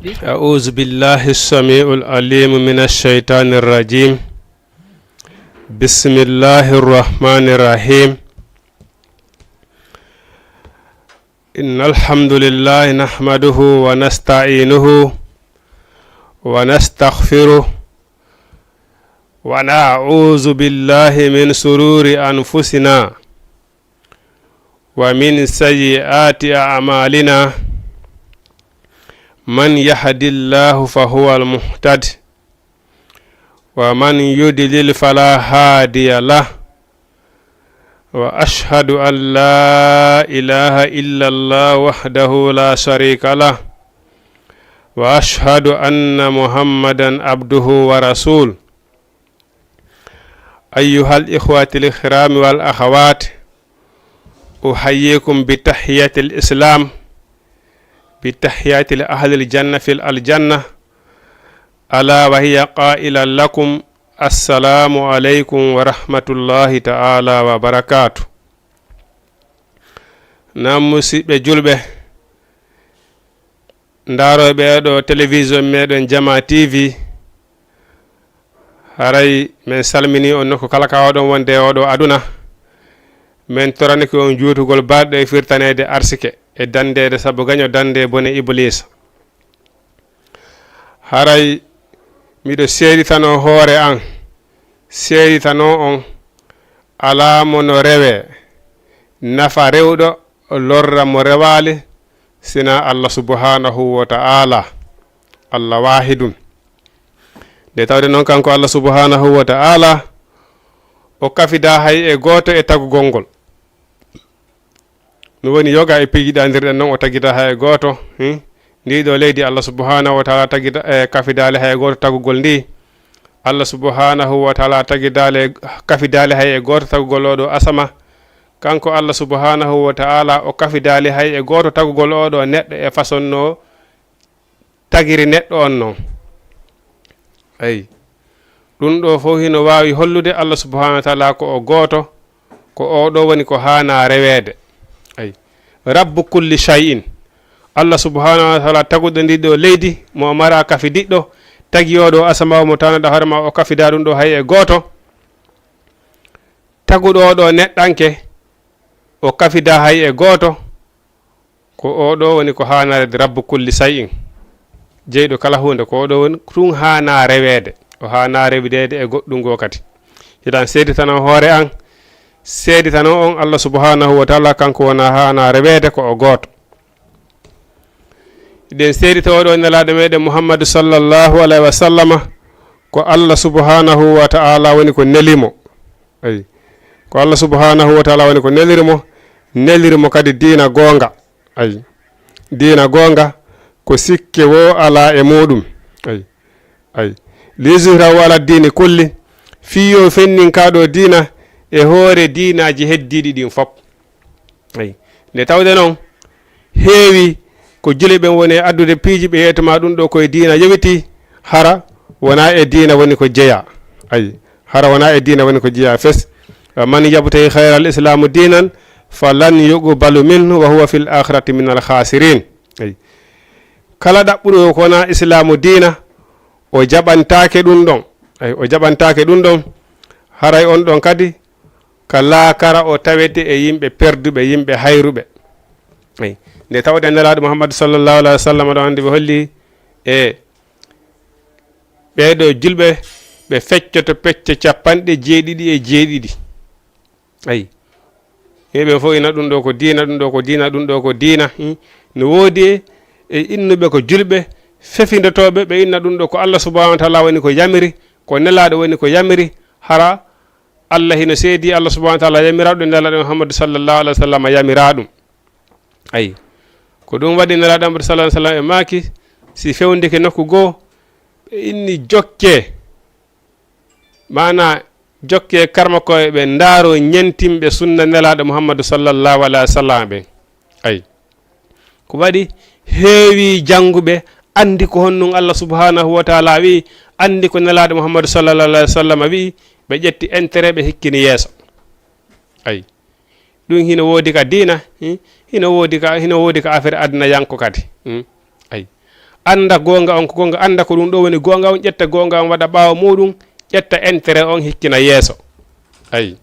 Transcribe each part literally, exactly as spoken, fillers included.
أعوذ بالله السميع العليم من الشيطان الرجيم. بسم الله الرحمن الرحيم. إن الحمد لله نحمده ونستعينه ونستغفره، ونعوذ بالله من شرور أنفسنا ومن سيئات أعمالنا. من يهد الله فهو المهتد، ومن يضلل فلا هادي له. وأشهد أن لا إله إلا الله وحده لا شريك له، وأشهد أن محمدا عبده ورسوله. أيها الإخوة الكرام والأخوات، أحييكم بتحية الإسلام، بتحية أهل الجنة في الجنة، ألا وهي قائلا لكم: السلام عليكم ورحمة الله تعالى وبركاته. Naam, musidɓe julɓe, ndaarooɓe e ɗo télévision meɗen Jama T V, haray men salmini on nokku kala ka oɗon wonde e oɗo aduna. Men toranike on juutugol baɗɗo e firtaneede arsike e dandeede sabu gaño dande bone Ibliisa. Haray miɗo seeditano hoore an, seeditano on, alaa mo no rewee, nafa rewɗo, lorra mo rewaali, sina Allah subhanahu wa ta'ala, Allah wahidun. Nde tawde noon kanko Allah subhanahu wa ta'ala, o kafida hay e gooto e tagugol ngol. No woni yoga e piiji ɗandirɗen noon, o tagita hay e gooto. Hmm? Ndi ɗo leydi, Allah subhanahu wa ta'ala tagita, e kafidaali hay e gooto tagugol ndi. Allah subhanahu wa ta'ala tagidaali, kafidaali hay e gooto tagugol oɗo asama. Kanko Allah subhanahu wa ta'ala o kafidaali hay e gooto tagugol oɗo neɗɗo e façon no tagiri neɗɗo on noon. Ayi. Ɗum ɗo fof hino waawi hollude Allah subhanahu wa ta'ala ko o gooto, ko o ɗo woni ko haana reweede. Ayi. Rabbu kulli shay'in. Allah subhanahu wa ta'ala taguɗo ndi ɗo leydi, mo mara kafidiɗɗo, tagi oɗo asama, mo tawnaɗa hoore ma o kafida ɗum ɗo hay e gooto. Taguɗo oɗo neɗɗanke, o kafida hay e gooto. Ko oɗo woni ko haana rewde, Rabbu kulli shay'in. Jeyɗo kala huunde, ko oɗo woni tun haana reweede. O haana rewideede e goɗɗum goo kadi. Hiɗan seeditano hoore an, seeditano on Allah subhanahu wa ta'ala, kanko wona haana reweede, ko o gooto. Hiɗen seedita oɗo nelaaɗo meɗen Muhammadu sallallahu alayhi wa sallama, ko Allah subhanahu wa ta'ala woni ko neli mo. Ayi. Ko Allah subhanahu wa ta'ala woni ko neliri mo, neliri mo kadi diina goonga. Ayi. Diina goonga ko sikke wo alaa e muɗum. Ayi. Ayi. Liyuzhirahu ala diini kulli, fii yo fennin kaa ɗo diina e hoore diinaaji heddiiɗi ɗin fof. Ayi. Nde tawde noon, heewi ko jule ɓen woni e addude piiji ɓe yeetuma ɗum ɗo koye diina yowiti, hara wona e diina woni ko jeya. Ayi. Hara wona e diina woni ko jeya fes. Man yabtaghi ghayral islami diinan falan yuqbalu minhu wa huwa fil akhirati minal khasirin. Ayi. Kala ɗaɓɓuɗo ko wona islaamu diina, o jaɓantaake ɗum ɗon. Ayi, o jaɓantaake ɗum ɗon. Haray on ɗon kadi, ka laakara o tawete e yimɓe perduɓe, yimɓe hayruɓe. Ayi. Nde tawde Nelaaɗo Muhammadu sallallahu alaihi wa sallam ɗon hannde ɓe holli e ɓeeɗo julɓe, ɓe feccoto pecce capanɗe jeeɗiɗi e jeeɗiɗi. Ayi. Yimɓe fof ina ɗum ɗo ko diina, ɗum ɗo ko diina, ɗum ɗo ko diina. Hmm. No woodi e innuɓe ko julɓe, fefindotooɓe, ɓe inna ɗum ɗo ko Allah subhanahu wa ta'ala woni ko yamiri, ko Nelaaɗo woni ko yamiri, hara Allah hino seedi Allah subhanahu wa ta'ala yamira ɗum, Nelaaɗo Muhammadu sallallahu alaihi wa sallam yamira ɗum. Ayi. Ko ɗum waɗi Nelaaɗo Muhammadu sallallahu alaihi wa sallam e maaki, si fewndike nokku goo, ɓe inni jokke. Maana, jokke karma ko ɓe ndaaro ñentimɓe sunna Nelaaɗo Muhammadu sallallahu alaihi wa sallam ɓen. Ayi. Ko waɗi heewi jannguɓe anndi ko honɗum Allah subhanahu wa ta'ala wi'i, anndi ko Nelaaɗo Muhammadu sallallahu alaihi wa sallam wi'i, ɓe ƴetti intérêt ɓe hikkini yeeso. Ayi. Ɗum hino woodi ka diina, hmm? Hino woodi ka, hino woodi ka affaire aduna yanko kadi. Hmm? Ayi. Annda goonga on ko goonga, annda ko ɗum ɗo woni goonga on, ƴetta goonga on waɗa ɓaawo muuɗum, ƴetta intérêt on hikkina yeeso. Ayi.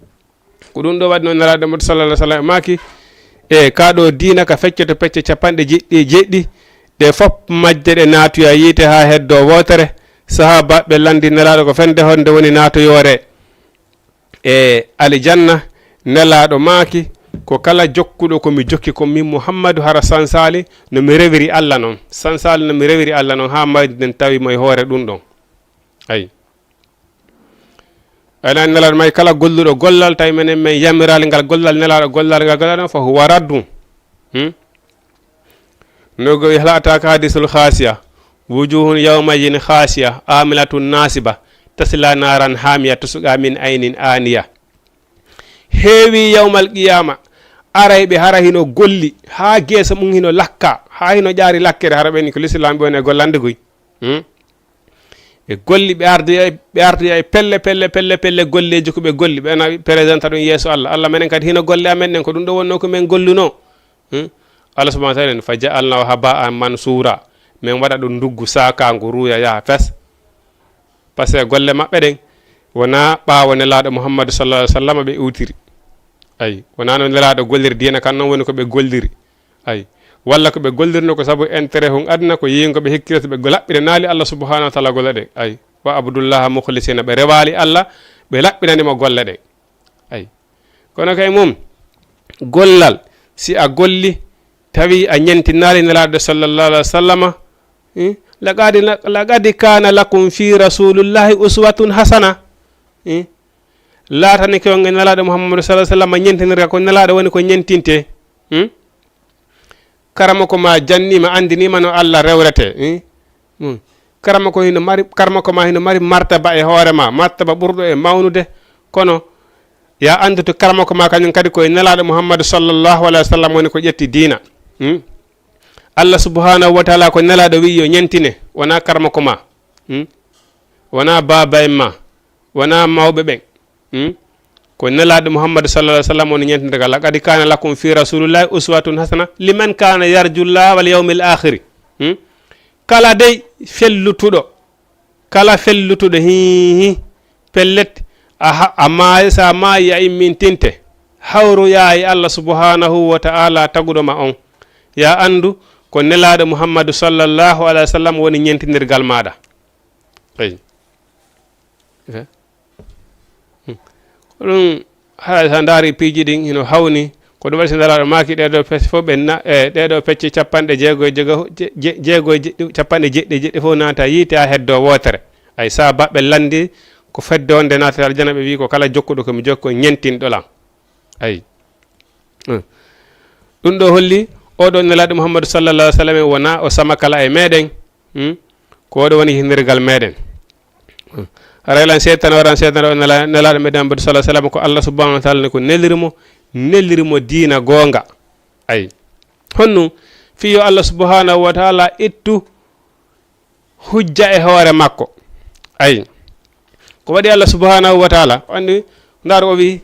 Ko ɗum ɗo waɗi noon Nelaaɗo Muhammadu sallallahu alaihi wasallam maaki, e kaa ɗo diina ka feccoto pecce capanɗe jeɗɗi e jeɗɗi, ɗe fof majje ɗe naatoya yiite haa heddo wootere. Sahaabaaɓe lanndi Nelaaɗo ko fende honde woni naatoyoore e alijanna. Nelaaɗo maaki, ko kala jokkuɗo ko mi jokki ko min Muhammadu hara sansaali no mi rewiri Alla noon. Sansaali no mi rewiri Alla noon haa mayde nden tawi mo e hoore ɗum ɗon. Ayi. Enen Nelaaɗo maaki kala golluɗo gollal, tawi menen men yamiraali ngal gollal, Nelaaɗo gollal ngal gollal, fa huwa raddun. Hmm? No go wi hal ataaka hadiisul xaasiya, wujuuhun yawma idin xaasiya, aamilatun naasiba, tasla naaran haamiya, tusqa min aynin aaniya. Heewi yawmal qiyaama, arayɓe hara hino golli, haa geesa mum hino lakka, haa hino ƴaari lakkere, hara ɓen ko lislaam ɓe woni e gollande goy. Hmm? Ɓe golli, ɓe ardoya, ɓe ardoya e pelle, pelle, pelle, pelle golleeji ko ɓe golli. Ɓe na présenta ɗum yeeso Allah. Allah, menen kadi hino golle amen ɗen, ko ɗum ɗo wonnoo ko men gollunoo. Hmm? Allah subhanahu wa ta'ala en, "Fa ja'alnahu haba'an mansura." Men waɗa ɗum nduggu saakaangu, ruuya, yaha fes. Parce que golle maɓɓe ɗen wonaa ɓaawo Nelaaɗo Muhammadu sallallahu alaihi wasallam ɓe iwtiri. Ayi, wonaa no Nelaaɗo golliri diina kan, noon woni ko ɓe golliri. Ayi, walla ko ɓe gollirno ko sabu intérêt hun aduna, ko yiingo ɓe hikkirata, ɓe go-, laɓɓinanaali Allah subhanahu wa ta'ala golle ɗen. Ayi, wa abdullaha mukhlisina, ɓe rewaali Allah, ɓe laɓɓinani mo golle ɗen. Ayi, kono kay mum, gollal, si a golli, tawi a ñentinaali Nelaaɗo sallallahu alaihi wasallama, eh, laqad, laqad kana lakum fi rasulillahi uswatun hasana. Eh, laatani ko e Nelaaɗo Muhammadu sallallahu alaihi wasallama ñentinirga, ko Nelaaɗo woni ko ñentinte. Hmm? Karamoko ma janniima, anndiniima no Allah rewretee, eh? Hmm. Karamoko hino mari, karamoko ma hino mari martaba e hoore ma, martaba ɓurɗo e mawnude, kono ya anndu to karamoko ma kañum kadi ko e Nelaaɗo Muhammadu sallallahu alaihi wasallam woni ko ƴetti diina. Hmm? Allah subhanahu wa ta'ala ko Nelaaɗo wi'i yo ñentine, wonaa karamoko ma. Hmm? Wonaa baaba en ma, wonaa mawɓe ɓen. Hmm? Ko Nelaaɗo Muhammadu sallallahu alaihi wasallam woni ñentinirga. "Laqad kana lakum fi rasulillahi uswatun hasana liman kana yarjullaha wal yawmil akhiri." Hmm? Kala dey fellutuɗo, kala fellutuɗo, hii, hii, pellet, a ha-, a maayi, sa maayi a immintinte, hawroyaa e Allah subhanahu wa ta'ala taguɗo ma on. Ya anndu ko Nelaaɗo Muhammadu sallallahu alaihi wasallam woni ñentinirgal maaɗa. Eyi. Eh? Hmm. Ko ɗum, hara so a ndaari piiji ɗin hino hawni, ko ɗum waɗi so Nelaaɗo maaki ɗee ɗoo pecce fof ɓe na-, e ɗee ɗoo pecce capanɗe jeego e jeego, je-, je-, jeego e jeɗɗi, capanɗe jeɗɗi e jeɗɗi fof naata yiite haa heddoo wootere. Ay, sahaabaaɓe lanndi ko fedde wonde naatata aljana, ɓe wi'i ko kala jokkuɗo ko mi jokki ko ñentinɗo lan. Ay. Hmm. Ɗum ɗo holli oɗo Nelaaɗo Muhammadu sallallahu alaihi wasallam wona o sama kala e meɗen. Hmm? Ko oɗo woni hinirgal meɗen. Hmm. Haray lan seetan o, lan seetan o Nela-, Nelaaɗo meɗen Muhammadu sallallahu alaihi wasallam ko Allah subhanahu wa ta'ala ne ko neliri mo, neliri mo diina goonga. Ay. Honno? Fii yo Allah subhanahu wa ta'ala ittu hujja e hoore makko. Ayi. Ko waɗi Allah subhanahu wa ta'ala, o anndi, ndaar o wi,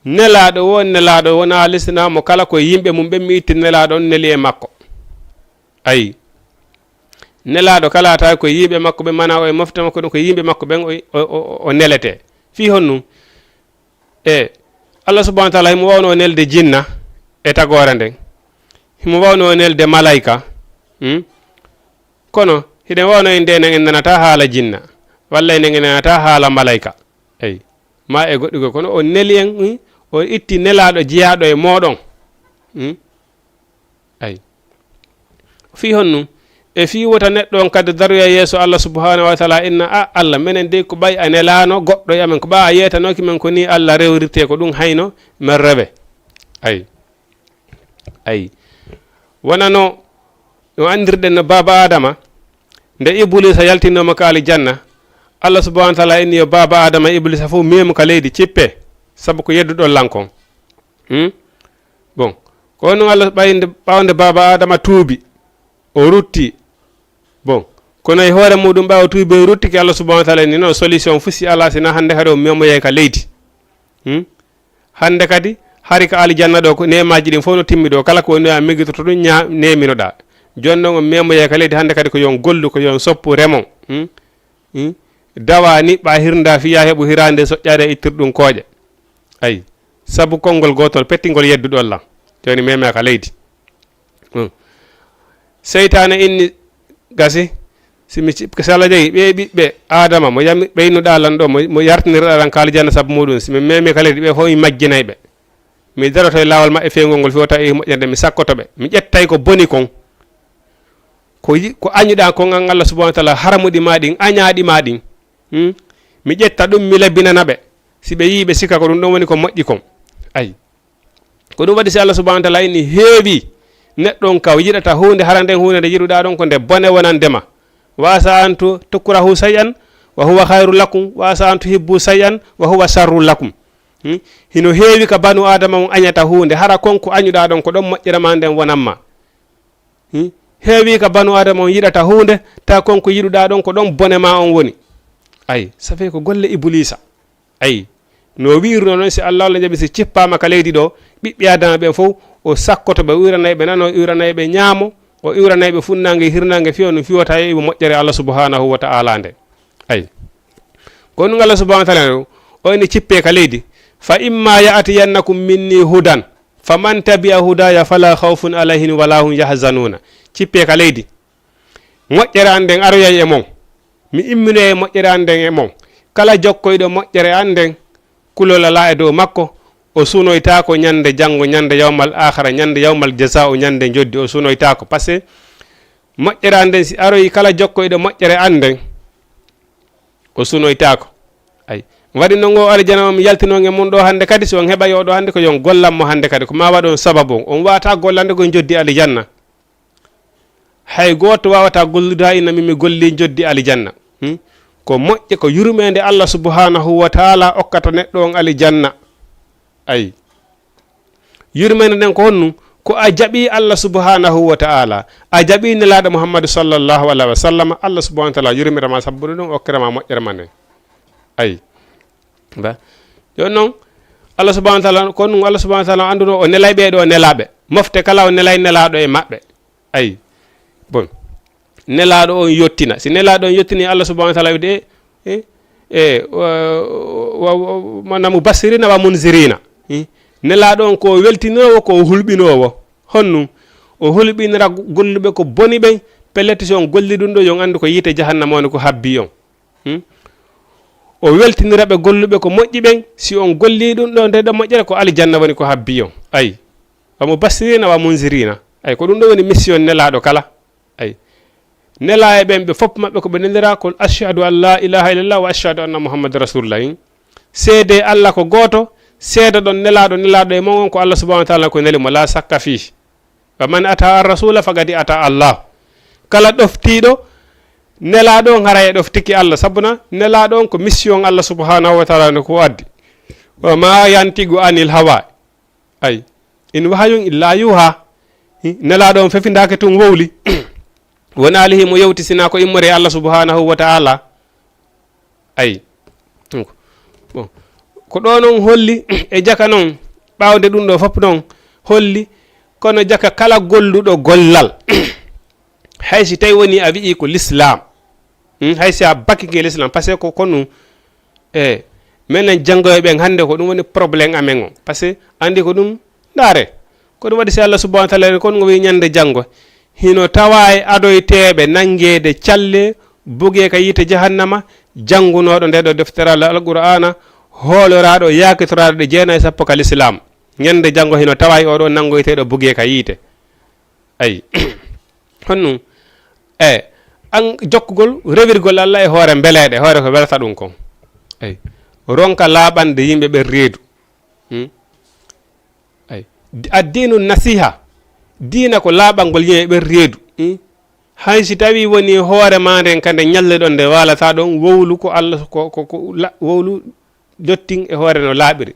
nelaaɗo wo, nelaaɗo wona lisinaamo kala ko yimɓe mum ɓen mi itti nelaaɗo on neli e makko. Ayi. Nelaaɗo kala tawi ko yimɓe makko ɓen, mana o e mofte makko ɗum ko yimɓe makko ɓen o, o, o, o nelete. Fii honno? E Allah subhanahu wa ta'ala himo wawno nelde jinna e tagoore nden. Himo wawno nelde malaika. Hmm? Kono hiɗen wawno en nde en nanata haala jinna. Walla en nanata haala malaika. Eyi. Ma e goɗɗi goɗɗi. Kono o neli en, hmm? O itti nelaaɗo jiyaaɗo e mooɗon. Hmm? Ay. Fii honɗum? E fii wota neɗɗo on kadi daroya yeeso Allah subhanahu wa ta'ala, inna, "A Allah, menen dey ko ɓay a nelaano goɗɗo e amen, ko ɓay a yeetanooki men ko nii Allah rewrirtee, ko ɗum hayno men rewe." Ay. Ay. Wonano no anndirɗen no baaba Adama, nde Ibuliisa yaltinooma ka aljanna, Allah subhanahu wa ta'ala inni yo baaba Adama e Ibuliisa fof meemu ka leydi, cippe, sabu ko yedduɗon lan kon. Hmm? Bon, ko honno Allah ɓaynde, ɓawnde baaba Adama tuubi, o rutti. Bon, kono e hoore muɗum ɓawo tuubi o ruttike, Allah subhanahu wa ta'ala ni noon solution fu si ala sina hannde kadi o memoye ka leydi. Hmm? Hannde kadi hari ka aljanna ɗo ko neemaji ɗin fof no timmi ɗo, kala ko woni a migitoto ɗum ña-, neminoɗa. Jooni noon on memoye ka leydi hannde kadi ko yo on gollu, ko yo on soppu remon. Hmm? Hmm? Dawa niɓɓa hirnda fiya heɓu hirande soƴƴade e ittirɗum kooƴe. Ayi. Sabu konngol gootol pettingol yedduɗon lan. Jooni meme ka leydi. Hmm. Seytaane inni gasi, si mi ci-, si Allah jaɓi ɓee ɓiɓɓe Aadama mo yami-, ɓeynuɗaa lan ɗoo, mo, mo yartinirɗaa lan ka aljanna sabu muuɗum, si mi memi ka leydi, ɓe fof mi majjinay ɓe. Mi daroto e laawol maɓɓe feewngol ngol, fewta e moƴƴere, mi sakkoto ɓe. Mi ƴettay ko boni kon. Ko yi-, ko añuɗaa kon an Allah subhanahu wa taala, haramuɗi ma ɗin, añaaɗi ma ɗin. Hmm? Mi ƴetta ɗum, mi lebinana ɓe. Si ɓe yii, ɓe sikka ko ɗum ɗon woni ko moƴƴi kon. Ayi. Ko ɗum waɗi si Allah subhanahu wa taala inni heewi neɗɗo on ka yiɗata huunde, hara nden huunde nde yiɗuɗaa ɗon ko nde bone wonande ma. Wa asa an tu-, tukrahu shay'an wa huwa khayru lakum, wa asa an tuhibbu shay'an wa huwa sharru lakum. Hmm? Hino heewi ka banu Adama on añata huunde, hara kon ko añuɗaa ɗon ko ɗon moƴƴere ma nden wonan ma. Hmm? Heewi ka banu Adama on yiɗata huunde, ta kon ko yiɗuɗaa ɗon ko ɗon bone ma on woni. Ayi, ça fait ko golle Ibuliisa. Ayi, no wi'irno noon, si Allah walla jaɓi, si cippaama ka leydi ɗo, ɓiɓɓe Adama ɓen fof, o sakkoto ɓe, o iwranay ɓe nano, o iwranay ɓe ñaamo, o iwranay ɓe funnaange, hirnaange, fiyo no fiwata e iɓe moƴƴere Allah subhanahu wa ta'ala nde. Ayi. Ko ɗum Allah subhanahu wa ta'ala o inni cippe ka leydi, "Fa imma ya'tiyannakum minni hudan, faman tabi'a hudaya fala khawfun alayhim wala hum yahzanuna." Cippe ka leydi. Moƴƴere an nden aroyay e mon. Mi imminoyay moƴƴere an nden e mon. Kala jokkoyɗo moƴƴere an nden, kulol alaa e dow makko, o sunoytaako ñande janngo, ñande yawmal aakhara, ñande yawmal jazaa, o ñande njoddi, o sunoytaako. Parce que moƴƴere an nden, si aroyi kala jokkoyɗo moƴƴere an nden, o sunoytaako. Ay. Waɗi no ngo alijana on mi yaltinoo nge mon ɗo hannde kadi, si on heɓay o ɗo hannde, ko yo on gollan mo hannde kadi. Ko ma waɗon sababu on. On waata gollande ko njoddi alijanna. Hay gooto waawataa gollude haa inna min mi golli njoddi alijanna. Hmm? Ko moƴƴe, ko yurmeende Allah subhanahu wa ta'ala okkata neɗɗo on alijanna. Ay. Yurmeende nden ko honɗum? Ko a jaɓi Allah subhanahu wa ta'ala. A jaɓi Nelaaɗo Muhammadu sallallahu alaihi wa sallam. Allah subhanahu wa ta'ala yurmira ma sabu ɗum, okkira ma moƴƴere ma nden. Ay. Ba. Jooni noon, Allah subhanahu wa ta'ala, ko ɗum Allah subhanahu wa ta'ala annduno o nelay ɓee ɗoo nelaaɓe. Mofte kala o nelay nelaaɗo e maɓɓe. Ay. Bon. Nelaaɗo on yottina. Si nelaaɗo on yottini, Allah subhanahu wa ta'ala wiide, e, e, e, wa, wa, wa, maanaam mubassirina wa munzirina. Hmm? Nelaaɗo on ko weltinoowo, ko hulɓinoowo. Honɗum? O hulɓinira golluɓe ko boni ɓen. Pellet, si on golli ɗum ɗo, yo on anndu ko yiite jahannama woni ko habbi on. Hmm? O weltinira ɓe golluɓe ko moƴƴi ɓen. Si on golli ɗum ɗo, nde ɗo moƴƴere, ko aljanna woni ko habbi on. Ay. Wa mubassirina wa munzirina. Ay, ko ɗum ɗo woni mission nelaaɗo kala. Ay. Nelaaɓe ɓen, ɓe fof maɓɓe ko ɓe nelira ko, "Ashhadu an la ilaha illallah wa ashhadu anna Muhammadan rasulullah." Seede Allah ko gooto, seede ɗon nelaaɗo, nelaaɗo e mon on ko Allah subhanahu wa ta'ala ko neli mo, la sakka fii. Wa man ata ar rasula faqad ata Allah. Kala ɗoftiiɗo nelaaɗo on, haray e ɗoftiki Allah. Sabuna nelaaɗo on ko mission Allah subhanahu wa ta'ala no ko addi. Wa ma yantiqu anil hawa. Ay. In wahayun illa yuha. Hi, nelaaɗo on fefindaake tun wowli. Wona alihi mo yewti sina ko immore Allah subhanahu wa ta'ala. Ay. Donc, bon. Ko ɗo non holli e jaka non, ɓaawde ɗum ɗo fof non holli, kono jaka kala golluɗo gollal, hay si tawi woni a wi'i ko l'islam, hmm, hay si a bakkike l'islam, parce que ko, ko ɗum, e, menen janngoyɓe ɓen hannde ko ɗum woni problème amen o, parce que anndi ko ɗum, ndaare, ko ɗum waɗi si Allah subhanahu wa ta'ala en kon ngo wi ñande janngo, hino tawa e adoyteeɓe nanngeede calle, bugee ka yiite jahannama, janngunooɗo nde ɗo deftere Allah Alqur'aana, hooloraaɗo, yaakitoraaɗo ɗe jeenayi sappo ka l'islam. Ñande janngo hino tawa e oɗo nanngoyteeɗo bugee ka yiite. Ayi. Honɗum? E, an jokkugol, rewirgol Allah e hoore mbeleeɗe, hoore ko welata ɗum kon. Ayi. Ronka laaɓande yimɓe ɓen reedu. Hmm? Ay. Di-, addiinu nasiha. Diina ko laaɓangol yimɓe ɓen reedu. Hmm? Hay si tawi woni hoore ma nden kande ñalle ɗon nde waalata ɗon, wowlu ko Allah, ko, ko, ko la-, wowlu yottin e hoore no laaɓiri.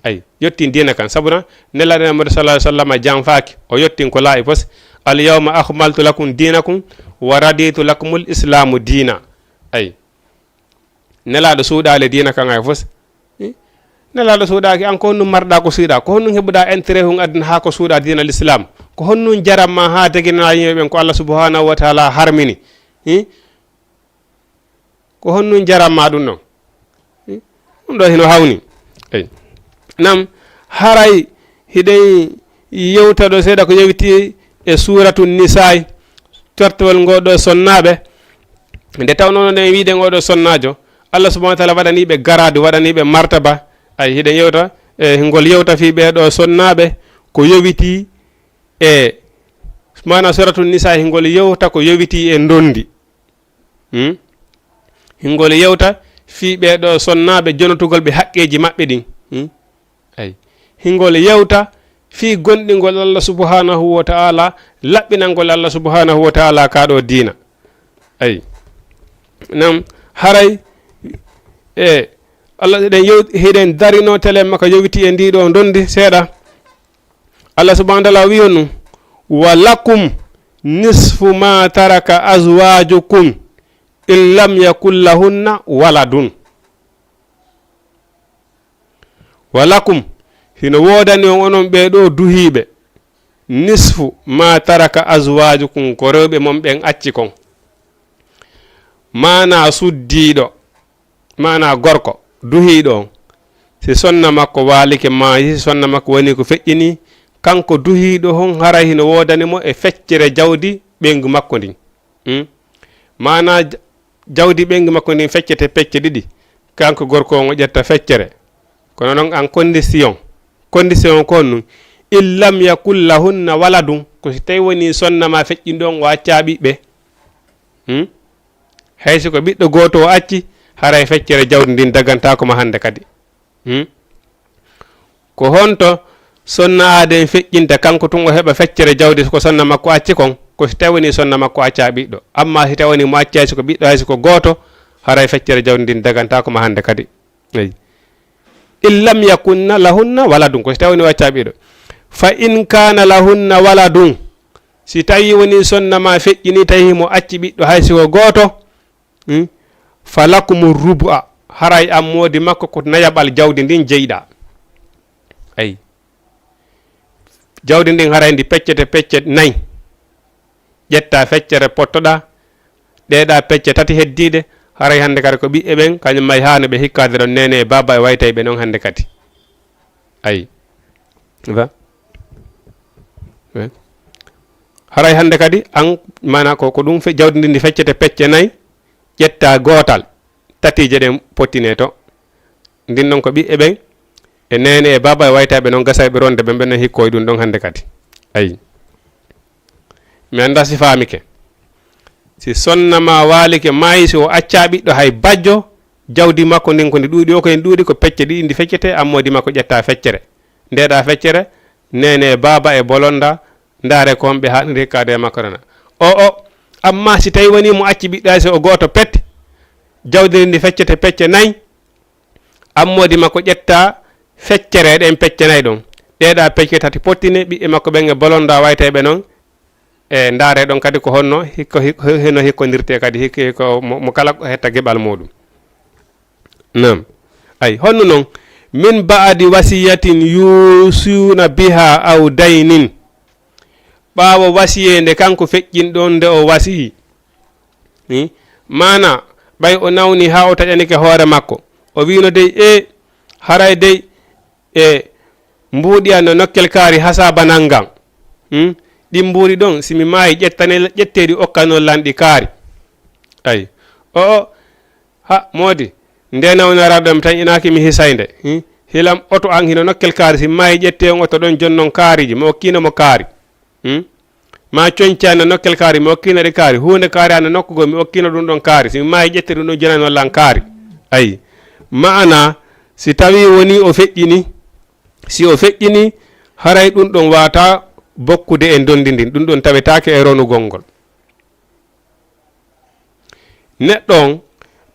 Ay, yottin diina kan. Sabuna, Nelaaɗo Muhammadu sallallahu alaihi wasallam janfaaki. O yottin ko laaɓi fos. "Al yawma akmaltu lakum dinakum wa raditu lakumul islamu diina." Ay. Nelaaɗo suuɗaali diina kan hay fos. Eh? Nelaaɗo suuɗaaki an, ko honɗum marɗa ko suuɗa? Ko honɗum heɓuɗa intérêt hun aduna haa ko suuɗa diina l'islam? Ko honɗun jaramma haa teginanaa yimɓe ɓen ko Allah subhanahu wa taala harmini? Hi? Ko honɗun jaramma ɗun ɗon? Hi? Ɗun ɗoo hino hawni. Eyi. Nam, haray hiɗen yewta ɗoo seeɗa ko yewiti e Suuratu Nisaay, cortewol ngoo ɗoo sonnaaɓe. Nde tawnoo no ɗen wiide ngoo ɗoo sonnaajo, Allah subhanahu wa taala waɗanii ɓe garaadu, waɗanii ɓe martaba. Ay, hiɗen yewta, e, hingol yewta fii ɓee ɗoo sonnaaɓe, ko yowiti e, maanaa Suuratu Nisaay, hingol yewta ko yowiti e ndondi. Hmm? Hingol yewta fii ɓee ɗoo sonnaaɓe jonotugol ɓe haqqeeji maɓɓe ɗin. Hmm? Ay. Hingol yewta fii gomɗingol Allah subhanahu wa ta'ala, laɓɓinangol Allah subhanahu wa ta'ala kaa ɗoo diina. Ay. Nam, haray, e, Allah, hiɗen yew-, hiɗen darinoo telen makko yowiti e ndii ɗoo ndondi seeɗa. Allah subhanahu wa ta'ala wi'i on ɗun, "Wa lakum nisfu ma taraka azwajukum in lam yakul lahunna waladun." "Wa lakum," hino woodani on onon ɓee ɗoo duhiiɓe, "nisfu ma taraka azwajukum," ko rewɓe mon ɓen acci kon. Maanaa suddiiɗo, maanaa gorko duhiiɗo on, si sonna makko waalike maayi, si sonna makko woni ko feƴƴini, kanko duhiiɗo on haray hino woodani mo e feccere jawdi ɓeyngu makko ndin. Hmm? Maanaa j-, jawdi ɓeyngu makko ndin feccete pecce ɗiɗi, kanko gorko on o ƴetta feccere. Kono non an condition, condition ko on nun, "In lam yakul lahunna waladun," ko si tawi woni sonna maa feƴƴinɗo on o accaa ɓiɓɓe. Hmm? Hay si ko ɓiɗɗo gooto o acci, haray feccere jawdi ndin dagantaako ma hande kadi. Hmm? Ko honto sonna aaden feƴƴinta kanko tun o heɓa feccere jawdi ko sonna makko acci kon? Ko si tawi woni sonna makko accaa ɓiɗɗo. Amma si tawi woni mo acci hay si ko ɓiɗɗo, hay si ko gooto, haray feccere jawdi ndin dagantaako ma hande kadi. Eyi. "In lam yakunna lahunna waladun," ko si tawi woni o accaa ɓiɗɗo. "Fa in kana lahunna waladun," si tawi woni sonna maa feƴƴini tawi himo acci ɓiɗɗo hay si ko gooto, hmm? "Fa lakumu rubu'a," haray an moodi makko ko nayaɓal jawdi ndin jeyɗaa. Ayi. Jawdi ndin haray ndi peccete pecce nay. Ƴettaa feccere pottoɗaa, ɗeeɗaa pecce tati heddiiɗe, haray hande kadi ko ɓiɓɓe ɓen, kañum may haano ɓe hikkaade ɗon neene e baaba e waytayɓe non hande kadi. Ayi. Wa? Wa? Haray hande kadi an, maanaa ko, ko ɗum fe-, jawdi ndi ndi feccete pecce nay, ƴettaa gootal, tatiije ɗen pottinee to. Ndin non ko ɓiɓɓe ɓen, e neene e baaba e waytayɓe non gasayɓe ronde ɓen, ɓen non hikkoo e ɗum ɗon hande kadi. Ayi. Mi anndaa si faamike. Si sonna maa waalike maayi, si o accaa ɓiɗɗo hay bajjo, jawdi makko ndin ko ndi ɗuuɗi, o ko en ɗuuɗi ko pecce ɗiɗi ndi feccete, ammoodi makko ƴettaa feccere. Ndeeɗaa feccere, neene e baaba e bolonda, ndaare ko honɓe haaniri hikkaade e makko rena. O, o, amma si tawi wonii mo acci ɓiɗɗo hay so o gooto pet, jawdi ndin ndi feccete pecce nay, ammoodi makko ƴettaa feccere e ɗen pecce nay ɗon. Ɗeeɗaa pecce tati pottine ɓiɓɓe makko ɓen e bolonda waytayɓe non. E ndaare ɗon kadi ko honno hikko, hikko, hino hikkondirtee kadi hikko, hikko mo, mo kala ko hetta geɓal muuɗum. Naam. Ay, honno non? "Min ba'di wasiyatin yusuuna biha aw daynin." Ɓaawo wasiyeende kanko feƴƴinɗo on nde o wasiyii. Hmm? Maanaa, ɓay o nawni haa o taƴanike hoore makko. O wiino dey, e, haray dey, e, mbuuɗi an no nokkel kaari hasaaba nanngam. Hmm? Ɗin mbuuɗi ɗon, si mi maayi, ƴettane, ƴetteeɗi okkanon lan ɗi kaari. Ay. O, o, ha, moodi, nde nawnaraɗo mi tan inaaki mi hisaynde. Hmm? Hilam oto an hino nokkel kaari, si mi maayi, ƴettee on oto ɗon jonnon kaariji, mi okkiino mo kaari. Hmm? Maa coñcaani nokkel kaari, mi okkiino ɗi kaari. Huunde kaari ana nokku goo, mi okkiino ɗum ɗon kaari. Si mi maayi, ƴette ɗum ɗon, jonano lan kaari. Ayi. Maanaa, si tawii wonii o feƴƴini, si o feƴƴini, haray ɗum ɗon waawataa bokkude e ndondi ndin. Ɗum ɗon tawetaake e ronugol ngol. Neɗɗo on,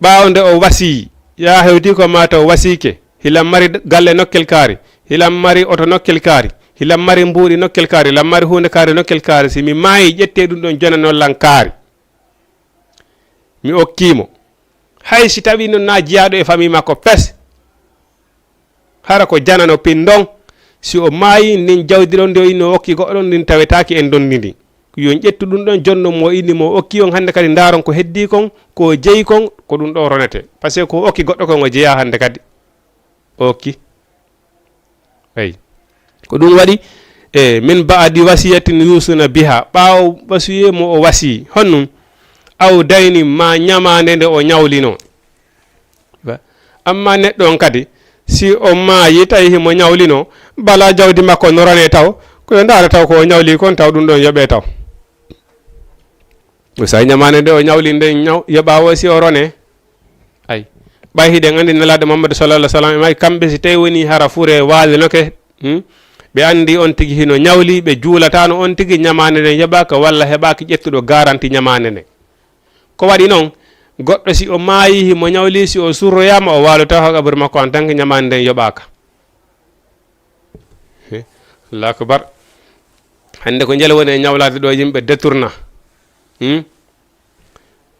ɓaawo nde o wasii, yaa hewtii ko maa taw wasiike, hilan mari galle nokkel kaari, hilan mari oto nokkel kaari, hilan mari mbuuɗi nokkel kaari, hilan mari huunde kaari nokkel kaari, si mi maayi, ƴettee ɗum ɗon, jonanon lan kaari. Mi okkii mo. Hay si tawii non naa jiyaaɗo e famii makko pes, hara ko janano pin ndon, Si o maayi, ndin jawdi ɗon ndi o inni o okki goɗɗo ɗon, ndin tawetaaki e ndondi ndi. Yo on ƴettu ɗum ɗon, jonno mo o inni mo o okki on, hannde kadi ndaaron ko heddii kon, ko o jeyi kon, ko ɗum ɗon ronete. Parce que ko o okki goɗɗo kon o jeyaa hannde kadi. O okki. Eyi. Ko ɗum waɗi, e, min ba'di wasiyatin yusuna biha. Ɓaawo wasiyee mo o wasii. Honɗum? Aw dayni ma ñamaande nde o ñawlino. Ba-, amma neɗɗo on kadi, si o maayi, tawi himo ñawlino, bala jawdi makko no rone taw, ko yo ndaara taw ko o ñawli kon, taw ɗum ɗon yoɓe taw. O sawi ñamaande nde o ñawli nden ñaw-, yoɓa o si o rone. Ay. Ɓay hiɗen anndi Nelaaɗo Muhammadu sallallahu alaihi wasallam, e may kamɓe si tawi woni hara fure waalinoke, hmm? Ɓe anndi on tigi hino ñawli, ɓe juulatano on tigi ñamaande nden yoɓaaka walla heɓaaki ƴettuɗo garanti ñamaande nden. Ko waɗi non, goɗɗo si o maayi, himo ñawli, si o surroyaama, o waalo taw ha qaburu makko en tant que ñamaande nden yoɓaaka. He, Allahu akbar. Hannde ko njele woni e ñawlaade ɗo yimɓe détourna. Hmm?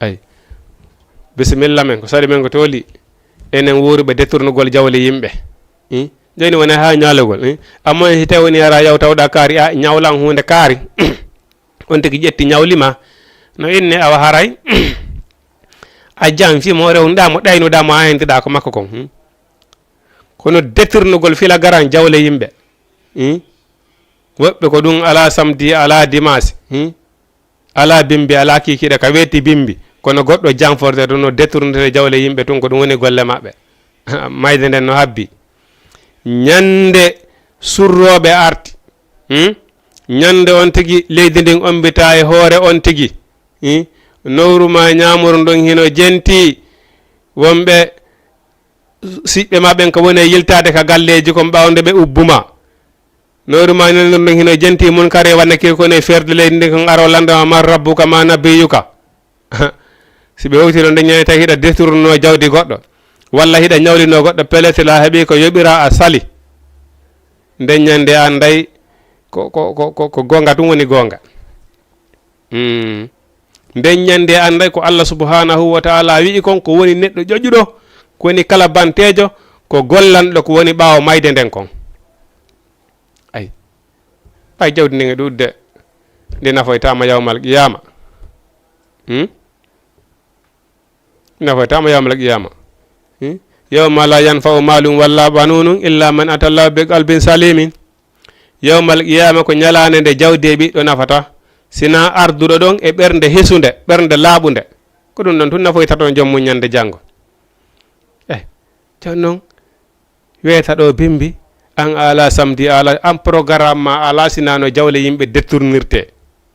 Ay. Bisimilla men, ko sari men ko tooli. Enen wuuruɓe détournugol jawle yimɓe. Hmm? Jooni wona ha ñaalugol. Hmm? Amma si tawi woni ara yaw tawɗa kaari, a ñawlan huunde kaari. On tigi ƴetti ñawli ma. No inne awa haray. A janfi mo rewnuɗa mo ɗaynuɗa mo a hendiɗa ko makko kon. Hmm? Kono détournugol flagrant jawle yimɓe. Hmm? Woɓɓe ko ɗum ala samedi, ala dimanche. Hmm? Ala bimbi, ala kikiɗe ka weeti bimbi. Kono goɗɗo janforde to no détournete jawle yimɓe tun ko ɗum woni golle maɓɓe. Mayde nden no habbi. Ñande surrooɓe arti. Hmm? Ñande on tigi leydi ndin ombita e hoore on tigi. Hmm? Nowru ma ñaamuru ndun hino jenti. Wonɓe siɓɓe ma ɓen ka woni e yiltaade ka galleeji kon ɓaawo nde ɓe ubbuma. Nowru ma ñande ndun hino jenti mun kare wannakiri kon e feerde leydi ndin kon aro landama man rabbuka ma nabiyyuka. Si ɓe hewtiro nde ñande tawi hiɗa détourno jawdi goɗɗo, walla hiɗa ñawlino goɗɗo, pellet la heɓi ko yoɓira a sali. Nde ñande a anday ko, ko, ko, ko, ko goonga tun woni goonga. Mm. Nden ñande a anday ko Allah subhanahu wa ta'ala wi'i kon, ko woni neɗɗo ƴoƴuɗo, ko woni kala banteejo, ko gollanɗo ko woni ɓaawo mayde nden kon. Ay. Ɓay jawdi ndin e ɗuuɗde, ndi nafoytaama yawmal qiyama. Hmm? Nafoytaama yawmal qiyama. Hmm? Yawma la yanfa'u malun wala banunun illa man atallahu bi qalbin salimin. Yawmal qiyama ko ñalaande nde jawdi e ɓiɗɗo nafata, sina arduɗo ɗon e ɓernde hisunde, ɓernde laaɓunde. Ko ɗum ɗon tun nafoytato joom mum ñande janngo. Eh, jooni non, weeta ɗo bimbi, an a ala samedi, a ala, an programme ma a ala, sina no jawle yimɓe détournirte.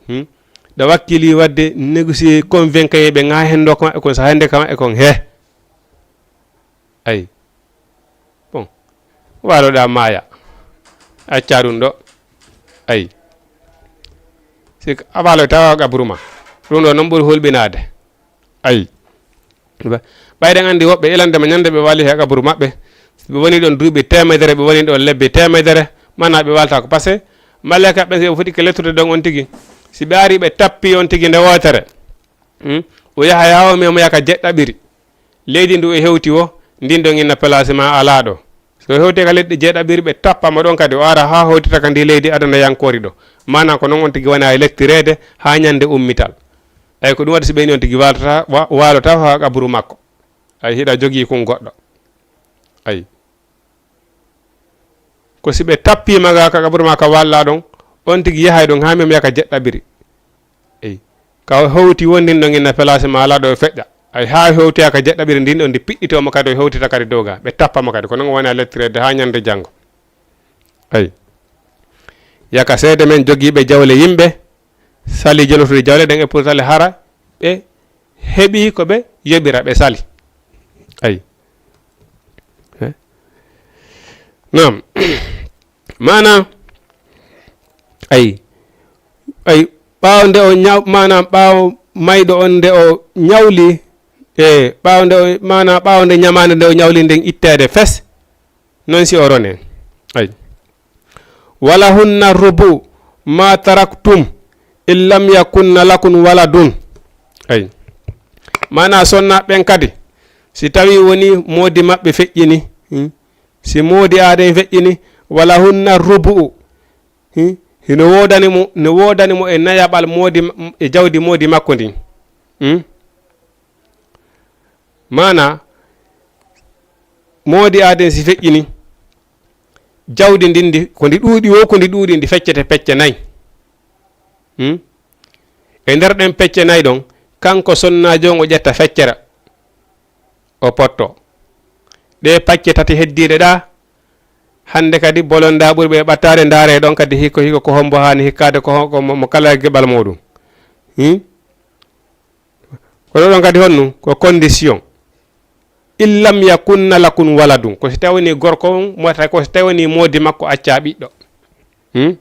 Hmm? Ɗa wakkili wadde négocier, convaincre ɓe ŋa hen ɗo ko maɓɓe kon, so hande ka maɓɓe kon, he. Ay. Bon. Waloɗa maaya. Acca ɗum ɗo. Ay. Si a walo tawa qabru ma. Ɗum ɗo non ɓuri hulɓinaade. Ay. Ba-, ɓayɗen anndi woɓɓe ilandema ñande ɓe wali he qabru maɓɓe. Ɓe woni ɗon duuɓi teemedere, ɓe woni ɗon lebbi teemedere. Mana ɓe walta ko. Parce que malaika ɓen si ɓe foti ke lettude ɗon on tigi. Si ɓe ari ɓe tappi on tigi nde wootere. Hmm? O yaha yaha o memo yaka jeɗɗaɓiri. Leydi ndu o hewti wo, ndin ɗon inna placement alaa ɗo. So o hewti ka leɗɗe jeeɗaɓiri, ɓe tappama ɗon kadi, o ara haa hewtita ka ndi leydi adanayankoori ɗo. Maanaam ko non on tigi wona e lettireede haa ñande ummital. Ay, ko ɗum waɗi si ɓeyni on tigi waaltata, wa-, waalota haa qaburu makko. Ay, hiɗa jogii kun goɗɗo. Ay. Ko si ɓe tappiima ga ka qaburu ma ka walla ɗon, on tigi yahay ɗon haa memo yaka jeɗɗaɓiri. Eyi. Ka hewti wondin ɗon inna place ma alaa ɗo e feƴƴa. Ay, haa hewtoya ka jeɗɗaɓiri ndin ɗon ndi piɗɗitoo mo kadi o hewtita kadi dow ga. Ɓe tappa mo kadi. Ko non o woni a lettireede haa ñande janngo. Ay. Yaka seede men jogiiɓe jawle yimɓe, sali jolotude jawle ɗen e pour sali hara ɓe heɓi ko ɓe yoɓira ɓe sali. Ay. Eh? Naam. Maana, ay, ay, ɓaawo nde o ñaw-, maana ɓaawo mayɗo on nde o ñawli, e ɓaawo nde o, maana ɓaawo nde ñamaande nde o ñawli nden itteede fes, non si o rone. Ay. Walahunna rubu ma taraktum in lam yakunna lakum waladun. Ay. Maana sonna ɓen kadi, si tawi woni moodi maɓɓe feƴƴini, hmm? Si moodi aɗen feƴƴini, Wala hunna rubu'u. Hmm? Hino woodani mo, no woodani mo e nayaɓal moodi, e jawdi moodi makko ndin. Hmm? Maana, moodi aaden si feƴƴini, jawdi ndin ndi, ko ndi ɗuuɗi wo, ko ndi ɗuuɗi, ndi feccete pecce nay. Hmm? E nder ɗen pecce nay ɗon, kanko sonnaajo on o ƴetta feccere, o potto. Ɗee pacce tati heddiiɗe ɗa, hannde kadi bolonda ɓurɓe e ɓattaade, ndaare ɗon kadi hikko, hikko ko hombo haani hikkaade, ko ho-, ko mo, mo kala geɓal muɗum. Hmm? Ko ɗo ɗon kadi honɗum? Ko condition. In lam yakunna lakum waladun. Ko si tawi woni gorko on, mo tawi ko si tawi woni moodi makko acca ɓiɗɗo. Hmm?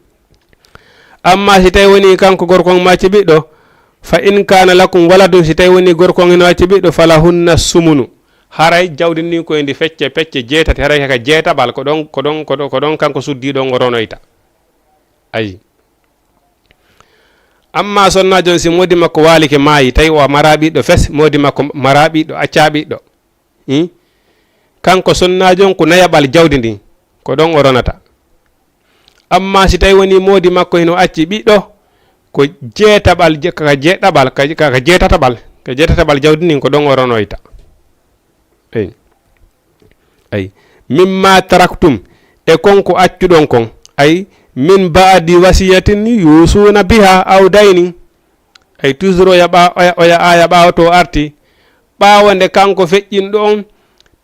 Amma si tawi woni kanko gorko on mo acci ɓiɗɗo, fa in kana lakum waladun, si tawi woni gorko on hino acci ɓiɗɗo, falahunna sumunu. Haray jawdi ndin ko e ndi fecce, pecce jeetati, haray ka jeetaɓal, ko ɗon, ko ɗon, ko ɗon, ko ɗon kanko suddiiɗo on o ronoyta. Ayi. Amma sonnaajo on, si moodi makko waalike maayi, tawi o maraa ɓiɗɗo fes, moodi makko maraa ɓiɗɗo, accaa ɓiɗɗo. Hmm? Kanko sonnaajo on ko nayaɓal jawdi ndin, ko ɗon o ronata. Amma si tawi woni moodi makko hino acci ɓiɗɗo, ko jeetaɓal, je-, ka jeeɗaɓal, ka, ka, ka jeetataɓal, ka jeetataɓal jawdi ndin, ko ɗon o ronoyta. Eyi. Eyi. Mimma taraktum, e kon ko accuɗon kon. Ay, min ba'di wasiyatin yusuuna biha aw daynin. Ay, toujours oya ɓa-, oya, oya aaya ɓaawo to arti. Ɓaawo nde kanko feƴƴinɗo on,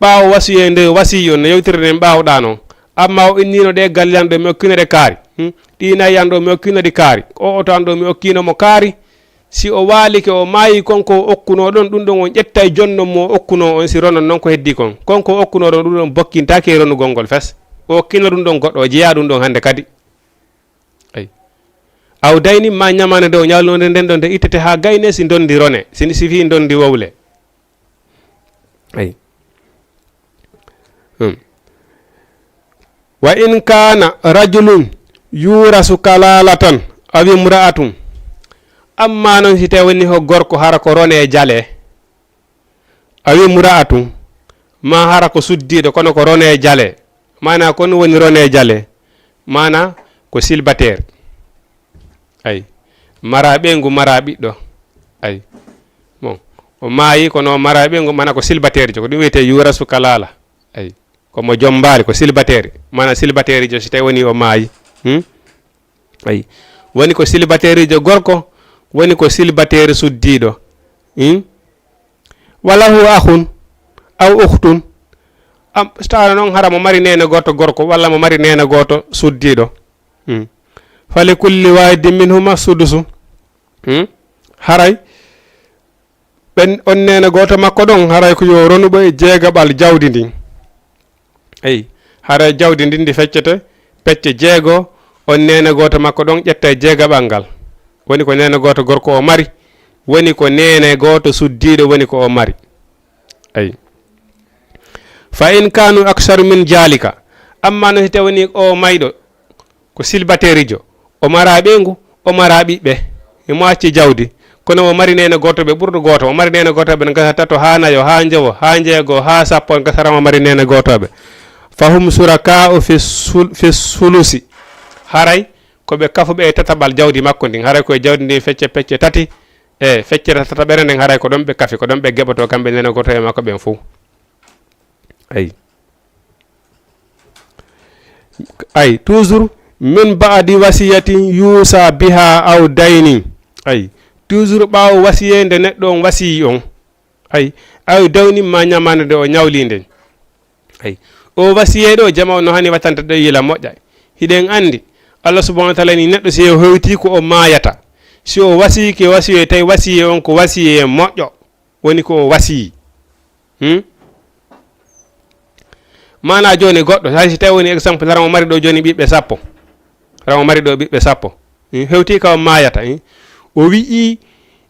ɓaawo wasiyee nde wasiyii on, no yewtirde nden ɓaawo ɗaano. Amma o innino ɗe galle an ɗo mi okkino ɗe kaari. Hmm? Ɗi nayi an ɗo mi okkino ɗi kaari. O oto an ɗo mi okkino mo kaari. Si o waalike, o maayi, kon ko o okkunoo ɗon, ɗum ɗon on ƴettay jonnon mo o okkunoo on, si ronon non ko heddii kon. Kon ko o okkunoo ɗon, ɗum ɗon bokkintaake e ronugol ngol fes. O okkino ɗum ɗon goɗɗo, o jeyaa ɗum ɗon hannde kadi. Ay. Aw dayni ma ñamaande nde o ñawlinoo nde, nden ɗon nde ittete haa gaynee si ndondi ronee, si, si fii ndondi wowlee. Ay. Hmm. Wa in kana rajulun yurasu kalalatan aw imra'atun. Amma non si tawi woni ko gorko hara ko ronee jalee. Aw imra'atun. Ma hara ko suddiiɗo kono ko ronee jalee. Maana ko ɗum woni ronee jalee. Maana ko célibataire. Ay. Maraa ɓeyngu, maraa ɓiɗɗo. Ay. Bon. O maayi kono o maraa ɓeyngu, maana ko célibataire jo, ko ɗum wiyetee yurasu kalala. Ay. Ko mo jombaali, ko célibataire. Maana célibataire jo si tawi woni o maayi. Hmm? Ay. Woni ko célibataire jo gorko, woni ko célibataire suddiiɗo. Hmm? Walahu akhun aw ukhtun. Am, so tawa non hara mo mari neene gooto gorko, walla mo mari neene gooto suddiiɗo. Hmm. Fali kulli wahidin minhuma sudusu. Hmm? Haray ɓen, on neene gooto makko ɗon, haray ko yo ronu ɓe e jeegaɓal jawdi ndin. Eyi, haray jawdi ndin ndi feccete pecce jeego, on neene gooto makko ɗon ƴetta e jeegaɓal ngal. Woni ko neene gooto gorko o mari, woni ko neene gooto suddiiɗo woni ko o mari. Eyi. Fa in kanu aksaru min jalika. Amma no si tawi woni o mayɗo, ko célibataire jo. O maraa ɓeyngu, o maraa ɓiɓɓe. Himo acci jawdi. Kono o mari neene gooto ɓe ɓurɗo gooto. O mari neene gooto ɓe gasa tato haa nayo, haa njowo, haa jeego, haa sappo, gasa ran o mari neene gooto ɓe. Fahum suraka'u fi sul-, fi sulusi. Haray ko ɓe kafuɓe e tataɓal jawdi makko ndin. Haray ko e jawdi ndin fecce pecce tati. E feccere tataɓere nden haray ko ɗon ɓe kafi, ko ɗon ɓe geɓoto kamɓe neene gooto e makko ɓen fow. Ayi. Ay, toujours, min ba'di wasiyatin yusa biha aw daynin. Ay, toujours ɓaawo wasiyee nde neɗɗo on wasiyii on. Ay, aw daynin ma ñamaande nde o ñawlii nden. Ay, o wasiyee ɗo, jama on no hani wattante ɗo yila moƴƴa. Hiɗen anndi, Allah subhanahu wa ta'ala ni neɗɗo si o hewtii ko o maayata. Si o wasiyike wasiyee tawi wasiyee on ko wasiyee moƴƴo. Woni ko o wasiyii. Hmm? Maana jooni goɗɗo, hay si tawi woni exemple, hara mo mari ɗo jooni ɓiɓɓe sappo. Hara mo mari ɗo ɓiɓɓe sappo. Hmm? Hewtii ka o maayata. Hmm? O wi'ii,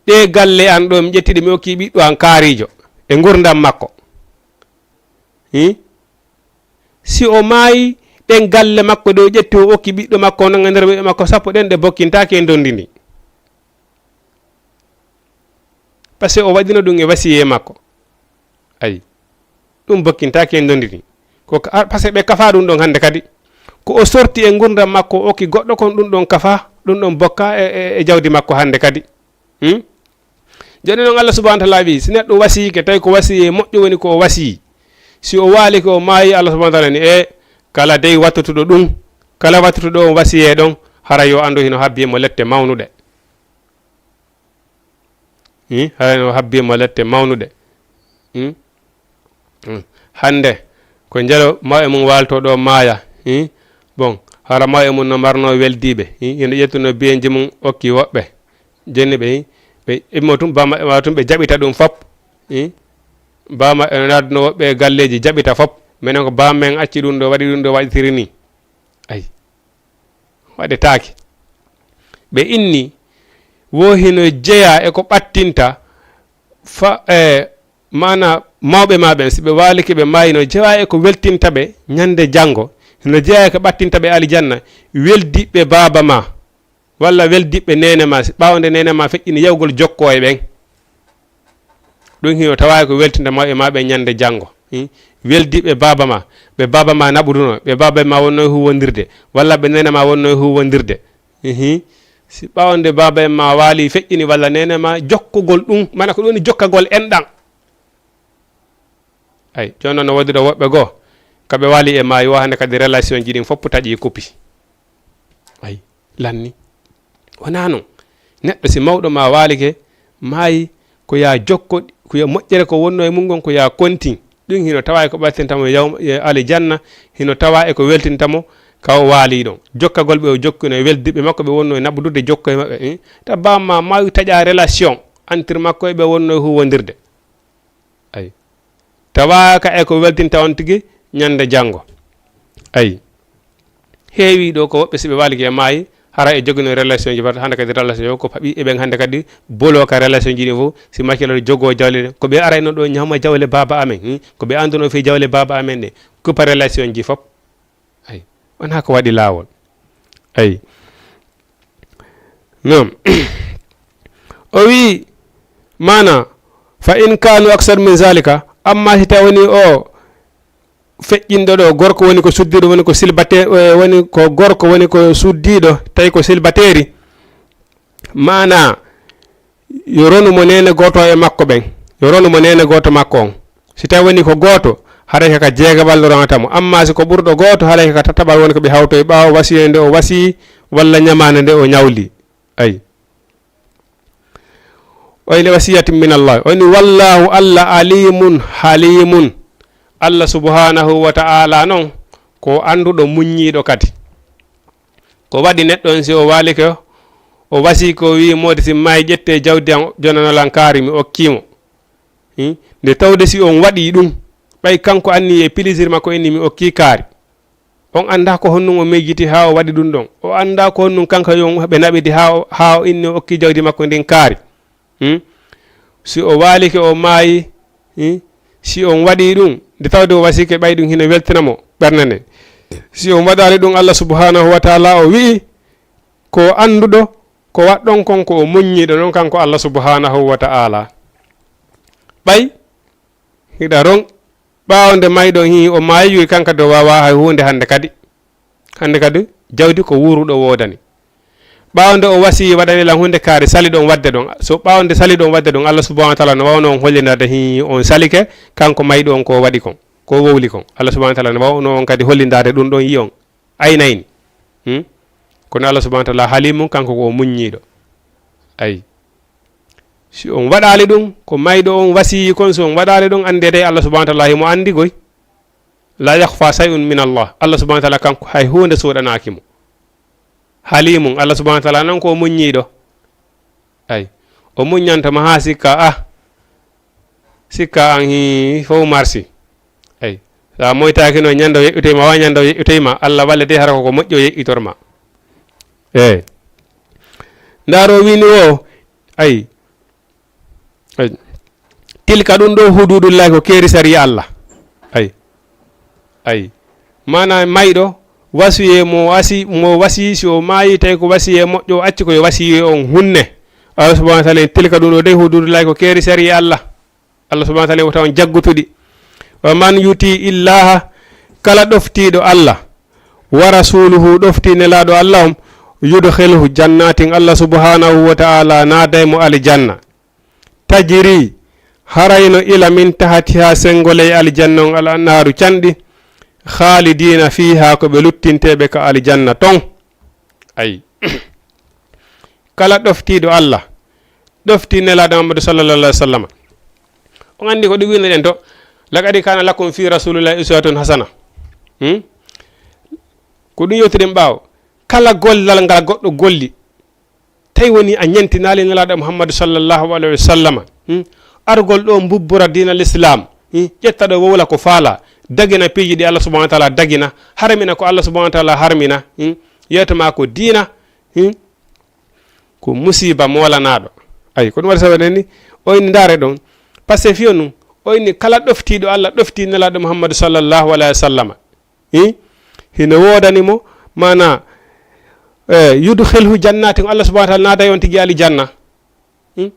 "Ɗee galle an ɗo, mi ƴetti ɗe, mi okki ɓiɗɗo an kaariijo e ngurdam makko." Hmm? Si o maayi, ɗen galle makko ɗe o ƴetti, o okki ɓiɗɗo makko, o nanga nder ɓiɓɓe makko sappo ɗen, ɗe bokkintaake e ndondi ndi. Parce que o waɗino ɗum e wasiyee makko. Ayi. Ɗum bokkintaake en ndondiri. Ko ka, par ce que ɓe kafaa ɗum ɗon hannde kadi. ko o sorti e ngurndam makko, o okki goɗɗo, kon ɗum ɗon kafa, ɗum ɗon bokka e, e, e jawdi makko hannde kadi. Hmm? Jooni noon, Allah subhanahu wa taala wi, si neɗɗo wasiyike, tawi ko wasiyee moƴƴo woni ko o wasiyi, si o waalike, o maayi, Allah subhanahu wa taala ni, e kala dey wattutuɗo ɗum, kala wattutuɗo on wasiyee ɗon, hara yo anndu hino habbi e mo lette mawnuɗe. Hmm? Hara no habbi e mo lette mawnuɗe. Hmm? Hmm. Hannde, ko njelo mawɓe mum waalto ɗo maaya. Hmm? Bon, hara mawɓe mum no marno weldiiɓe. Hmm? Hino ƴettuno biyeeji mum okki woɓɓe. Jenni ɓe, hmm? Ɓe immo tun, bama, ma tun ɓe jaɓita ɗum fop. Hmm? Bama eno naadno woɓɓe e galleeji jaɓita fop. Menen ko bam men acci ɗum ɗo, waɗi ɗum ɗo, waɗitiri ni. Ay. Waɗetaake. Ɓe inni, wo hino jeyaa e ko ɓattinta fa, e, maana mawɓe ma ɓen, si ɓe waalike ɓe maayi, no jeyaa e ko weltinta ɓe ñande janngo, hino jeyaa e ko ɓattinta ɓe alijanna, weldiɓɓe baaba ma, walla weldiɓɓe neene ma, si ɓaawo nde neene ma feƴƴini yawgol jokkoo e ɓen. Ɗum hino tawaa ko weltinta mawɓe ma ɓe ñande janngo. Hmm? Weldiɓɓe baaba ma, ɓe baaba ma naɓuduno, ɓe baaba ma wonno e huwondirde, walla ɓe neene ma wonno e huwondirde. Ihi. Si ɓaawo nde baaba en ma waali feƴƴini, walla neene ma, jokkugol ɗum, mana ko ɗum woni jokkagol enɗan. Ay, jooni noon no woodi ɗo woɓɓe goo, ka ɓe waali e maayi o, hannde kadi relation ji ɗin fof taƴi, kuppi. Ay, lanni. Wonaa noon. Neɗɗo si mawɗo ma waalike, maayi, ko yaa jokko, ko yaa moƴƴere ko wonno e mum ngon, ko yaa kontin. Ɗum hino tawaa e ko ɓattinta mo yaw-, e alijanna, hino tawaa e ko weltinta mo ka o waali ɗon. Jokkagol ɓe o jokkino e weldiɓɓe makko ɓe wonno e naɓudude jokko e maɓɓe, eh? Tawa ma maayi taƴa relation entre makko e ɓe wonno e huwondirde. Ay. Tawaaka e ko weltinta on tigi ñande janngo. Ay. Heewi ɗo ko woɓɓe si ɓe waalike e maayi, hara e jogino relation ji, hannde kadi relation o ko faɓi e ɓen hannde kadi bolo ka relation ji ɗin fof, si Macky Sall jogoo jawle ɗen, ko ɓe arayno ɗo ñaama jawle baaba amen, hmm? Ko ɓe annduno fii jawle baaba amen ɗe, kuppa relation ji fof. Ay, wonaa ko waɗi laawol. Ay. Naam. O wi, maana, fa in kanu aksar min zalika, amma si tawi woni o feƴƴinɗo ɗo, gorko woni ko suddiiɗo, woni ko silbate-, eh, woni ko gorko woni ko suddiiɗo, tawi ko silbateeri, maana, yo ronu mo neene gooto e makko ɓen, yo ronu mo neene gooto makko on. Si tawi woni ko gooto, haray ko ka jeegaɓal ronata mo. Amma si ko ɓurɗo gooto, haray ko ka tataɓal woni ko ɓe hawtoyi ɓaawo wasiyee nde o wasii, walla ñamaande nde o ñawli. Ay. O inni wasiyatin min Allah. O inni wallahu Allah alimun halimun. Allah subhanahu wa ta'ala non ko annduɗo muññiiɗo kadi. Ko waɗi neɗɗo on si o waalike, o wasii ko wii moodi si maayi ƴette jawdi an jonanolan kaari mi okkii mo. Hmm? Nde tawde si on waɗii ɗum, ɓay kanko anni e plaisir makko inni mi okkii kaari. On anndaa ko honɗum o miijiti haa o waɗi ɗum ɗon. O anndaa ko honɗum kanko yo ɓe naɓidi haa o, haa o inni o okki jawdi makko ndin kaari. Hmm? Si o waalike o maayi, hmm? Si on waɗii ɗum, nde tawde o wasiike ɓay ɗum hino weltina mo ɓernde nden. Si on waɗaali ɗum, Allah subhanahu wa ta'ala o wi'i, ko annduɗo, ko waɗɗon kon ko o muññiiɗo non kanko Allah subhanahu wa ta'ala. Ɓay, hiɗa ron, ɓaawo nde mayɗo hii o maayi, kanko kadi o waawaa hay huunde hannde kadi. Hannde kadi jawdi ko wuuruɗo woodani. Ɓaawo nde o wasii waɗani lan huunde kaari saliɗon waɗde ɗon. So ɓaawo nde saliɗon waɗde ɗon, Allah subhanahu wa ta'ala no waawno on hollindaade hii on salike, kanko mayɗo on ko waɗi kon, ko wowli kon. Allah subhanahu wa ta'ala no waawno on kadi hollindaade ɗum ɗon yi on. Aynayni. Hmm? Kono Allah subhanahu wa ta'ala halimun, kanko ko o muññiiɗo. Ay. Si on waɗaali ɗum, ko mayɗo on wasiyi kon, si on waɗaali ɗum, anndee tawi Allah subhanahu wa ta'ala himo anndi goy. La yakhfa shay'un min Allah. Allah subhanahu wa ta'ala kanko hay huunde suuɗanaaki mo. Halimun, Allah subhanahu wa ta'ala non ko o muññiiɗo. Ay. O muññanta ma haa sikka, ah, sikka an hi fof marsi. Ay. Sa moytaaki no ñande o yeƴƴutoy ma, wa ñande o yeƴƴutoy ma, Allah wallete hara ko ko moƴƴi o yeƴƴitor ma. Eey. Ndaaro wini o, ay. Ay. Tilka ɗum ɗo hududullahi ko keeri sariya Allah. Ay. Ay. Maana mayɗo, wasiyee mo wasi-, mo wasii si o maayi tawi ko wasiyee moƴƴo o acci ko yo wasiyee on hunne. Allah subhanahu wa ta'ala en tilka ɗum ɗo dey hududullahi ko keeri sariya Allah. Allah subhanahu wa ta'ala en wota on jaggutuɗi. Wa man yuti illaha, kala ɗoftiiɗo Allah, Wa rasuluhu, ɗofti nelaaɗo Allah on, yudkhilhu jannatin, Allah subhanahu wa ta'ala naaday mo aljanna. Tajri, harayno ila min tahtiha, sengo ley aljanna on, al annaaru, canɗi, khalidina fiha, ko ɓe luttinteeɓe ka aljanna ton. Ay. Kala ɗoftiiɗo Allah, ɗofti nelaaɗo Muhammadu sallallahu alaihi wasallam. On anndi ko ɗum wi'noɗen to, "Laqad kana lakum fi rasulillahi uswatun hasana." Hmm? Ko ɗum yewtuɗen ɓaawo. Kala gollal ngal goɗɗo golli, tawi woni a ñentinaali nelaaɗo Muhammadu sallallahu alaihi wasallam. Hmm? Argol ɗo mbubbora diina l'islam. Hmm? Ƴetta ɗo wowla ko faala. Dagina piiji ɗi Allah subhanahu wa ta'ala dagina. Harmina ko Allah subhanahu wa ta'ala harmina. Hmm? Yeeto ma ko diina. Hmm? Ko musiba moolanaaɗo. Ay, ko ɗum waɗi sabu enen ni, o inni ndaare ɗon. Parce que fiyo nun, o inni kala ɗoftiiɗo Allah, ɗoftii nelaaɗo Muhammadu sallallahu alaihi wasallam. Hi? Hino woodani mo, maana, eh, yudkhilhu jannatin, Allah subhanahu wa ta'ala naaday on tigi aljanna. Hmm?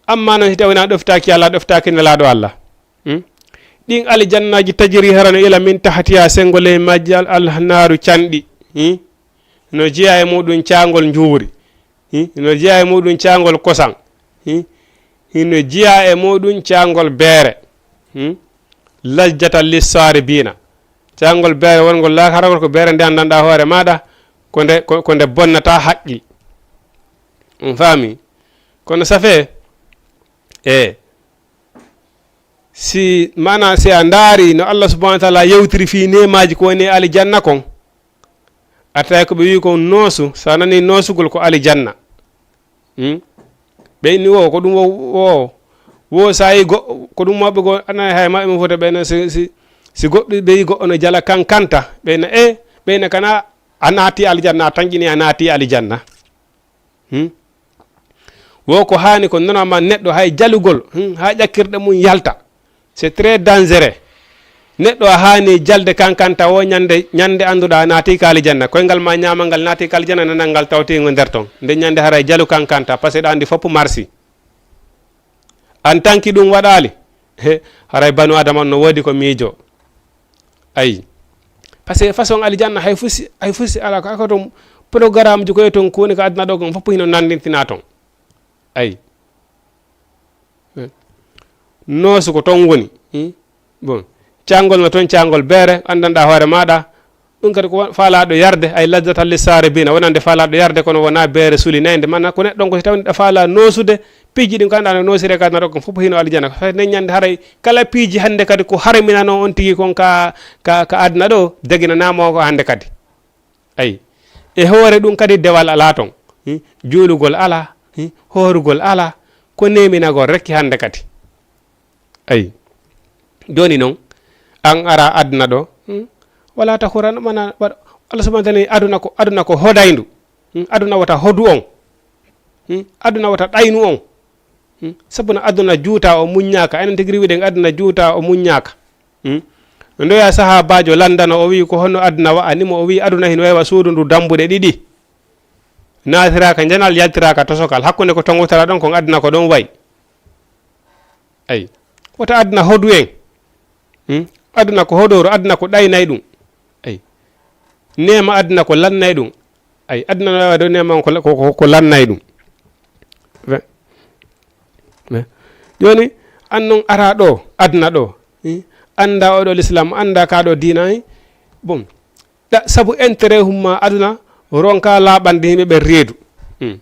Amma non si tawi wona ɗoftaaki Allah, ɗoftaaki nelaaɗo Allah. Hmm? Ɗin aljannaaji tajri harano ila min tahtiha, sengo ley majji al, al naaru canɗi. Hmm? No jeyaa e muɗum caangol njuuri. Hmm? No jeyaa e muɗum caangol kosan. Hmm? Hino jeyaa e muɗum caangol beere. Hmm? Lajjatan lissaribina. Caangol beere wongol laakaragol ko beere nde anndanɗaa hoore maaɗa, ko nde, ko, ko nde bonnata haqqil. On faami? Kono safee, e, si, maana, si a ndaari no Allah subhanahu wa ta'ala yewtiri fii neemaaji ko woni e aljanna kon, a tawi ko ɓe wi'i kon noosu, so a nanii noosugol ko aljanna. Hmm? Ɓe inni wo, ko ɗum wo, wo, wo saa'i go-, ko ɗum mawɓe go, ana hay maɓɓe mo fota ɓe na si, si, si goɗɗo ɓe yi goɗɗo no jala kankanta, ɓe na, e, ɓe na kana a naati aljanna, a tanƴini a naati aljanna. Hmm? Wo ko haani ko nonama neɗɗo hay jalugol, hmm, haa ƴakkirɗe mum yalta. C'est très dangereux. Neɗɗo a haani jalde kankanta wo ñande, ñande annduɗaa a naati ka aljanna. Koyngal ma ñaamal ngal naati ka aljanna, nanal ngal tawti ngo nder ton. Nde ñande haray jalu kankanta, parce que ɗa anndi fof marsi. En tant que ɗum waɗaali, he, haray banu Adama on no woodi ko miijo. Ayi. Parce que façon aljanna hay fusi, hay fusi ala ko, ko ton programme ji ko e ton ko woni ko aduna ɗo kon fof hino nanndintina ton. Ayi. Noosu ko ton woni. Hmm? Bon. Caangol no ton, caangol beere, anndanɗaa hoore maaɗa. Ɗum kadi ko wa-, faalaaɗo yarde, ay lazzatan lissaribina, wonande faalaaɗo yarde, kono wonaa beere sulinaynde. Maanaam ko neɗɗo on ko si tawii neɗɗo faalaa noosude, piiji ɗin ko anndaa no noosiree ka aduna ɗo kon fof hino aljana. Hay nden ñande haray kala piiji hannde kadi ko harminanoo on tigi kon ka, ka, ka aduna ɗo, daginanaa mo ko hannde kadi. Ayi. E hoore ɗum kadi dewal alaa ton. Hmm? Juulugol alaa, hmm? Hoorugol alaa, ko neeminagol rekki hannde kadi. Ayi. Jooni non, an ara aduna ɗo, hmm? Wala ta huran, mana, waɗ-, Allah subhanahu wa ta'ala ni aduna ko, aduna ko hodayndu. Hmm? Aduna wota hodu on. Hmm? Aduna wota ɗaynu on. Hmm? Sabu no aduna juuta o muññaaka. Enen tigi riwiɗen aduna juuta o muññaaka. Hmm? Ndoya sahaabaajo landano, o wi'i, "Ko honno aduna wa'ani mo?" O wi'i, "Aduna hino wayi wa suudu ndu dambuɗe ɗiɗi. Naatiraaka njanal, yaltiraaka tosokal. Hakkunde ko tongotara ɗon, kon aduna ko ɗon wayi." Ayi. Wota aduna hodu en. Hmm? Aduna ko hodoro, aduna ko ɗaynay ɗum. Ayi. Neema aduna ko lannay ɗum. Ayi, aduna no wawa dow neema on ko, ko, ko, ko lannay ɗum. Ve-, ve-, jooni, an non ara ɗo, aduna ɗo. Hmm? Annda oɗo l'islam, annda ka ɗo diina, eh? Bon. Ɗa, sabu intérêt humma aduna, ronka laaɓande yimɓe ɓe reedu. Hmm.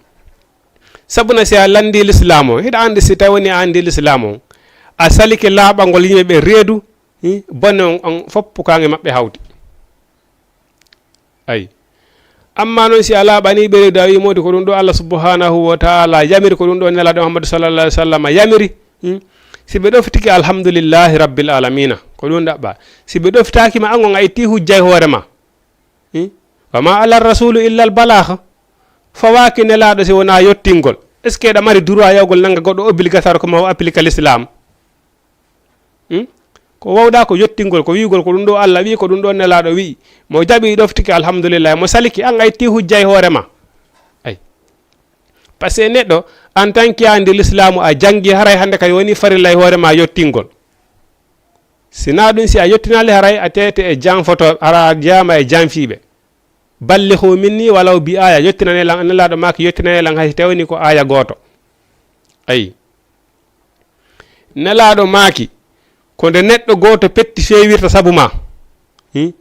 Sabu na si a lanndi l'islam o, hiɗa anndi si tawi woni a anndi l'islam o, a salike laaɓangol yimɓe ɓe reedu, hmm, bone on, on fof kaange maɓɓe hawti. Ayi. Amma non si a laaɓanii ɓe reedu, a wi'i moodi ko ɗum ɗo Allah subhanahu wa ta'ala yamiri, ko ɗum ɗo Nelaaɗo Muhammadu sallallahu alaihi wasallam yamiri, hmm, si ɓe ɗoftike, alhamdulillahi rabbil alamina, ko ɗum ɗaɓɓa. Si ɓe ɗoftaaki ma, an on a itti hujja e hoore ma. Hmm? Wa ma ala rasulu illa al balagh. Fawaaki nelaaɗo si wonaa yottingol. Est-ce que eɗa mari droit yawgol nannga goɗɗo obligatoire ko ma o applique l'islam? Hmm? Ko wawɗa ko yottingol, ko wi'ugol ko ɗum ɗo Allah wi'i, ko ɗum ɗo nelaaɗo wi'i. Mo jaɓi ɗoftike, alhamdulillah. Mo saliki, an a itti hujja e hoore ma. Ay. Parce que neɗɗo, en tant que a anndi l'islamu, a janngi, haray hannde kadi woni farilla e hoore ma yottingol. Si naa ɗum, si a yottinaali, haray a teete e janfotooɓe, hara a jeyaama e janfiiɓe. "Ballihu minni walaw bi aaya", yottinanee lan, Nelaaɗo maaki, yottinanee lan hay si tawii ko aaya gooto. Ayi. Nelaaɗo maaki, ko nde neɗɗo gooto petti feewirta sabu maa. Hmm?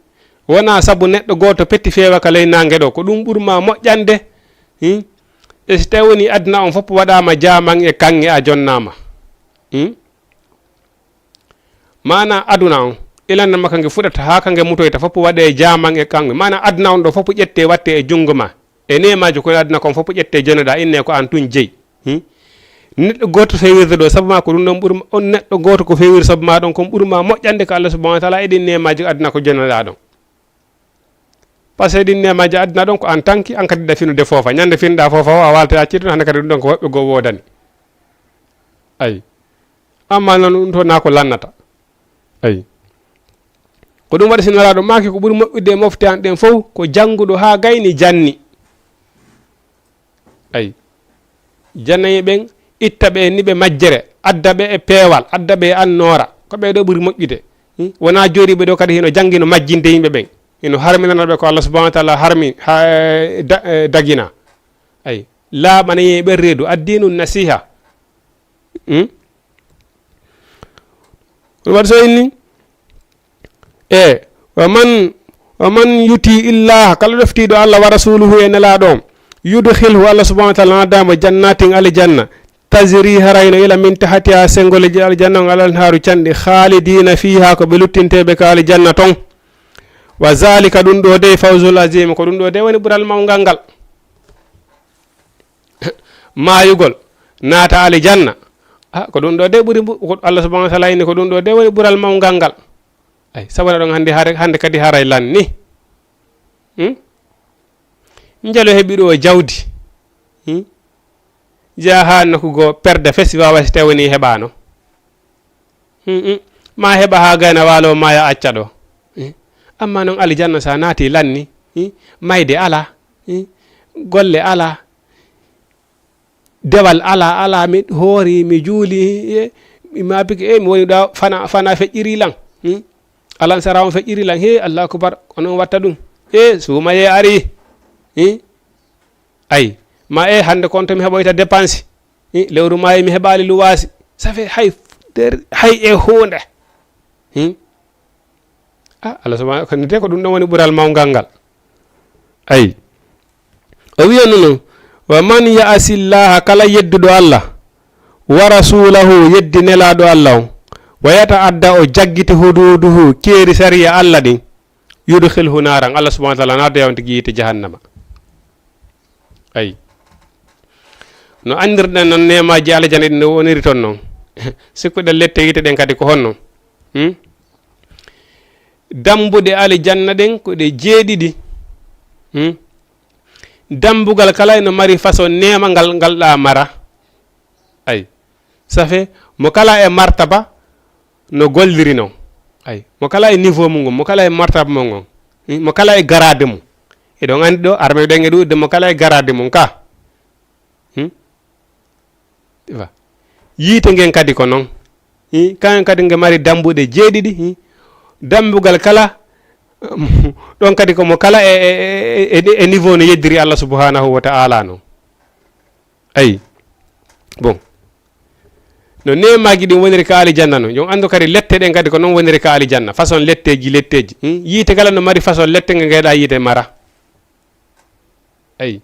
Wonaa sabu neɗɗo gooto petti feewa ka ley naange ɗoo, ko ɗum ɓuri maa moƴƴande. Hmm? E si tawii aduna on fof waɗaama jaaman e kaŋŋe, a jonnaama. Hmm? Maanaa aduna on, ilannde makka nge fuɗata haa ka nge mutoyta, fof waɗee jaaman e kaŋŋe. Maanaa aduna on ɗoo fof ƴettee wattee e junngo maa. E neemaaji ko aduna kon fof ƴettee jonoɗaa, innee ko aan tun jeyi. Hmm? Neɗɗo gooto feewirde ɗoo sabu maa ko ɗum ɗon ɓuri ma, on neɗɗo gooto ko feewiri sabu maa ɗon kon ɓuri maa moƴƴande ka Allah subhanahu wa taala e ɗin neemaaji aduna ko jonoɗaa ɗon. Par ce que ɗin neemaaji aduna ɗon ko aan tanki, aan kadi ɗa finude foofa. Ñande finɗaa foofa o, a waalta accirde, hannde kadi ɗum ɗon ko woɓɓe goo woodani. Ayi. Amma noon ɗum to naa ko lannata. Ayi. Ko ɗum waɗi si Nelaaɗo maaki ko ɓuri moƴƴude e mofte an ɗen fof ko jannguɗo haa gayni janni. Ayi. Janayɓe ɓen, itta ɓe e niɓe majjere, adda ɓe e peewal, adda ɓe e annoora. Ko ɓee ɗoo ɓuri moƴƴude. Hmm? Wonaa jooɗiiɓe ɗoo kadi hino janngi no majjinde yimɓe ɓen. Hino harminana ɓe ko Allah subhanahu wa taala harmi, ha, eh, da-, eh, dagina. Ayi. Laaɓana yimɓe ɓen reedu. Addiinu nasiha. Hmm? Ɗum waɗi so inni, e, "Wa man, wa man yuti illaha", kala ɗoftiiɗo Allah, "wa rasuluhu", e Nelaaɗo on, "yudkhilhu", Allah subhanahu wa taala naadamo, "jannatin", aljanna, "tajri", harayno ila, "min tahtiha", senngoleeji aljanna on, "al anharu", canɗi, "khalidina fiha", ko ɓe luttinteeɓe ka aljanna ton. "Wa zalika", ɗum ɗoo dey, "fawzul azim", ko ɗum ɗoo dey woni ɓural mawngal ngal. Maayugol, naata aljanna. Ah, ko ɗum ɗoo de ɓuri mbu-, ko Allah subhanahu wa taala inni ko ɗum ɗoo de woni ɓural mawngal ngal. Ay, sabu na ɗon hannde, hare-, hannde kadi haray lanni. Hmm? Njelo heɓi ɗo jawdi. Hmm? Jeyaa haa nokku goo perde fesi waawa si tawani heɓaano. Hmm, hmm. Ma heɓa haa gayna waalo ma ya acca ɗo. Hmm. Amma noon aljanna sa naati lanni. Hmm? Mayde alaa. Hmm? Golle alaa. Dewal alaa, alaa, mi hoori, mi juuli, e, mi maapike, e, mi woni ɗo, fana, fana feƴƴiri lan. Hmm? Alan sara on feƴƴiri lan. He, Allahu akbar, ko noon watta ɗum. E, suumayee ari. Hmm? Ay, ma e, hannde kon to mi heɓoyta dépense. Hmm? Lewru maayi mi heɓaali luwaasi. Ça fait hay, der-, hay e huunde. Hmm? Ah, Allah subhanahu, ko nde ko ɗum ɗon woni ɓural mawngal ngal. Ayi. O wiyanno non, "Wa man ya'si Llaha", kala yedduɗo Allah, "wa rasulahu", yeddi Nelaaɗo Allah on, "wa yata'adda", o jaggiti, "hududuhu", keeri sariya Allah ɗin, "yudkhilhu naaran", Allah subhanahu wa taala naada on tigi yiite jahannama. Ayi. No anndirɗen non neemaaji aljanna ɗin no woniri ton non. Sikkuɗen lette yiite ɗen kadi ko honno? Hmm? Dambuɗe aljanna ɗen ko ɗe jeeɗiɗi. Hmm? Dambugal kala eno mari façon neema ngal, ngal ɗa mara. Ayi. Ça fait, mo kala e martaba no golliri non. Ayi. Mo kala e niveau mum ngon, mo kala e martaba mum ngon. Hmm? Mo kala e garaade mum. Eɗon anndi ɗo, arme ɗen e ɗuuɗde, mo kala e garaade mum ka. Hmm? Iwa. Yiite ngen kadi ko non. Hi, kaŋŋe kadi nge mari dambuɗe jeeɗiɗi. Hi. Dambugal kala, ɗon kadi ko mo kala e, e, e, e, e niveau no yeddiri Allah subhanahu wa ta'ala non. Ayi. Bon. No neemaaji ɗin woniri ka aljanna non. Jon anndu kadi lette ɗen kadi ko non woniri ka aljanna. Façon letteeji, letteeji. Hmm? Yiite kala no mari façon lette nge ngeɗa yiite mara. Ayi.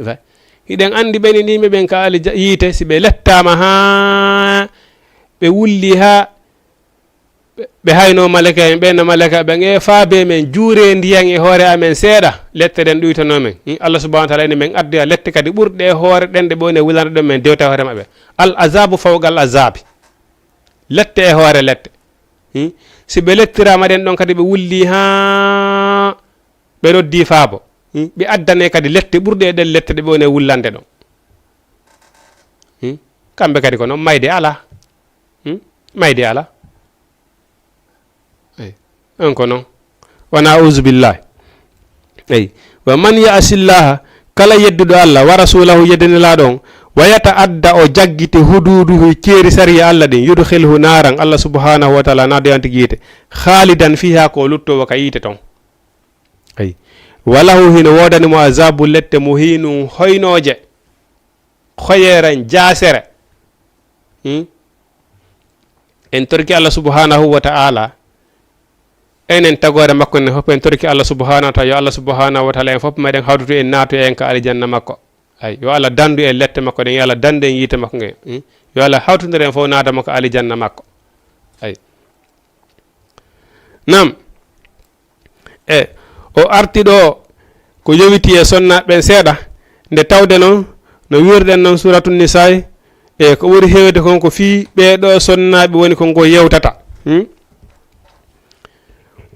Fa-, hiɗen anndi ɓen e yimɓe ɓen ka alja-, yiite, si ɓe lettaama haa ɓe wulli haa ɓe, ɓe hayno malaka en, ɓen no malaka ɓen, e faabe men, juure ndiyan e hoore amen seeɗa, lette ɗen ɗuytono men. Hmm, Allah subhanahu wa taala ene men addoya lette kadi ɓurɗe e hoore ɗen ɗe ɓe woni e wulande ɗon men dewta e hoore maɓɓe. Al azabu fawqa al azabi. Lette e hoore lette. Hmm? Si ɓe lettiraama ɗen ɗon kadi ɓe wulli haa ɓe noddi faabo. Hmm? Ɓe addane kadi lette ɓurɗe e ɗen lette ɗe ɓe woni e wullande ɗon. Hmm? Kamɓe kadi ko noon mayde alaa. Hmm? Mayde alaa. Eey. On ko noon. Wona auzubillahi. Eey. Wa man ya'sillaha, kala yedduɗo Allah, wa rasulahu, yedde Nelaaɗo on, Wa yata adda o jaggiti hududuhu ceeri sariya Allah ɗin, yudkhilhu naaran, Allah subhanahu wa taala naado yanti yiite, khaalidan fiha ko o luttowo ka yiite ton. Ay. Wa lahu hino woodani mo azabu lette muhinun hoynooje, hoyeran jaasere. Hmm? En torki Allah subhanahu wa ta'ala, enen tagoore makko nden fof, en torki Allah subhanahu wa ta'ala, yo Allah subhanahu wa ta'ala en fof meɗen hawtutu en naatu en ka aljanna makko. Ay, yo Allah dandu en lette makko ɗen, yo Allah dandu en yiite makko ngen. Hmm? Yo Allah hawtindire en fof naada mo ka aljanna makko. Ay. Nam. E, o arti ɗo ko yowiti e sonnaaɓe ɓen seeɗa, nde tawde noon, no wiirɗen noon Suuratu Nisaa, e ko ɓuri heewde kon ko fii ɓee ɗoo sonnaaɓe woni ko ngo yewtata. Hmm?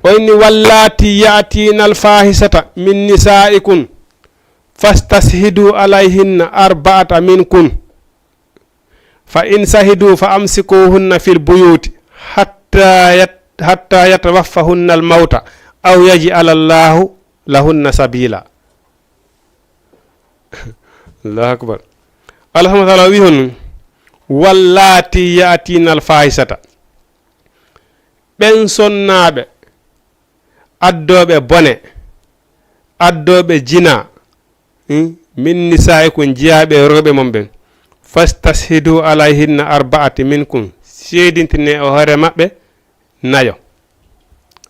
O inni: "Wallaati ya'tiina al-faahisata min nisaa'ikum, fastashhiduu alayhinna arba'ata minkum." Fa in sahidu fa amsikuhunna fil buyuti hatta yat-, hatta yatawaffahunna al mawta aw yaj'ala Allahu lahunna sabila. Allahu akbar. Allah subhanahu wa ta'ala wi honno? Wallaati ya'tiina al fahisata. Ɓen sonnaaɓe, addooɓe bone, addooɓe jinaa, hmm, min nisaa'ikum, jiyaaɓe e rewɓe mon ɓen, fastashhidu alayhinna arba'ati minkum, seedintine e hoore maɓɓe nayo.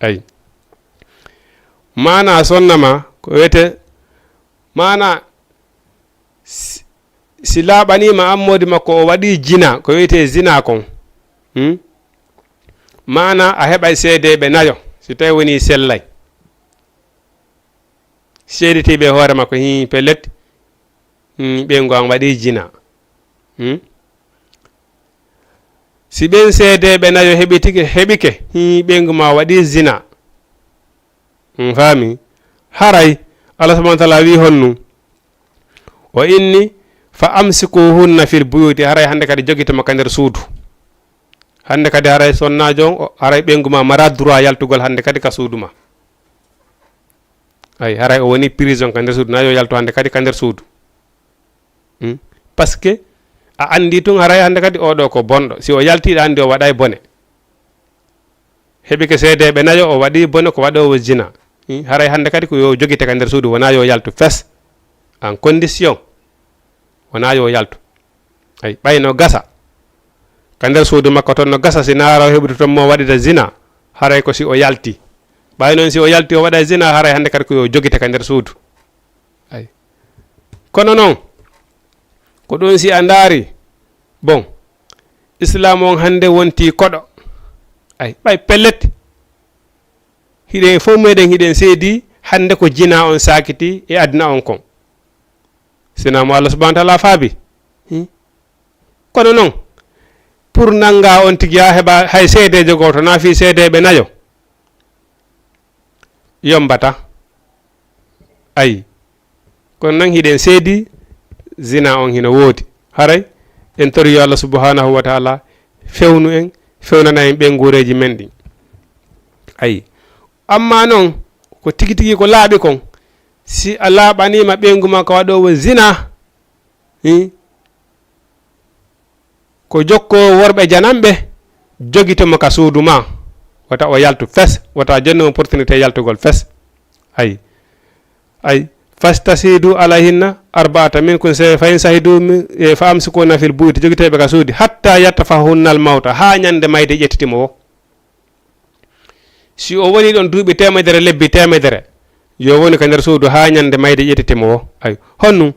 Ay. Maana sonna ma, ko wiyete, maana si, si laaɓaniima an moodi makko, o waɗii jinaa, ko wiyetee zinaa kon. Hmm? Maana a heɓay seedeeɓe nayo, si tawi wonii sellay. Seeditiiɓe e hoore makko, hii, pellet, hii, ɓeyngu an waɗii jinaa. Hmm? Si ɓen seedeeɓe nayo heɓitike, heɓike, hii, ɓeyngu ma waɗii zinaa. On faami? Haray Allah subhanahu wa ta'ala wi honnu? O inni: "Fa amsikuhunna fil buyuti." Haray hannde kadi jogite mo ka nder suudu. Hannde kadi haray sonnaajo on, o, haray ɓeyngu ma mara droit yaltugol hannde kadi ka suudu ma. Ay, haray o woni prison ka nder suudu, na yo yaltu hannde kadi ka nder suudu. Hmm? Parce que a anndi tun haray hannde kadi oo ɗoo ko bonɗo. Si o yaltii, ɗa anndi o waɗay bone. Heɓike seedeeɓe nayo, o waɗi bone, ko waɗoowo zina. Hmm? Haray hannde kadi ko yo jogite ka nder suudu, wonaa yo yaltu fes. En condition. Wonaa yo yaltu. Ay, ɓay no gasa. Ka nder suudu makko ton no gasa, si naara o heɓude ton mo waɗida zina, haray ko si o yalti. Ɓay noon si o yalti o waɗa zina, haray hannde kadi ko yo jogite ka nder suudu. Ay. Kono noon, ko ɗum si a ndaari, bon, Islaam on hannde wonti koɗo. Ay, ɓay pellet. Hiɗen fof meɗen hiɗen seedi hannde ko jinaa on saakiti e aduna on kon. Sinaa mo Allah subhanahu wa ta'ala faabi. Hmm? Kono noon, pour nannga on tigi haa heɓa hay seedeejo gooto, naa fii seedeeɓe nayo, yombata. Ayi. Kono noon hiɗen seedi, zina on hino woodi. Haray, en tori yo Allah subhanahu wa ta'ala fewnu en, fewnana en ɓeynguureeji men ɗin. Ayi. Amma noon, ko tigi tigi ko laaɓi kon, si a laaɓaniima ɓeyngu ma ko waɗoowo zina, Hii. Ko jokkoowo worɓe jananɓe, jogito mo ka suudu ma. Wata o yaltu fes, wata jonnu opportunité yaltugol fes. Ay. Ay. Fastashhidu alayhinna arba'ata minkum, se, fa in shahidu min, e, fa amsikuhunna fil buyuti, jogiteeɓe ka suudu, hatta yatawaffahunna al mawta, haa ñande mayde ƴettiti mo wo. Si o woni ɗon duuɓi teemedere, lebbi teemedere, yo wonu ka nder suudu haa ñande mayde ƴettiti mo wo. Ay, honnu?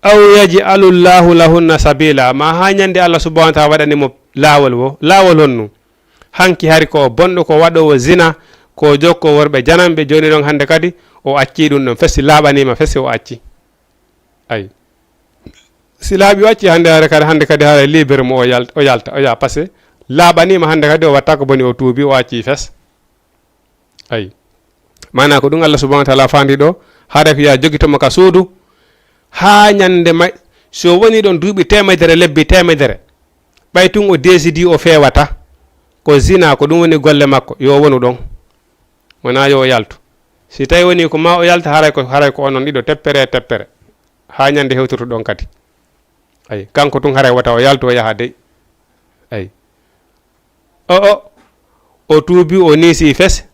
Aw yaj'alu Allahu lahunna sabila, ma haa ñande Allah subhanahu wa ta'ala waɗani mo laawol wo. Laawol honnu? Hanki hari ko o bonɗo, ko waɗoowo zina, ko jokko worɓe jananɓe, jooni ɗon hannde kadi o accii ɗum ɗon, fes si laaɓaniima, fes si o accii. Ay. Si laaɓi o acci hannde, haare kadi, hannde kadi haare libre mo o yal-, o yalta, o yaha, parce que laaɓaniima hannde kadi o watta ko boni, o tuubi, o acci fes. Ay. Maana ko ɗum Allah subhanahu wa ta'ala fandi ɗo, haare ko ya jogito mo ka suudu, haa ñande may, so woni ɗon duuɓi teemedere, lebbi teemedere, ɓay tun o décidi o feewata, ko zina, ko ɗum woni golle makko, yo wonu ɗon. Wonaa yo o yaltu. Si tawi woni ko ma o yalta, haray ko, haray ko onon ɗiɗo teppere e teppere. Haa ñande hewtoto ɗon kadi. Ay, kanko tun haray wota o yaltu o yaha dey. Ay. O, o, o tuubi, o niisi fes,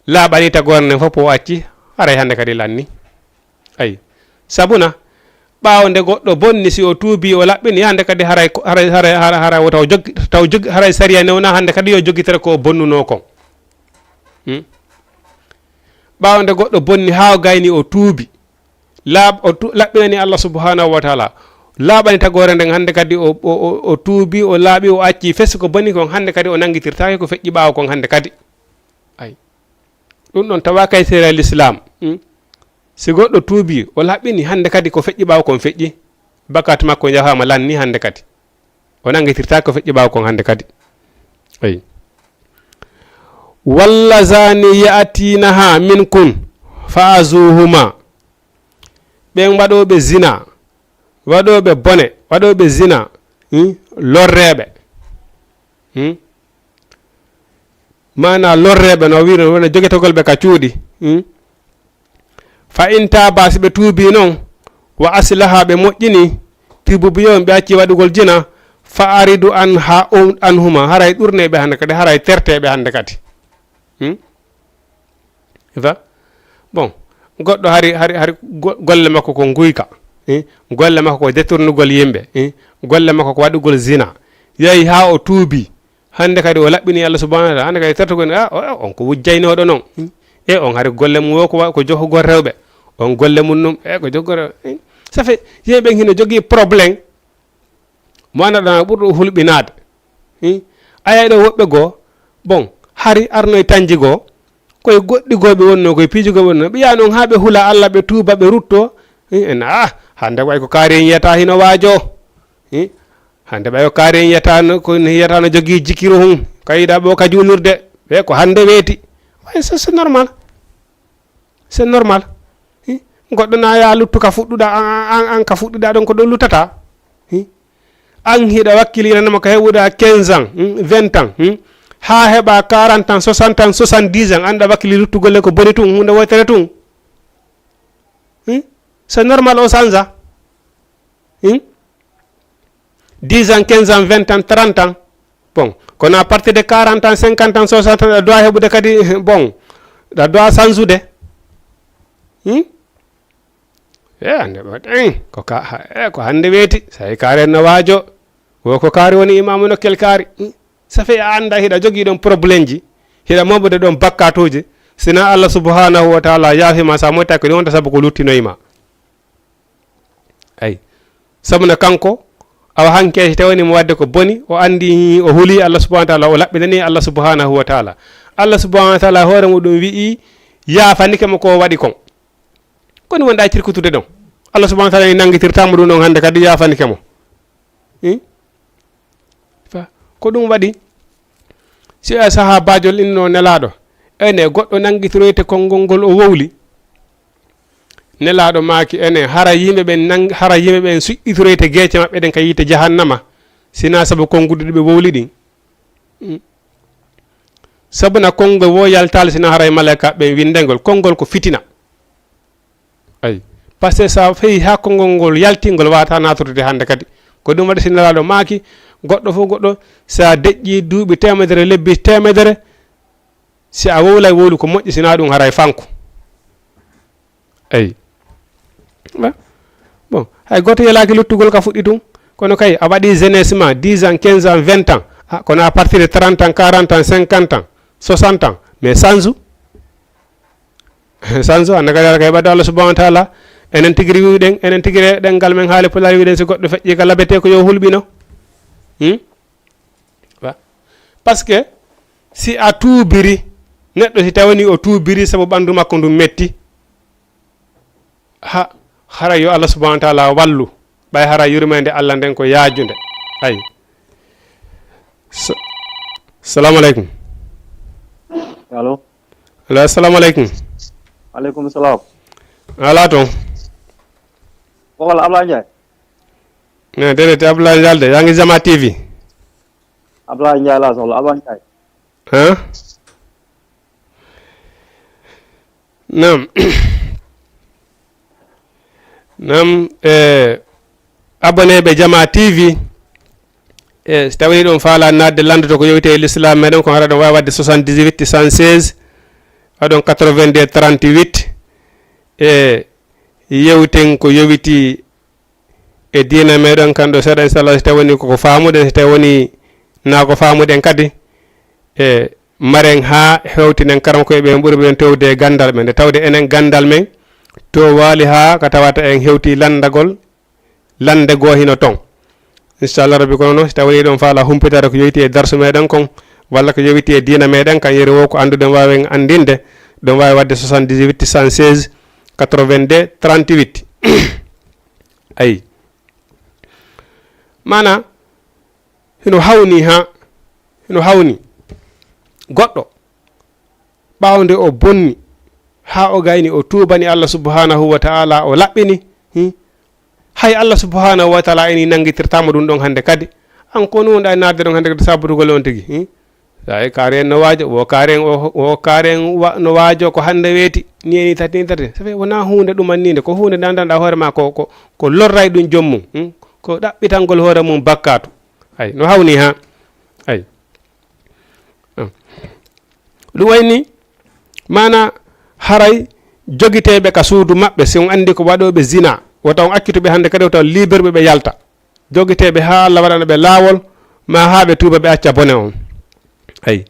laaɓani tagoore nden fof, o acci, haray hannde kadi lanni. Ay. Sabuna, ɓaawo nde goɗɗo bonni, si o tuubi, o laɓɓini, hannde kadi haray ko, haray, haray, haray, haray wota o joggi, taw joggi, haray sariya newna hannde kadi yo joggitere ko o bonnunoo kon. Hmm? Ɓaawo nde goɗɗo bonni haa o gayni, o tuubi, laaɓ-, o tu-, laɓɓinani Allah subhanahu wa taala, laaɓani tagoore nden, hannde kadi o, o, o, o tuubi, o laaɓi, o acci fes ko boni kon, hannde kadi o nanngitirtaake ko feƴƴi ɓaawo kon hannde kadi. Ay. Ɗum ɗon tawa kay sariya l'islam. Hmm? Si goɗɗo tuubi, o laɓɓini, hannde kadi ko feƴƴi ɓaawo kon feƴƴi. Bakkaatu makko njahaama lanni hannde kadi. O nanngitirtaake ko feƴƴi ɓaawo kon hannde kadi. Eyi. Walla zani ya'tinaha minkun fa azuhuma. Ɓen waɗooɓe zina, waɗooɓe bone, waɗooɓe zina, hmm, lorreeɓe. Hmm? Maanaa lorreeɓe no wi'no, wona jogetogol ɓe ka cuuɗi. Hmm? Fa in taaba, si ɓe tuubii non, wa aslaha, ɓe moƴƴini, tuubuubuyoo, ɓe acci waɗugol jina, fa aridu anha, um, anhuma, haray ɗurnee ɓe hannde kadi, haray tertee ɓe hannde kadi. Hmm? Fa? Bon, goɗɗo hari, hari, hari go-, golle makko ko nguyka, eh? Golle makko ko detournugol yimɓe, eh? Golle makko ko waɗugol zina. Yahi haa o tuubi. Hannde kadi o laɓɓini Allah subhanahu wa taala. Hannde kadi tertugol, ah, o, o, on ko wujjaynooɗo non. E on hari golle mum o ko wa-, ko johugol rewɓe. On golle mum non, e ko johugol rewɓe. Eh? Ça fait, yimɓe hino jogii problème. Mo annduɗaa ɓurɗo hulɓinaade. Hmm? Ayay ɗo woɓɓe goo, bon, hari arno e tanji goo, koye goɗɗi goo ɓe wonnoo, koye piiji goo ɓe wonnoo. Ɓe yaha noon haa ɓe hula Allah, ɓe tuuba, ɓe ruttoo. Hmm? En, ah, hannde way ko kaari en yiyata hino waajoo. Hmm? Hannde ɓay ko kaari en yiyata no, ko yiyata no jogii jikiru hum. Kayiɗa ɓo ka juulirde. Ɓe ko hannde weeti. Way, c'est, c'est normal. C'est normal. Hi? Goɗɗo na ya luttu ka fuɗɗuɗa, an, an, an, an ka fuɗɗuɗa ɗon ko ɗo luttata. Hi? An hiɗa wakkilinanama ka heɓuɗa quinze ans, hmm, vingt ans, hmm? Haa heɓa quarante ans, soixante ans, soixante-dix ans, an ɗa wakkili luttugol le ko boni tun, hunde woytere tun. Hi? C'est normal o sanza. Hi? Dix ans, quinze ans, vingt ans, trente ans. Bon, kono à partir de quarante ans, cinquante ans, soixante ans, ɗa doit heɓude kadi, bon, ɗa doit sansude. Hmm? E, hannde, eh, ko ka, ha, eh, ko hannde weeti, so tawi kaari en no waajo, wo ko kaari woni imaamu nokkel kaari. Hmm? Ça fait a annda hiɗa jogii ɗon problème ji, hiɗa maɓɓude ɗon bakkatuuji, sina Allah subhanahu wa taala yaafima, sa moyta ko ni wonta sabu ko luttinoyima. Ay. Sabu na kanko, awa hanke si tawani mo wadde ko boni, o anndi, o huli Allah subhanahu wa taala, o laɓɓinani Allah subhanahu wa taala. Allah subhanahu wa taala hoore muɗum wi'i, yaafanike mo ko o waɗi kon. Kono wonɗa cirkutude ɗon. Allah subhanahu wa taala ni nanngitirta mo ɗum ɗon hannde kadi yaafanike mo. Hmm? Fa-, ko ɗum waɗi, si a sahaabaajo inno Nelaaɗo, ene goɗɗo nanngitoroyte konngol ngol o wowli. Nelaaɗo maaki, ene hara yimɓe ɓen nang-, hara yimɓe ɓen suƴƴitoroyte geece maɓɓe ɗen ka yiite jahannama, sinaa sabu konnguɗi ɗi ɓe wowli ɗin. Mm. Sabu na konngol wo yaltaali sinaa haray malaykaaɓe ɓen winndayngol. Konngol ko fitina. Ayi. Par ce que so a fehii haa konngol ngol yalti, ngol waawataa naatorde hannde kadi. Ko ɗum waɗi si Nelaaɗo maaki, goɗɗo fof goɗɗo, so a deƴƴii duuɓi teemedere, lebbi teemedere, si a wowlay wowlu ko moƴƴi, sinaa ɗum haray fanko. Ayi. Ba-, bon, hay gooto yelaaki luttugol ka fuɗɗi tun. Kono kay, a waɗi jeunesse ma, dix ans, quinze ans, vingt ans. Ah, kono à partir de trente ans, quarante ans, cinquante ans, soixante ans, mais sansu. Sansu, hannde kadi, kay ɓadde Allah subhanahu wa taala, enen tigi riwiɗen, enen tigi re-, ɗenngal men haali Pulaar wiɗen, si goɗɗo feƴƴi ka labete ko yo hulɓino. Hmm? Wa-, parce que si a tuubiri, neɗɗo si tawani o tuubiri sabu ɓanndu makko ndu metti, ha, hara yo Allah subhanahu wa taala wallu, ɓay hara yurmeende Allah nden ko yaajunde. Ay. Sa-, salamu aleykum. Allo. Allo, assalamu aleykum. Aleykum salam. Ala toon. Ko walla Ablaye Ndiaye? Ne, déedéet, Ablaye Ndiaye de, yaa ngi Jama T V. Ablaye Ndiaye laa soxla, Ablaye Ndiaye. Hein? Naam. Naam, eh, abonné ɓe Jama T V. E so tawii ɗum faala naatde lanndoto ko yowiti e l'islam meɗen, ko hara ɗum waawi waɗde soixante-dix-huit soixante-seize, waɗon quatre-vingt-deux trente-huit. E yewten ko yowiti e diina meɗen kan ɗo seeɗa, inchallah, so tawi woni koko faamuɗen, so tawi woni na ko faamuɗen kadi. E maren haa hewtinen karam koye ɓe ɓuri ɓen towde e ganndal men, nde tawde enen ganndal men to waali haa ka tawata en hewti lanndagol lannde goo hino ton. Inchallah rabbi, kono noon, si tawii ɗon faala humpitaade ko yowiti e darsu meɗen kon, walla ko yowiti e diina meɗen kan, yeri wo ko annduɗen waawen anndinde, ɗon waawi waɗde soixante-dix-huit soixante-seize quatre-vingt-deux trente-huit. Ayi. Maana, hino hawni ha, hino hawni. Goɗɗo, ɓaawo nde o bonni, haa o gayni, o tuubani Allah subhanahu wa ta'ala, o laɓɓini, hmm? Hay Allah subhanahu wa ta'ala eni nanngitirtaama ɗum ɗon hannde kadi. An ko nuunɗa e naatde ɗon hannde kadi sabotugol on tigi, hmm? Sa e kaaren no waajo, wo kaaren o, wo kaaren wa-, no waajo ko hannde weeti, ni eni tati, ni tati. Ça fait wonaa huunde ɗumanninde, ko huunde nde anndanɗaa hoore ma ko, ko, ko lorray ɗum joom mum, hmm? Ko ɗaɓɓitangol hoore mum bakkaatu. Ay, no hawni ha. Ay. Ah. Ɗum wayni, maana haray joguiteeɓe ka suudu maɓɓe, si on anndi ko waɗooɓe zina, wota on accutu ɓe hannde kadi, wota on liiberɓe ɓe yalta. Joguiteeɓe haa Allah waɗana ɓe laawol, ma haa ɓe tuuba, ɓe acca bone on. Ay.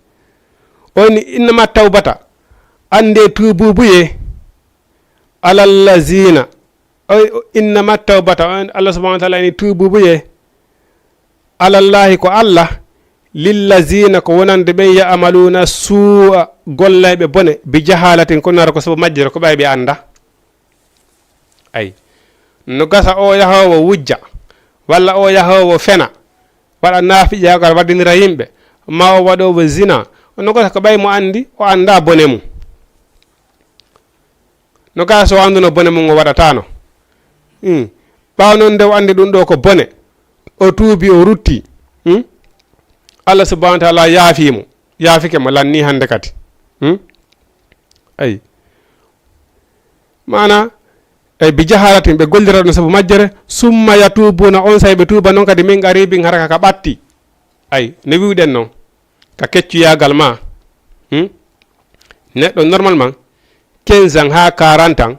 O inni, "Innama tawbata, annde tuububuye, alallazina." Oy, innama tawbata, on Allah subhanahu wa ta'ala ini tuububuye. Alallahi ko Allah, lillazina ko wonande ɓen ya'maluna suu'a gollayɓe bone, bi jahalatin ko nara ko sabu majjere ko ɓay ɓe annda. Ay. No gasa o yahoowo wujja, walla o yahoowo fena, waɗa naafiqi, yagal waddinira yimɓe, ma o waɗoowo zina. No gasa ko ɓay mo anndi, o annda bone mum. No gasa o annduno bone mum o waɗataano. Hmm. Ɓaawo noon nde o anndi ɗum ɗo ko bone, o tuubi, o rutti. Hmm? Allah subhanahu wa ta'ala yaafi mo, yaafike mo, lanni hannde kadi. Hmm? Ay. Maana, ay bi jahalatin, ɓe gollira ɗum sabu majjere, summa yatubuna, on say ɓe tuuba noon kadi min qaribin, hara ka ɓatti. Ay, no wiwɗen noon, ka keccuyaagal ma. Hmm? Neɗɗo normalement, quinze ans haa quarante ans,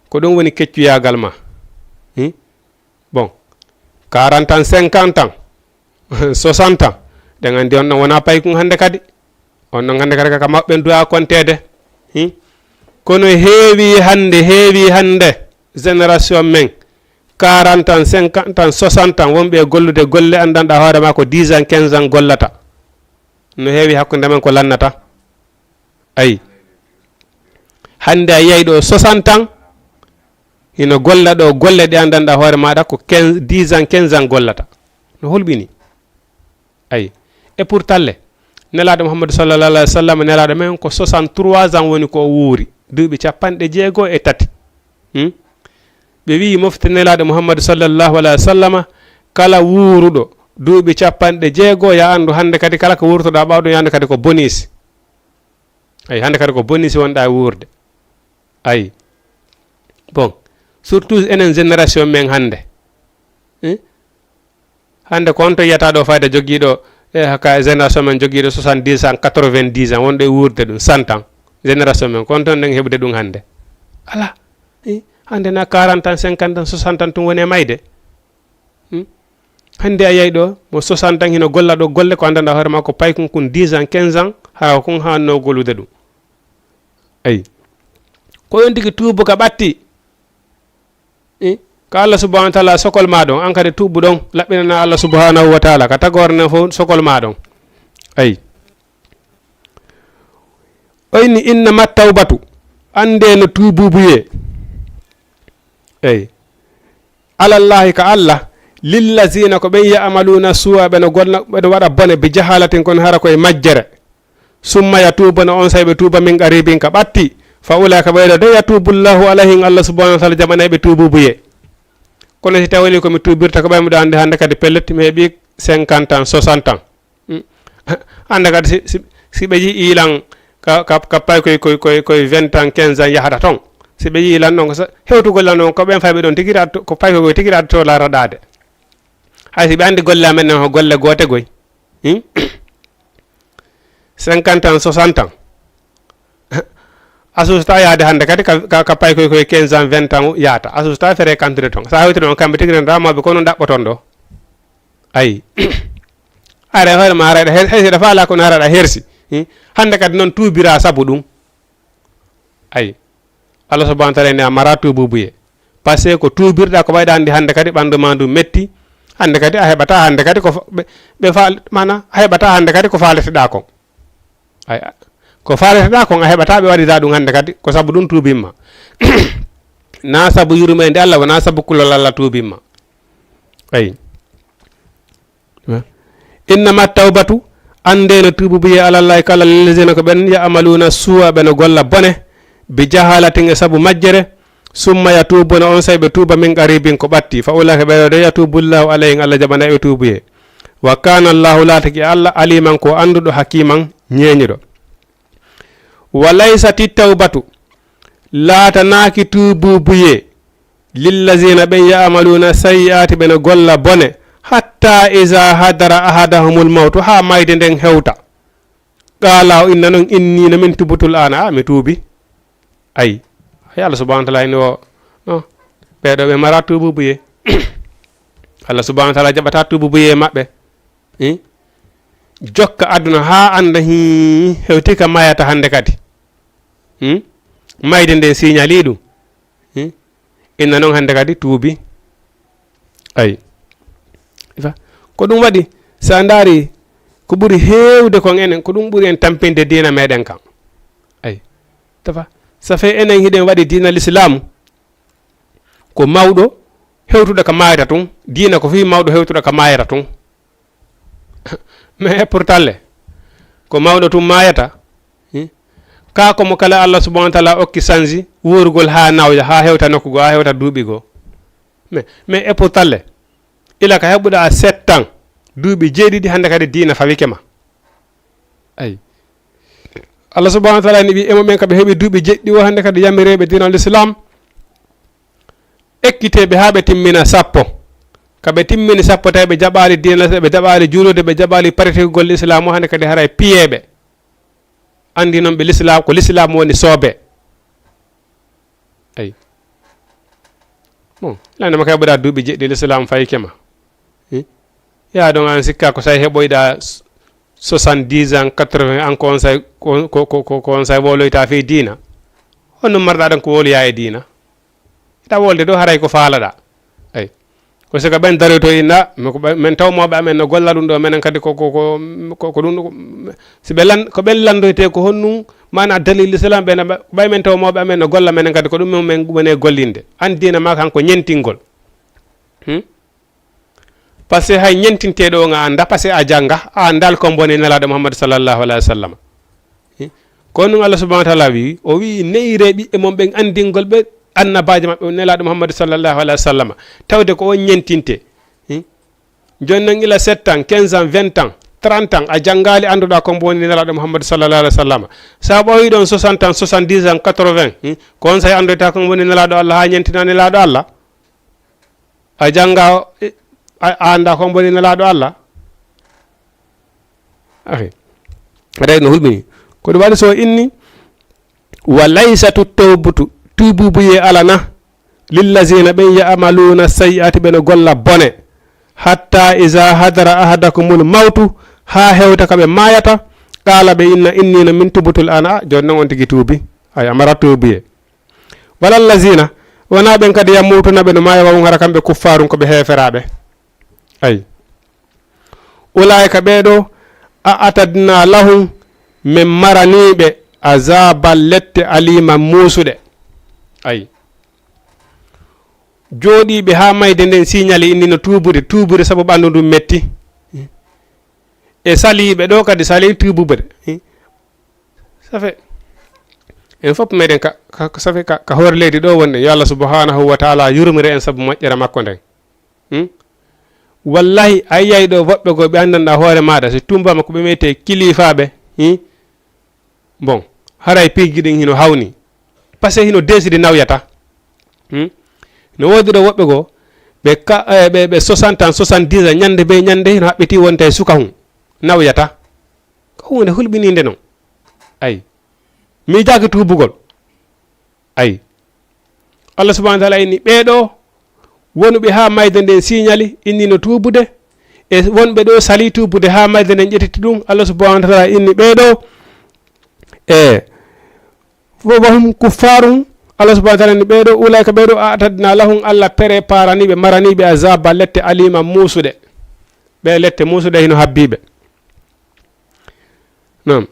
ko ɗum woni keccuyaagal ma. Hmm? Bon, quarante ans, cinquante ans, soixante ans, ɗen anndi on ɗon wonaa paykun hannde kadi. On ɗon hannde kadi ka mawɓe ɓen duwaa konteede. Hmm? Kono heewi hannde, heewi hannde, génération men, quarante ans, cinquante ans, soixante ans, wonɓe e gollude golle anndanɗaa hoore maa ko dix ans, quinze ans gollata. No heewi hakkunde men ko lannata. Ayi. Hannde a yiyay ɗo soixante ans, hino golla ɗo golle ɗe anndanɗaa hoore maaɗa ko quinze, dix ans, quinze ans gollata. No hulɓini. Ayi. Et pourtant le, Nelaaɗo Muhammadu sallallahu alayhi wa sallam, Nelaaɗo men ko soixante-trois ans woni ko o wuuri. Duuɓi capanɗe jeego e tati. Hmm? Ɓe wi'i mofte Nelaaɗo Muhammadu sallallahu alayhi wa sallama, kala wuuruɗo duuɓi capanɗe jeego, ya anndu hannde kadi kala ko wuurtoɗaa ɓaawo ɗum, ya anndu kadi ko bonus. Ayi, hannde kadi ko bonus wonɗaa wuurde. Ayi. Bon, surtout enen génération men hannde. Eh? Hannde ko on to yiyata ɗo fayda jogiiɗo, e haka génération men jogiiɗo soixante-dix ans, quatre-vingt-dix ans, wonɗo e wuurde ɗum, cent ans. Génération men, ko on ton ɗen heɓude ɗum hannde? Alaa. Eh, hannde na quarante ans, cinquante ans, soixante ans tun woni e mayde. Hmm? Hannde a yiyay ɗo, mo soixante ans hino golla ɗo golle ko anndanɗaa hoore maa ko paykun kun dix ans, quinze ans, hara ko kun haanno gollude ɗum. Ayi. Ko on tigi tuubu ka ɓatti. Eh? Ka Allah subhanahu wa ta'ala sokol ma ɗon, an kadi tuubu ɗon, laɓɓinana Allah subhanahu wa ta'ala, ka tagoore nden fof sokol ma ɗon. Ayi. O inni, "Innama tawbatu, annde no tuububuye." Eyi. Alallahi ka Allah, lillazina ko ɓen ya'maluna su'a, ɓe no gonna, ɓe no waɗa bone, bi jahalatin kono hara koye majjere. Summa yatubuna, on say ɓe tuuba min qaribin ka ɓatti. Fa ulaika ɓeyɗo de yatubullahu alayhim, Allah subhanahu wa ta'ala jaɓanay ɓe tuububuye. Kono si tawani ko mi tuubirta ko ɓay miɗo anndi hannde kadi pellet mi heɓi cinquante ans, soixante ans. Mm. Hannde kadi si, si, si ɓe yi'i lan ka, ka, ka pay koye, koye, koye, koye vingt ans, quinze ans yahata ton. Si ɓe yi'i lan ɗon ko sa-, hewtugol lan ɗon ko ɓen fayɓe ɗon tigi raɗto, ko pay koye tigi raɗto la raɗaade. Hay si ɓe anndi golle amen ɗen ko golle goote goy. Hmm? Cinquante ans, soixante ans. A suusata yaade hannde kadi ka, ka, ka pay koy koye quinze ans, vingt ans yaata. A suusata fréquentude toon. So a hewtiri on kamɓe tigi rendaa mawɓe ko noon ɗaɓɓoton ɗo. Ayi. Are hoore ma araɗa her-, hay si ɗa faala kono araɗa hersi. Hmm? Hannde kadi noon tuubira sabu ɗum. Ayi. Allah subhanahu wa taala ne a mara tuububuye. Parce que ko tuubirɗa ko ɓayɗa anndi hannde kadi ɓanndu ma ndu metti. Hannde kadi a heɓata hannde kadi ko fa-, ɓe, ɓe faal-, mana a heɓata hannde kadi ko faaleteɗa kon. Ay, a-, ko faaleteɗa kon a heɓata ɓe waɗida ɗum hannde kadi ko sabu ɗum tuubimma. Na sabu yurmeende Allah wona sabu kulol Allah tuubimma. Ayi. Innama tawbatu, annde no tuububuye alallahi kala lillazina ko ɓen ya'maluna su'a ɓe no golla bone, bi jahalatin e sabu majjere, summa yatubuna on say ɓe tuuba min qaribin ko ɓatti, fa ulaka ɓeɗo de yatubullahu alayhim Allah jaɓanay ɓe tuubuye. Wa kana Allahu laatiki Allah aliman ko annduɗo hakiman ñeeñuɗo. Wa laysati tawbatu, laatanaaki tuubuubuyee, lillazina ɓen ya'maluuna sayyi'aati ɓe no golla bone, hatta iza hadara ahadahumul mawtu, haa mayde nden hewta. Qaala o inna non inni no min tubutul aana, a mi tuubi. Ay, ay Allah subhanahu wa taala ini o, no, ɓeeɗo ɓe mara tuubuubuyee. Allah subhanahu wa taala jaɓata tuubuubuyee maɓɓe. Hmm? Jokka aduna haa annda hi hewti ka mayata hannde kadi. Hmm? Mayde nden siñali ɗum. Hmm? Inna noon hannde kadi tuubi. Ay. Ifa. Ko ɗum waɗi, so a ndaari, ko ɓuri heewde kon enen, ko ɗum ɓuri en tampinde diina meɗen kan. Ay. Tafa. Ça fait enen hiɗen waɗi diina l'islam, ko mawɗo hewtuɗo ka mayata tun, diina ko fii mawɗo hewtuɗo ka mayata tun. Mais e pourtant le, ko mawɗo tun mayata. Hmm? Ka ko mo kala Allah subhanahu wa taala okki sansi wuurugol haa nawya, haa hewta nokku goo, haa hewta duuɓi goo. Mais, mais e pourtant le, ila ka heɓuɗa sept ans, duuɓi jeeɗiɗi hannde kadi diina fawike ma. Ay. Allah subhanahu wa taala ni ɓi emo ɓen ka ɓe heɓi duuɓi jeɗɗi o hannde kadi yamireɓe diina l'islam. Ekkiteɓe haa ɓe timmina sappo. Ka ɓe timmini sappo tawi ɓe jaɓaali diina, ɓe jaɓaali juulude, ɓe jaɓaali pratique gol l'islam o hannde kadi haray piyeɓe. Anndi noon ɓe l'islam, ko l'islam woni soobe. Ay. Bon, ila nde ma kay ɓuraa duuɓi jeɗɗi l'islam fayike ma. Hmm? Yaa ɗon an sikka ko say heɓoyɗa soixante-dix ans, quatre-vingts ans, ko on say, ko, ko, ko, ko, ko on say woloyta fii diina. Honno marɗa ɗon ko woloya e diina? Ita wolde ɗo haray ko faalaɗa. Ay. Ko sika ɓen daroyto inna, mi ko ɓay-, men taw mawɓe amen no golla ɗum ɗo, menen kadi ko, ko, ko, ko, ko ɗum ɗo, si ɓe lan-, ko ɓen landoyte ko honnum, mana dalil l'islam ɓen, ɓay men taw mawɓe amen no golla, menen kadi ko ɗum men woni e gollinde. An diina ma kan ko ñentingol. Hmm? Parce que hay ñentinteɗo on a annda, parce que a jannga, a annda alko mboni Nelaaɗo Muhammad sallallahu alayhi wa sallam. Hi? Ko ɗum Allah subhanahu wa taala wi, o wi, "Neyre ɓiɓɓe mon ɓen anndingol ɓe annabaajo maɓɓe, o Nelaaɗo Muhammad sallallahu alayhi wa sallam." Tawde ko on ñentinte. Hi? Jooni noon ila sept ans, quinze ans, vingt ans, trente ans, a janngaali annduɗa ko mboni Nelaaɗo Muhammad sallallahu alayhi wa sallam. Sa ɓooyi ɗon soixante ans, soixante-dix ans, quatre-vingts, hi? Ko on say anndoyta ko mboni Nelaaɗo Allah, haa ñentina Nelaaɗo Allah. A jannga, a, a annda ko mboni Nelaaɗo Allah? Ahi. Aɗa no hulɓini. Ko ɗum waɗi so inni, "Wa laysatu tawbatu, tuububuye alana, lillazina ɓen ya'maluuna sayyi'ati ɓe no golla bone, hatta iza hadara ahadakumul mawtu, haa hewta ka ɓe maayata, qaala ɓe inna inni no min tubutul ana, a, jooni noon on tigi tuubi." Ay, a mara tuubuye. Walal lazina, wonaa ɓen kadi yammuutuna ɓe no maaya wawun hara kamɓe kuffaarun ko ɓe heeferaaɓe. Ay. Ulaa'ika ɓee ɗoo, a atadna lahum, min maraniiɓe azaaban lette aliiman muusuɗe. Ay. Jooɗiiɓe haa mayde nden siñali inni no tuubude, tuubude sabu ɓanndu ndun metti. E saliiɓe ɗoo kadi sali tuubude. Ça fait, en fof meɗen ka, ka, ça fait ka, ka hoore leydi ɗo wonɗen. Yo Allah subhanahu wa taala yurmire en sabu moƴƴere makko nden. Hmm? Wallahi, a yiyay ɗo woɓɓe goo ɓe anndanɗaa hoore maaɗa, si tumbaama ko ɓe wiyetee kiliifaaɓe. Hmm? Bon, haray piiji ɗin hino hawni. Parce que hino deesiri nawyata. Hmm? No woodi ɗo woɓɓe goo, Ɓe ka, eh, ɓe, ɓe soixante ans, soixante-dix ans, ñande be ñande hino haɓɓiti wonta e suka hun. Nawyata. Ko huunde hulɓiniinde non. Ay. Miijaaki tuubugol. Ay. Allah subhanahu wa taala inni ɓee ɗoo wonuɓe haa mayde nden siñali, inni no tuubude. E wonɓe ɗoo salii tuubude haa mayde nden ƴettiti ɗum. Allah subhanahu wa taala inni ɓee ɗoo. E Wa hum kuffarun. Allah subhanahu wa taala ni ɓee ɗoo, ulaika ɓee ɗoo, a'tadna lahum, Allah preparani ɓe, marani ɓe azaba lette alima muusuɗe. Ɓe lette muusuɗe hino habbi ɓe. Non.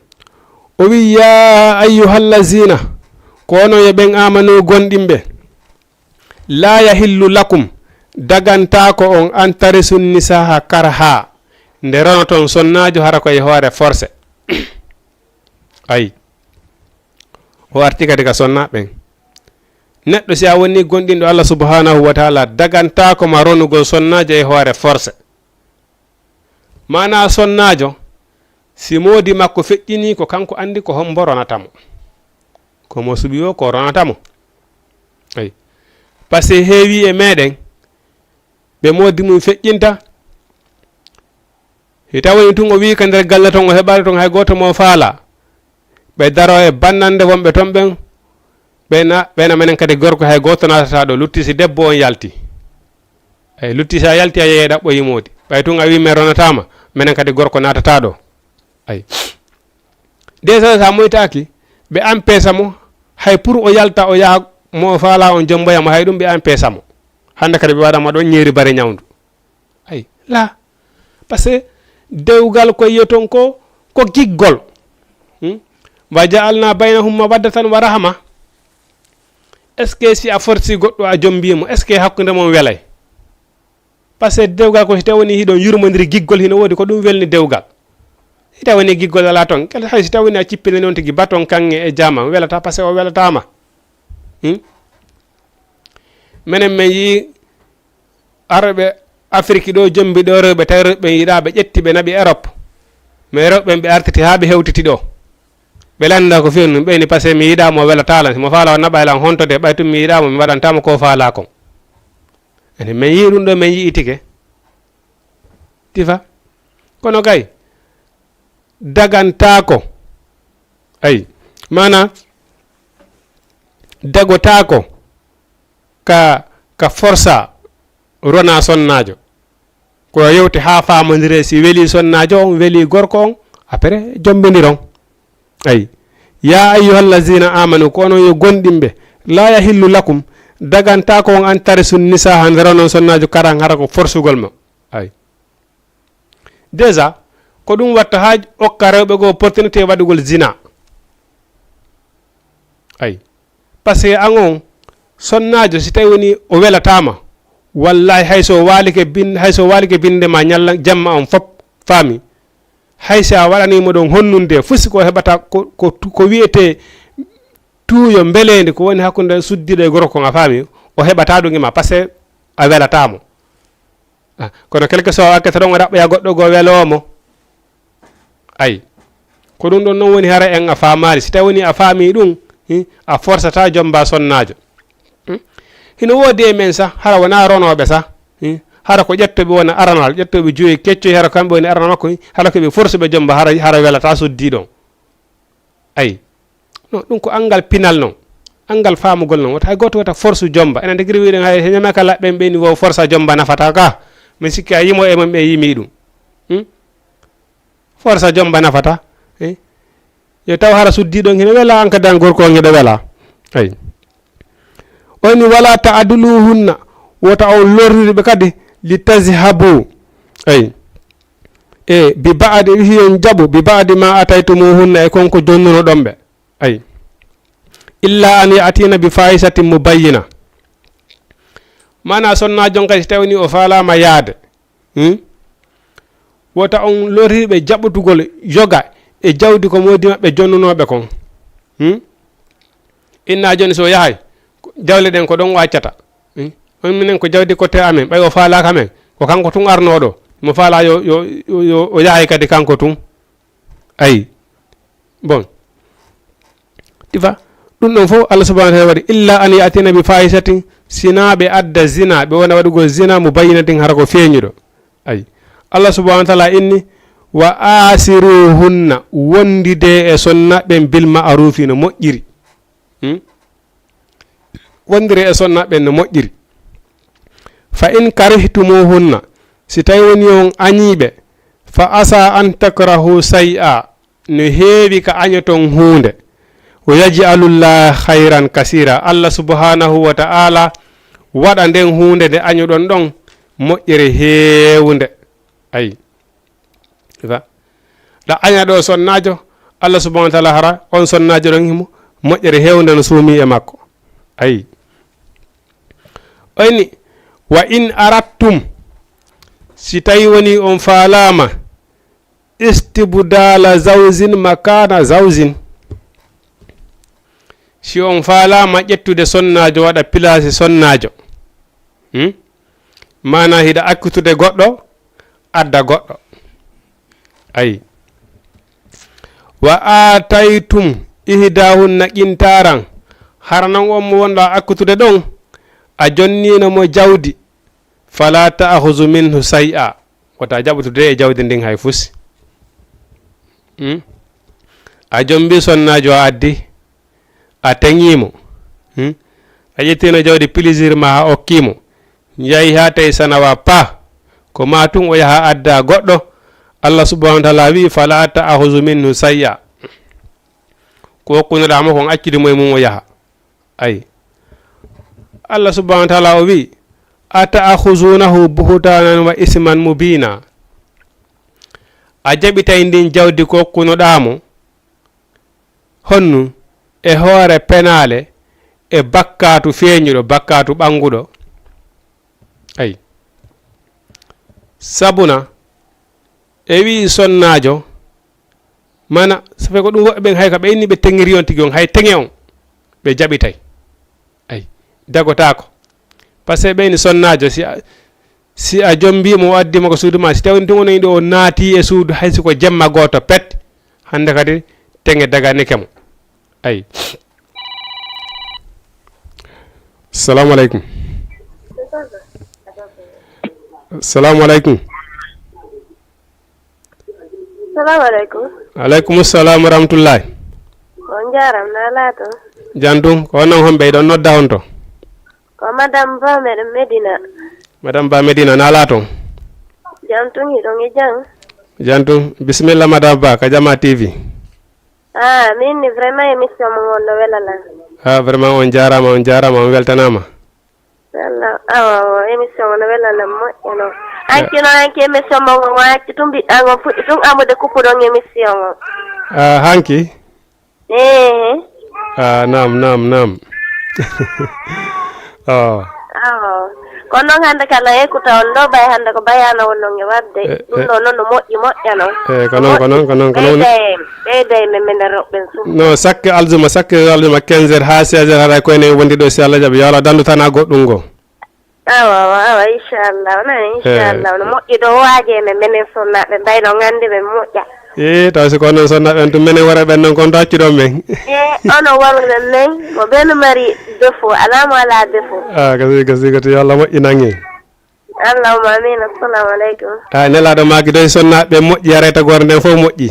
O wi, ya ayyuhallazina, ko onon yo ɓen amanu gonɗinɓe. La yahillu lakum, dagantaako on an tarisun nisaha karha, nde ronoton sonnaajo hara ko e hoore forcé. Ay. O arti kadi ka sonna ɓen. Neɗɗo si a woni gonɗinɗo Allah subhanahu wa taala, dagantaako ma ronugol sonnaajo e hoore forcé. Maanaa sonnaajo, si moodi makko feƴƴinii ko kanko anndi ko hombo ronata mo. Ko mo suɓi o ko ronata mo. Ay. Parce que heewi e meɗen, ɓe moodi mum feƴƴinta, si tawii tun o wii ka nder galle ton o heɓaali ton hay gooto mo faala. Ɓe daro e bannande wonɓe ton ɓen. Ɓe na, ɓe na menen kadi gorko hay gooto naatata ɗo. Lutti si debbo on yalti. Ay, lutti si a yalti a yehi ɗaɓɓoyi moodi. Ɓay tun a wii men ronataama, menen kadi gorko naatata ɗo. Ay. Déjà sa moytaaki, ɓe ampesa mo, hay pour o yalta o yaha mo o faala on jomboya mo, hay ɗum ɓe ampesa mo. Hannde kadi ɓe waɗa mo ɗon ñeeri bare ñawndu. Ay, la. Parce que dewgal ko yiyoton ko, ko giggol. Hmm? Wa ja'alna baynahum mawaddatan wa rahma. Est-ce que si a forsi goɗɗo a jombii mo, est-ce que hakkunde mon welay? Parce que dewgal ko si tawi woni hiɗon yurmondiri giggol hino woodi ko ɗum welni dewgal. Si tawi woni giggol alaa ton, kala hay si tawi woni a cippinani on tigi baton kaŋŋe e jaama, welata parce que o welataama. Hmm? Menen men yii arɓe Afiriki ɗo jombi ɗo rewɓe, tawi rewɓe ɓen yiɗaa ɓe ƴetti ɓe naɓi Europe. Mais rewɓe ɓen ɓe artiti haa ɓe hewtiti ɗo. Ɓe lannda ko fewni ɗum, ɓe ni parce que mi yiɗaa mo welataala, si mo faala o naɓay lan honto de, ɓay tun mi yiɗaa mo, mi waɗantaa mo ko faala kon. Ene men yii ɗum ɗo, men yi'itike. Tifa. Kono kay, dagantaako. Ay, maana dagotaako ka, ka forsa rona sonnaajo. Ko yewte haa faamondire si weli sonnaajo on, weli gorko on, après jombindiron. Ay. Ya ayyuhallazina amanu, ko onon yo gonɗinɓe, la yahillu lakum, dagantaako on an tarisun nisaa, hande ronon sonnaajo karan hara ko forsugol mo. Ay. Déjà, ko ɗum watta haa okka rewɓe goo opportunité waɗugol zina. Ay. Parce que an on, sonnaajo, si tawi woni o welataama, wallahi hay so waalike bin-, hay so waalike binde ma ñalla jamma on fop, faami. Hay si a waɗanii mo ɗon honnunde, fusi ko heɓata ko, ko, ko wiyetee tuuyo mbeleendi, ko woni hakkunde suddiiɗo e gorko kon, a faami, o heɓataa ɗum e ma, parce que a welataa mo. Ah, kono quelque soit wakkati ɗon o ɗaɓɓoya goɗɗo goo weloo mo. Ay. Ko ɗum ɗon non woni hara en a faamaali. Si tawi woni a faamii ɗum, hi, a forsataa jomba sonnaajo. Hmm? Hino woodi e men sah, hara wonaa ronooɓe sah. Hi? Hara ko ƴettooɓe wona aranal, ƴettooɓe joyi keccoy, hara kamɓe woni aranal makko, hi? Hara ko ɓe forsuɓe jomba, hara, hara welataa suddiiɗo on. Ay. Non, ɗum ko anngal pinal non. Anngal faamugol non. Wota hay gooto wota force jomba. Enen tigi wiɗen hay he ñamaka laɓɓen ɓe ni wo force jomba nafata ka. Mi sikki a yimo e mon ɓe yimi ɗum. Hmm? Force jomba nafata. Eh? Yo taw hara suddi ɗon hino wela an kadi an gorko on hiɗo wela. Ay. O ni wala ta'duluhunna. Wota on lorriri ɓe kadi li tazhabu. Ay. E bi ba'di wihi on jaɓu bi ba'di ma ataytumuhunna e kon ko jonnuno ɗon ɓe. Ay. Illa an ya'tina bi fahishatin mubayyina. Maana sonnaajo on kadi si tawi ni o faalaama yaade. Hmm? Wota on lorri ɓe jaɓutugol yoga e jawdi ko moodi maɓɓe jonnunooɓe kon. Hmm? Inna jooni so yahay, jawle ɗen ko ɗon o accata. Hmm? On minen ko jawdi kotte amen, ɓay o faalaaka men, ko kanko tun arnooɗo. Mo faala yo, yo, yo, yo o yahay kadi kanko tun. Ayi. Bon. Tifa, Ɗum ɗon fof Allah subhanahu wa taala waɗi, illa an yatina bi fahishatin, sina ɓe adda zina, ɓe wona waɗugol zina mo bayyinatin, hara ko feeñuɗo. Ay, Allah subhanahu wa taala inni, wa asiruhunna, wondide e sonna ɓen bil ma'rufi no moƴƴiri. Hmm? Wondire e sonna ɓen no moƴƴiri. Fa in karihtumuhunna, si tawi woni on añiiɓe, fa asa an takrahu say'a, no heewi ka añoton huunde. Wa yaj'alullah khayran kasira. Allah subhanahu wa ta'ala waɗa nden huunde nde añuɗon ɗon moƴƴere heewunde. Ayi. Ɗa aña ɗo sonnaajo, Allah subhanahu wa ta'ala hara on sonnaajo ɗon himo moƴƴere heewunde no suumi e makko. Ayi. Oyni, wa in arattum, si tawi woni on faalaama, istibdala zawjin makana zawjin. Si on faalaama ƴettude sonnaajo, waɗa pilaasi sonnaajo. Hmm? Maana hiɗa akkitude goɗɗo, adda goɗɗo. Ayi. Wa ataytum ihdahunna qintaran. Hara non on mo wonɗo a akkitude ɗon, a jonniino mo jawdi. Fala ta'khuzu minhu shay'a. Wota jaɓutude e jawdi ndin hay fusi. Hmm? A jombi sonnaajo a addi, a teŋimo. Hmm? A ƴettino jawdi plaisir ma a okkimo. Yahi ha tawi sanawa pa. Ko ma tun o yaha adda goɗɗo. Allah subhanahu wa ta'ala wi, fala ta'khuzu minhu shay'a. Ko okkunoɗa mo kon accude mo e mum o yaha. Ay. Allah subhanahu wa ta'ala o wi, ata'khuzunahu buhtanan wa isman mubina. A jaɓitay ndin jawdi ko okkunoɗa mo. Honnu? E hoore penaale, e bakkaatu feeñuɗo, bakkaatu ɓannguɗo. Ay. Sabuna, e wi'i sonnaajo, mana, ça fait ko ɗum woɓɓe ɓen hay ka ɓe inni ɓe teŋiri on tigi on, hay teŋe on, ɓe jaɓitay. Ay, dagotaako. Parce que ɓe inni sonnaajo, si a, si a jombi mo, o addi mo ko suudu ma, si tawni tun o nani ɗo o naati e suudu, hay si ko jemma gooto pet, hannde kadi teŋe daganike mo. Ay. Salamu aleykum. Salamu aleykum. Salamu aleykum. Aleykum salam wa rahmatullahi. On jaram na laato. Jan tun, ko onon homɓe ɗon nodda on to? Ko Madame Ba meɗen Medina. Madame Ba Medina, na laato? Jan tun, hiɗon e jan? Jan tun, bisimilla Madame Ba, ka Jama T V. Ah, min ni vraiment émission mo on no welalan. Ah, vraiment on jaarama, on jaarama, on weltanama. Wella, awa, awa, émission o no welalan moƴƴa no. Eh. Hanki no, hanki émission mo on wacci tun mbiɗɗa ngon fuɗɗi tun amude kuppuɗon émission o. Ah, hanki? Eh. Ah, nam, nam, nam. Oh. Awa. Kono noon hannde kala écouta on ɗo, ɓay hannde ko bayano wonno nge waɗde. Eh, ɗum eh. Ɗo noon no moƴƴi moƴƴa noon. Eh, ko noon, ko noon, ko noon, ko noon. Ɓeyda e, ɓeyda e men, men rewɓe en suɓ. No, chaque aljuma, chaque aljuma quinze heures haa seize heures, haɗa ko enen wondi ɗo, si Allah jaɓi, yo Allah dandu tan ha goɗɗum ngo. Awa, awa, awa, inchallah, wona inchallah, no moƴƴi ɗo waaje men, menen sonnaaɓe, mbayno nganndi men moƴƴa. E, taw si ko onon sonnaaɓe en tum, menen worɓe ɓen noon, kon to accuɗon men. E, ono worɓe men, mo ɓen mari défaut, alaa mo alaa défaut. Ah, gasi, gasi, gasi, yo Allah moƴƴinan en. Allahumma amin, assalamu aleykum. Ah, nelaaɗo maaki doy sonnaaɓe moƴƴi, arayta goore nden fof moƴƴi.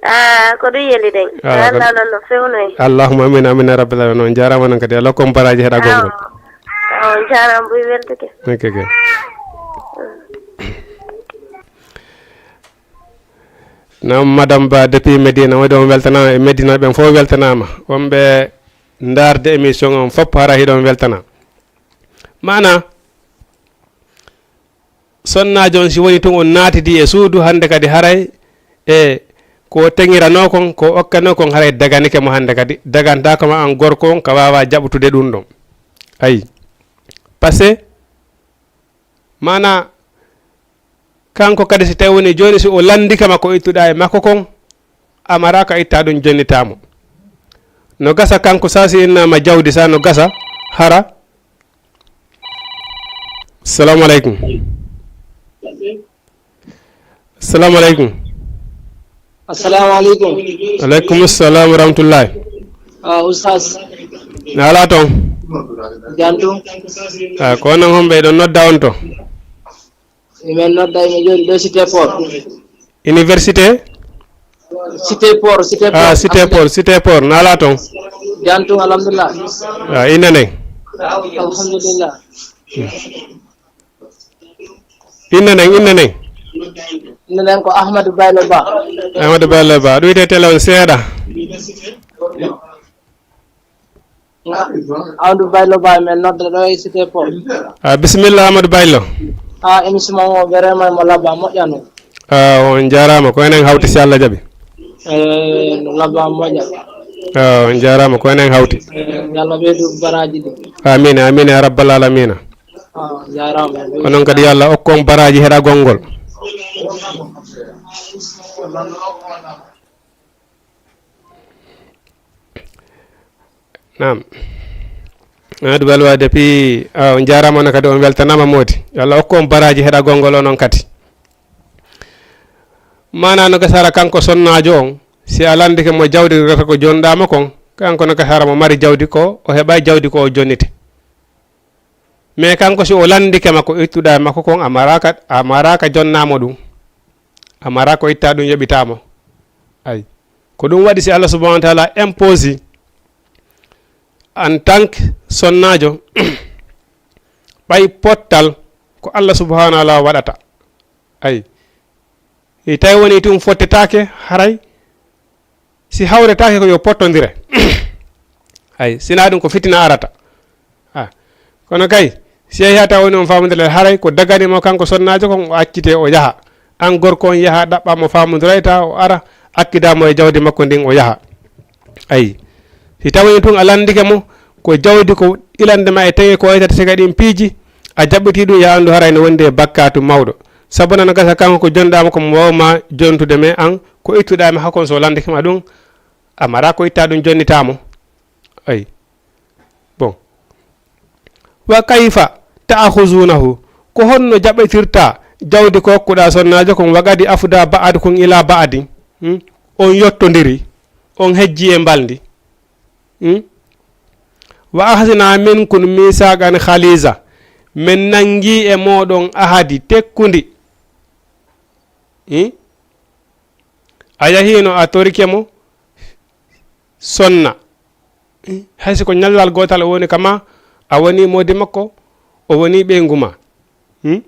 Ah, ko ɗum yeli den. Ah, ko Allah noon no fewnoy. Allahumma amin, amin, ya rabbil alamin. On jaaraama noon kadi, Allah hokku on baraaji heɗagol ngol. Awa. Awa, on jaaraama, buy weltike. Ok, ok. Nam Madame Ba depuis Medina, woni on weltanaama e Medina, ɓen fof weltanaama. Wonɓe ndaarde émission on fof hara hiɗon weltana. Maana, sonnaajo on, si woni tun on naatidi e suudu, hannde kadi haray e ko teŋiranoo kon, ko okkanoo kon, haray daganike mo hannde kadi, dagantaako ma an gorko on ka waawa jaɓtude ɗum ɗon. Ayi. Parce que, maana, kanko kadi si tawi woni jooni, si o lanndike ma ko ittuɗaa e makko kon, amara ka itta ɗum jonnitaa mo. No gasa kanko sa si innaama jawdi sa no gasa, hara. Salamu aleykum. Salamu aleykum. Assalamu aleykum. Aleykum salam wa rahmatullahi. Ah, Oustaz. Na alaa toon? Jam tun. Ah, ko onon homɓe eɗon nodda on to? Min nodda, min jooɗi ɗo Cité Port. Université? Cité Port, Cité Port. Ah, Cité Port, Cité Port. Na alaa toon? Jam tun, alhamdulillah. Ah, innde nden? Alhamdulillah. Innde nden, innde nden? Innde nden ko Ahmadou Baylo Ba. Ahmadou Baylo Ba. Ɗuyte télé on seeɗa. Amadou Baylo Ba, min nodda ɗo e Cité Port. Ah, bisimilla, Amadou Baylo. Ah, émission mon o, vraiment mo labba, moƴƴano. Ah, on jaaraama, ko enen hawti, si Allah jaɓi. Eh, no labba, moƴƴa. Ah, on jaaraama, ko enen hawti. Eh, yo Allah ɓeydu baraaji ɗi. Amiin, amiin, ya rabbal aalamiina. Ah, on jaaraama. Ko noon kadi, yo Allah okku on baraaji heɗagol ngol. Naam. Amadou Balwa depuis, ah, on jaaraama, on kadi on weltanaama moodi. Yo Allah okku on baraaji heɗagol ngol onon kadi. Maanaa no gasa hara kanko sonnaajo on, si a lanndike mo jawdi reta ko jonɗaama kon, kanko no gasa hara mo mari jawdi ko, o heɓaay jawdi ko o jonnite. Mais kanko si o lanndike ma ko ittuɗaa e makko kon, a maraaka, a maraaka jonnaa mo ɗum. A maraaka ko ittaa ɗum yoɓitaa mo. Ay. Ko ɗum waɗi si Allah subhanahu wa taala imposi en tant que sonnaajo, ɓay pottal ko Allah subhanahu wa taala waɗata. Ay. E tawi woni tun fottetaake haray, si hawretaake ko yo pottondire. Ay, sinaa ɗum ko fitina arata. Ah, kono kay, si yehi haa taw woni on faamondire haray ko dagani mo kanko sonnaajo kon, o accite o yaha. An gorko on yaha ɗaɓɓa mo faamondire ta o ara, akkida mo e jawdi makko ndin o yaha. Ay, si tawii tun a lanndike mo, ko jawdi ko ilande ma e teŋe ko waytata siga ɗin piiji, a jaɓɓitii ɗum, ya anndu haray no wondi e bakkaatu mawɗo. Sabu nana gasa kanko ko jonɗaama ko mo waawma jontude, mais an ko ittuɗaa ma hakkon so lanndike ma ɗum, a mara ko itta ɗum jonnitaa mo. Ay. Bon. Wa kayfa ta'khuzunahu? Ko honno jaɓɓitirta jawdi ko okkuɗaa sonnaajo kon, wa qad afda ba'dukum ila ba'din? Hmm? On yottondiri, on hejji e mbalndi. Hmm? Wa akhadna minkum mithaqan ghaliza. Men nangi e mooɗon ahadi tekkundi. Hmm? A yahiino a torike mo sonna. Hay si ko ñallal gootal o woni ka ma, a woni moodi makko, o woni ɓeyngu ma. Hmm?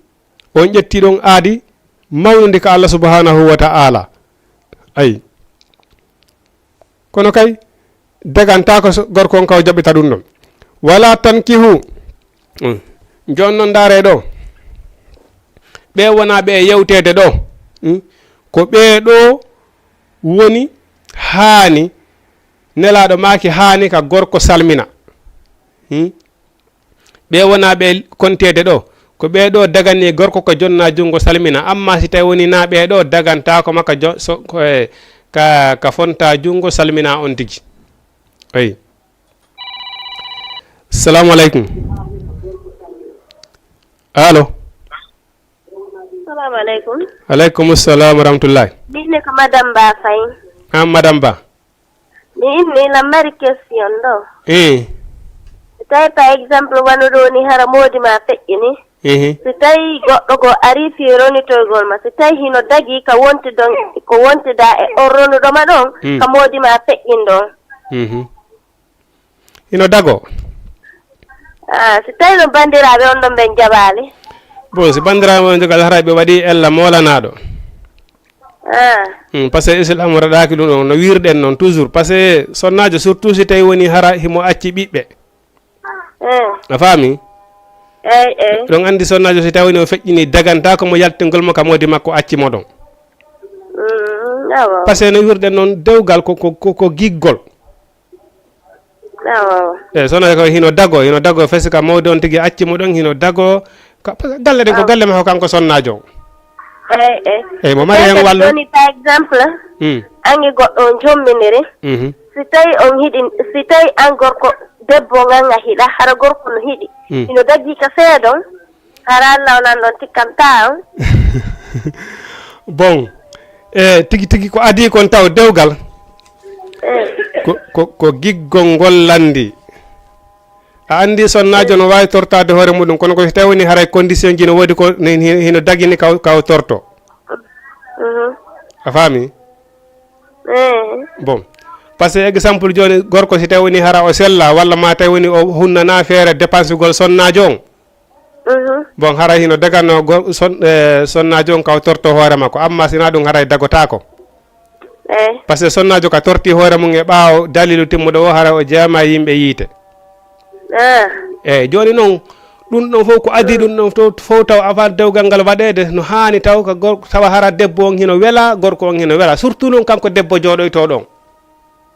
On ƴetti ɗon aadi mawnundi ka Allah subhanahu wa ta'ala. Ay. Kono kay, dagantaako so gorko on ka o jaɓɓita ɗum ɗon. Wala tankihu. Hmm. Jooni noon ndaaree ɗo. Ɓe wonaa ɓe e yewteede ɗo. Hmm. Ko ɓee ɗo woni haani, Nelaaɗo maaki haani ka gorko salmina. Hmm? Ɓe wonaa ɓe konteede ɗo. Ko ɓee ɗo dagani gorko ko jonna junngo salmina. Amma si tawi woni naa ɓee ɗo dagantaako ma ka jo-, so, ko, e, ka, ka fonta junngo salmina on tigi. Eyi. Salamu aleykum. Allo. Salamu aleykum. Aleykum salam wa rahmatullahi. Min ne ko Madame Ba Faye. An Madame Ba. Mi inni lan mari question ɗo. Eh. Si tawi par exemple wano ɗo ni hara moodi ma feƴƴini. Ehe. Si tawi goɗɗo go ari fi ronitoygol ma. Si tawi hino dagi ka wonti ɗon, ko wontida e on ronuɗo ma ɗon, hmm, ka moodi ma feƴƴin ɗon. Mhm. Hino dago. Ah, si tawi ɗum banndiraaɓe on ɗon ɓen jaɓaali? Bon, si banndiraaɓe on jaɓaali, haray ɓe waɗi ella moolanaɗo. Ah. Hmm, parce que Islam waɗaaki ɗum ɗon, no wirɗen noon toujours. Parce que sonnaajo, surtout si tawi woni hara himo acci ɓiɓɓe. Eh. A faami? Eyi, eyi. Ɗon anndi sonnaajo si tawi woni o feƴƴini, dagantaako mo yaltingol mo ka moodi makko acci mo ɗon. Mm, awa. Parce que no wirɗen noon, dewgal ko, ko, ko, ko giggol. Awa. Eyi, sonnaajo ko hino dago, hino dago, fesi ka mawde on tigi acci mo ɗon, hino dago. Ka, galle ɗen ko, awa, galle makko kanko sonnaajo. Eyi, eyi. Eyi, mo mari hen wallu. Joni, par exemple, hmm, ange goɗɗo on jomminiri. Mhm. Si tawi on hiɗi, si tawi an gorko, debbo ngan a hiɗa, hara gorko no hiɗi. Hmm. Hino daggi ka seeɗon, hara Allah o nan ɗon tikkanta on. Bon, e, tigi tigi ko adii kon taw dewgal. Eh. Ko, ko, ko giggol ngol lanndi. A anndi sonnaajo no waawi tortaade hoore muɗum, kono ko si tawi woni haray condition ji no woodi ko ne-, hino, hino dagini kaw, kaw torto. Mhm. A faami? Eh. Bon. Parce que exemple jooni gorko si tawi woni hara o sella walla ma tawi woni o hunnana feere dépensugol sonnaajo on. Mhm. Bon, haray hino daganno go-, son-, eh, sonnaajo on kaw torto hoore makko, amma sina ɗum haray dagotaako. Eh. Parce que sonnaajo ka torti hoore mum e ɓaawo dalilu timmuɗo o, haray o jeeyama e yimɓe yiite. Ah. Eyi, jooni noon, ɗum ɗon fof ko adii ɗum ɗon to-, fof taw avant dewgal ngal waɗeede, no haani taw ka gor-, tawa hara debbo on hino wela, gorko on hino wela. Surtout noon kanko debbo jooɗoytoo ɗon.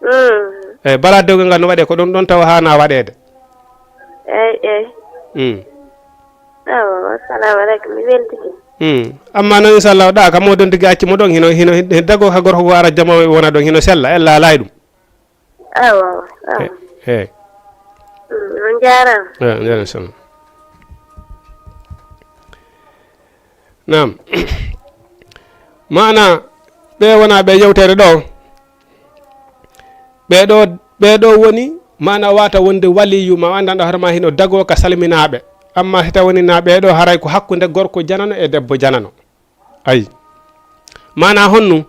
Mm. Eyi, bala dewgal ngal no waɗee, ko ɗum ɗon tawa haana waɗeede. Eyi, eyi. Mm. Awa, assalamu aleykum, mi weltike. Mm. Amma noon, inchallah, ɗa ka moɗon tigi acci mo ɗon, hino, hino, hino dago ka gorko go ara jama wona ɗon, hino sella, ella alaa e ɗum. Awa, awa. Eyi, eyi. Mm, on jaaraama. Eyi, on jaaraama, inchallah. Naam. Maana, ɓe wona ɓe yewtere ɗo. Ɓee ɗo, ɓee ɗo woni, maana wata wonde waliyu ma, anndanɗo hoore ma hino dago ka salminaaɓe. Amma si tawi woni na ɓee ɗo haray ko hakkunde gorko janano e debbo janano. Ayi. Maana honnu?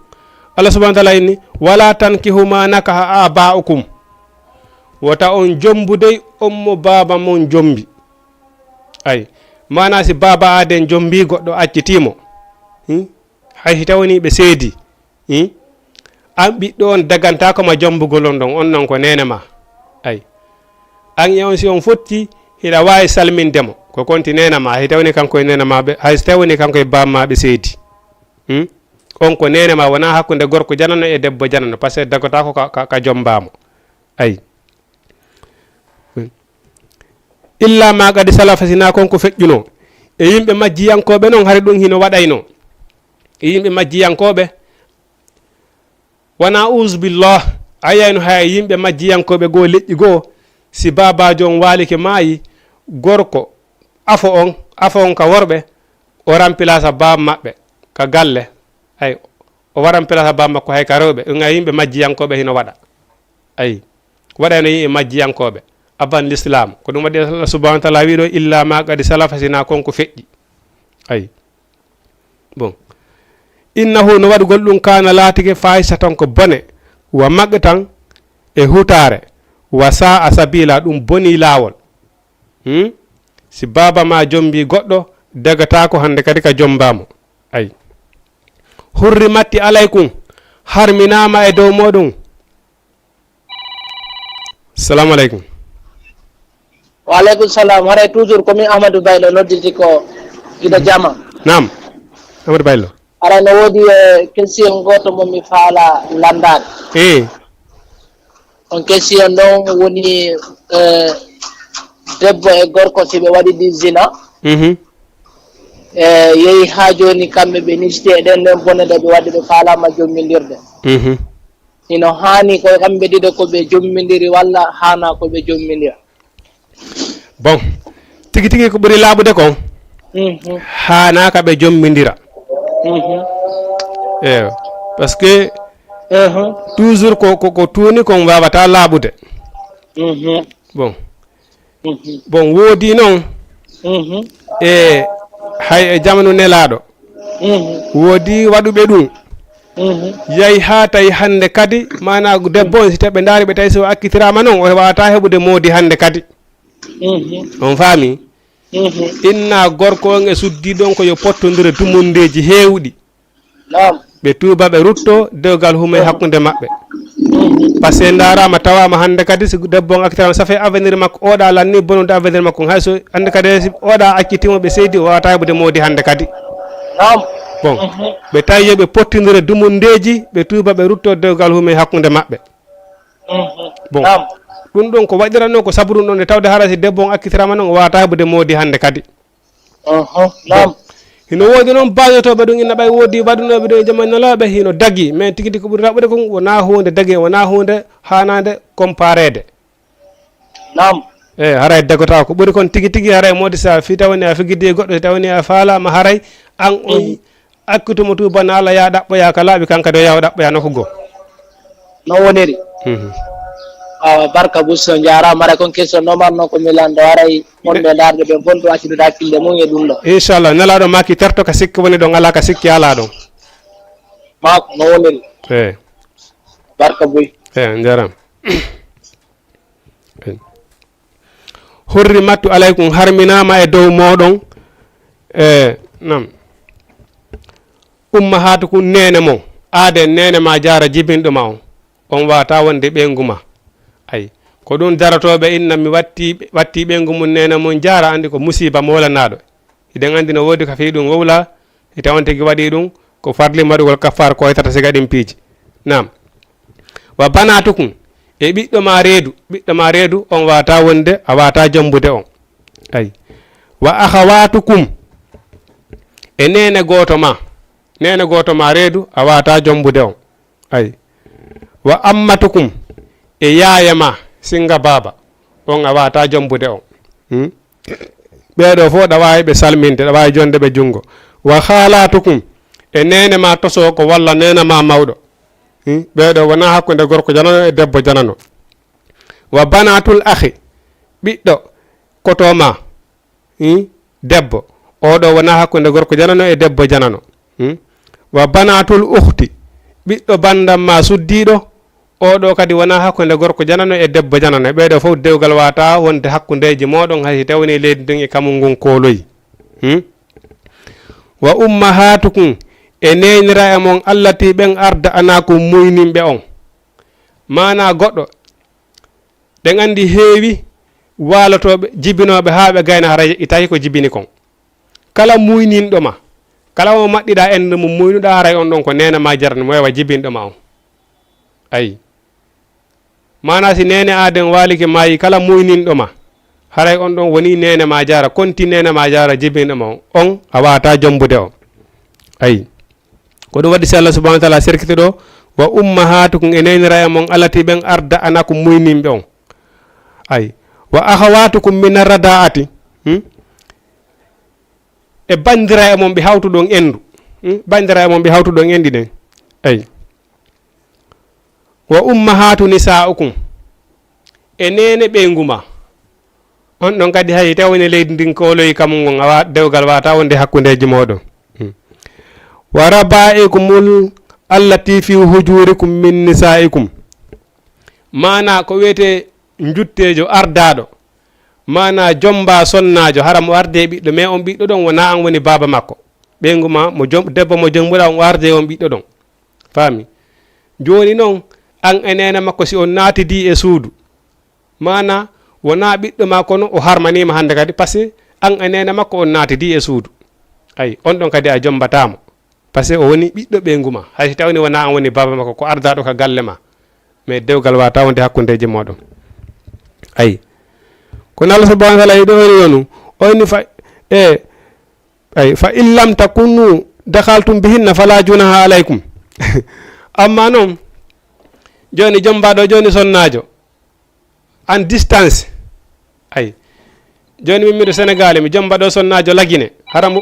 Allah subhanahu wa ta'ala inni, "Wala tankihu ma nakaha aba'ukum." Wota on jombu dey on mo baaba mon jombi. Ayi. Maana si baaba aaden jombi goɗɗo acciti mo. Hmm? Hay si tawani ɓe seedi. Hmm? An ɓiɗɗo on dagantaako ma jombugol on ɗon, on non ko neene ma. Ayi. An e on si on fotti, hiɗa waawi salminde mo. Ko konti neene ma, hay si tawani kanko e neene ma ɓe, hay si tawani kanko e baaba ma ɓe seedi. Hmm? On ko neene ma, wonaa hakkunde gorko janano e debbo janano, parce que dagotaako ka, ka, ka jomba mo. Ayi. Illa ma qad salafa, sinaa kon ko feƴƴuno. E yimɓe majjiyankooɓe non, hari ɗum hino waɗayno. E yimɓe majjiyankooɓe, wana uzu billah, a yiyayno hay yimɓe majjiyankooɓe goo leƴƴi goo, si baabaajo on waalike maayi, gorko, afo on, afo on ka worɓe, o remplace baaba maɓɓe ka galle. Ay, o waran place baaba makko hay ka rewɓe, ɗum ay yimɓe majjiyankooɓe hino waɗa. Ay, waɗayno yimɓe majjiyankooɓe. Aban l'islam. Ko ɗum waɗi Allah subhanahu wa ta'ala wi ɗo, "Illa ma qad salafa", sinaa kon ko feƴƴi. Ay. Bon. "Innahu", no waɗugol ɗum, "kana", laatike, "fahishatan", ko bone, "wa maqtan", e hutaare, "wa sa'a sabila", ɗum boni laawol. Hmm? Si baaba ma jombi goɗɗo, dagataako hande kadi ka jomba mo. Ay. "Hurrimati alaykum", harminaama e dow moɗon. Salamu aleykum. Wa aleykum salam. Haray toujours ko min Ahmadou Baylo noddirti ko Gida Jama. Naam. Ahmadou Baylo. Haray no woodi, eh, question gooto mo mi faala lanndaade. Eh. On question ɗon woni, eh, debbo e gorko si ɓe waɗi ɗi zina. Mhm. E yehi haa jooni kamɓe ɓe niste e ɗen ɗon bone ɗe ɓe waɗi ɓe faalaama jommindirde. Mhm. Hino haani ko kamɓe ɗiɗo ko ɓe jommindiri walla haana ko ɓe jommindira? Bon, tigi tigi ko ɓuri laaɓude kon, mhm, haanaaka ɓe jommindira. Mhm. Eyo, parce que, mhm, toujours ko, ko, ko tuuni kon waawata laaɓude. Mhm. Bon. Mhm. Bon, woodi noon, mhm, e hay e jamanu Nelaaɗo, mhm, woodi waɗuɓe ɗum. Mhm. Yahi haa tawi hannde kadi, maanaa debbo on, si tawi ɓe ndaari ɓe tawi so accitiraama noon, o waawataa heɓude moodi hannde kadi. Mhm. On faami? Mhm. Inna gorko on e suddi ɗon ko yo pottondire dumundeeji heewɗi. Naam. Ɓe tuuba, ɓe rutto dewgal hume hakkunde maɓɓe. Mhm. Parce que ndaaraama, tawaama hannde kadi, si debbo on accitiraama, ça fait avenir makko, oɗa lanni bonude avenir makko. Hay so hannde kadi, si oɗa accitimo ɓe seydi, o waawata heɓude moodi hannde kadi. Naam. Bon, mhm, ɓe tawi yo ɓe pottindire dumundeeji, ɓe tuuba, ɓe rutto dewgal hume hakkunde maɓɓe. Mhm. Bon. Naam. Ɗum ɗon ko waɗiranno ko sabu ɗum ɗon, e tawde hara si debbo on accitiraama noon, o waawata heɓude moodi hannde kadi. Aha, naam. Hino woodi noon baajotooɓe ɗum, ina ɓay woodi waɗunooɓe ɗum e jama nelaaɓe, hino dagi. Mais tigi tigi ko ɓuri raɓɓude kon, wonaa huunde dagi, wonaa huunde haanaande compareede. Naam. Eyi, haray dagotaa ko ɓuri kon tigi tigi, haray moodi so a fii taw woni a figidii e goɗɗo, si taw woni a faalaama, haray an on, mhm, akkitu mo tuuba na Allah, yaa ɗaɓɓoyaa ka laaɓi, kan kadi o yaa o ɗaɓɓoyaa nokku goo. No woniri? Mhm. Awa, barka Bush, on jaaraama. Aray kon question no marno ko mi lanndo, aray wonɓe ndaarde ɓe bonto accidude hakkille mum e ɗum ɗo. Inchallah, nelaaɗo maaki terto ka sikki woni ɗon, alaa ka sikki alaa ɗon. Maako, no woniri? Eh. Barka Bush. Eh, on jaaraama. Eh. Hurrimat alaykum, harminaama e dow mooɗon. Eh, nam. Ummahatukum, neene mon. Aaden neene ma jaara jibinɗo ma on. On waata wonde ɓeyngu ma. Ay. Ko ɗum darotooɓe inna mi watti, watti ɓeyngu mum neene mum jaara, anndi ko musiiba mowlanaaɗo. Hiɗen anndi no woodi ka fii ɗum wowla, si tawi on tigi waɗi ɗum, ko farli mo waɗugol kaffaara ko hoytata siga ɗin piiji. Naam. Wa banatukum, e ɓiɗɗo ma reedu, ɓiɗɗo ma reedu, on waata wonde, a waata jombude on. Ay. Wa akhawatukum, e neene gooto ma, neene gooto ma reedu, a waata jombude on. Ay. Wa ammatukum, e yaaya ma, singa baaba, on a waata jombude on. Hmm? Ɓee ɗoo fof ɗa waawi ɓe salminde, ɗa waawi jonde ɓe junngo. Wa khalatukum, e neene ma tosoo ko walla neene ma mawɗo. Hmm? Ɓee ɗoo wonaa hakkunde gorko janano e debbo janano. Wa banatul akhi, ɓiɗɗo koto ma, hmm? Debbo. Oo ɗoo wonaa hakkunde gorko janano e debbo janano. Hmm? Wa banatul ukhti, ɓiɗɗo banndam ma suddiiɗo, oo ɗoo kadi wonaa hakkunde gorko janano e debbo janano. Ɓee ɗoo fof dewgal waata wonde hakkundeeji mooɗon, hay si tawni leydi ndin e kamun ngun kooloyi. Hmm? Wa ummahatukum, e neenira e mon allati ɓen arda anakum muyninɓe on. Maanaa goɗɗo, ɗen anndi heewi waalotooɓe, jibinooɓe haa ɓe gayna, haray i tawi ko jibini kon. Kala muyninɗo ma, kala mo maɗɗiɗaa ennde mum, muynuɗaa, haray on ɗon ko neene ma jarani mo, ewa jibinɗo ma on. Ayi. Maanaa si neene aaden waalike maayi, kala muyninɗo ma, haray on ɗon woni neene ma jaara, konti neene ma jaara jibinɗo ma on. On a waata jombude o. Ayi. Ko ɗum waɗi si Allah subhanahu wa taala serkiti ɗo, wa ummahatukum, e neenira e mon allati ɓen arda anakum muyninɓe on. Ay. Wa akhawatukum min arradaati. Hmm? E bandira e mon ɓe hawtuɗon endu. Hmm? Bandira e mon ɓe hawtuɗon enɗi ɗen. Ay. Wa ummahatu nisaukum. E neene ɓeyngu ma. On ɗon kadi hay tawni leydi ndin kooloyi kamun ngon, a wa-, dewgal waata wonde hakkundeeji mooɗon. Hmm. Wa raba'ikumul allati fi hujurikum min nisaikum. Maanaa ko wiyetee njutteejo ardaaɗo. Maanaa jomba sonnaajo, hara mo ardee ɓiɗɗo, mais on ɓiɗɗo ɗon wonaa an woni baaba makko. Ɓeyngu ma, mo jom-, debbo mo jombuɗaa on ardee on ɓiɗɗo ɗon. Faami? Jooni non, an e neene makko si on naatidii e suudu, maanaa, wonaa ɓiɗɗo ma, kono o harmaniima hannde kadi, par ce que an e neene makko on naatidi e suudu. Ay, on ɗon kadi a jombataa mo, par ce que o woni ɓiɗɗo ɓeyngu ma. Hay si tawni wonaa an woni baaba makko, ko ardaaɗo ka galle ma, mais dewgal waata wonde hakkundeeji mooɗon. Ay, kono Allah subhanahu wa taala yiɗo woni yonu, o inni fa, e, ay, fa in lam takunu dakhaltum bihinna fala junaha alaykum. Amma non, jooni jombaaɗo, jooni sonnaajo, en distance. Ay. Jooni min miɗo Sénégal, mi jomba ɗo sonnaajo Lagine. Hara mo.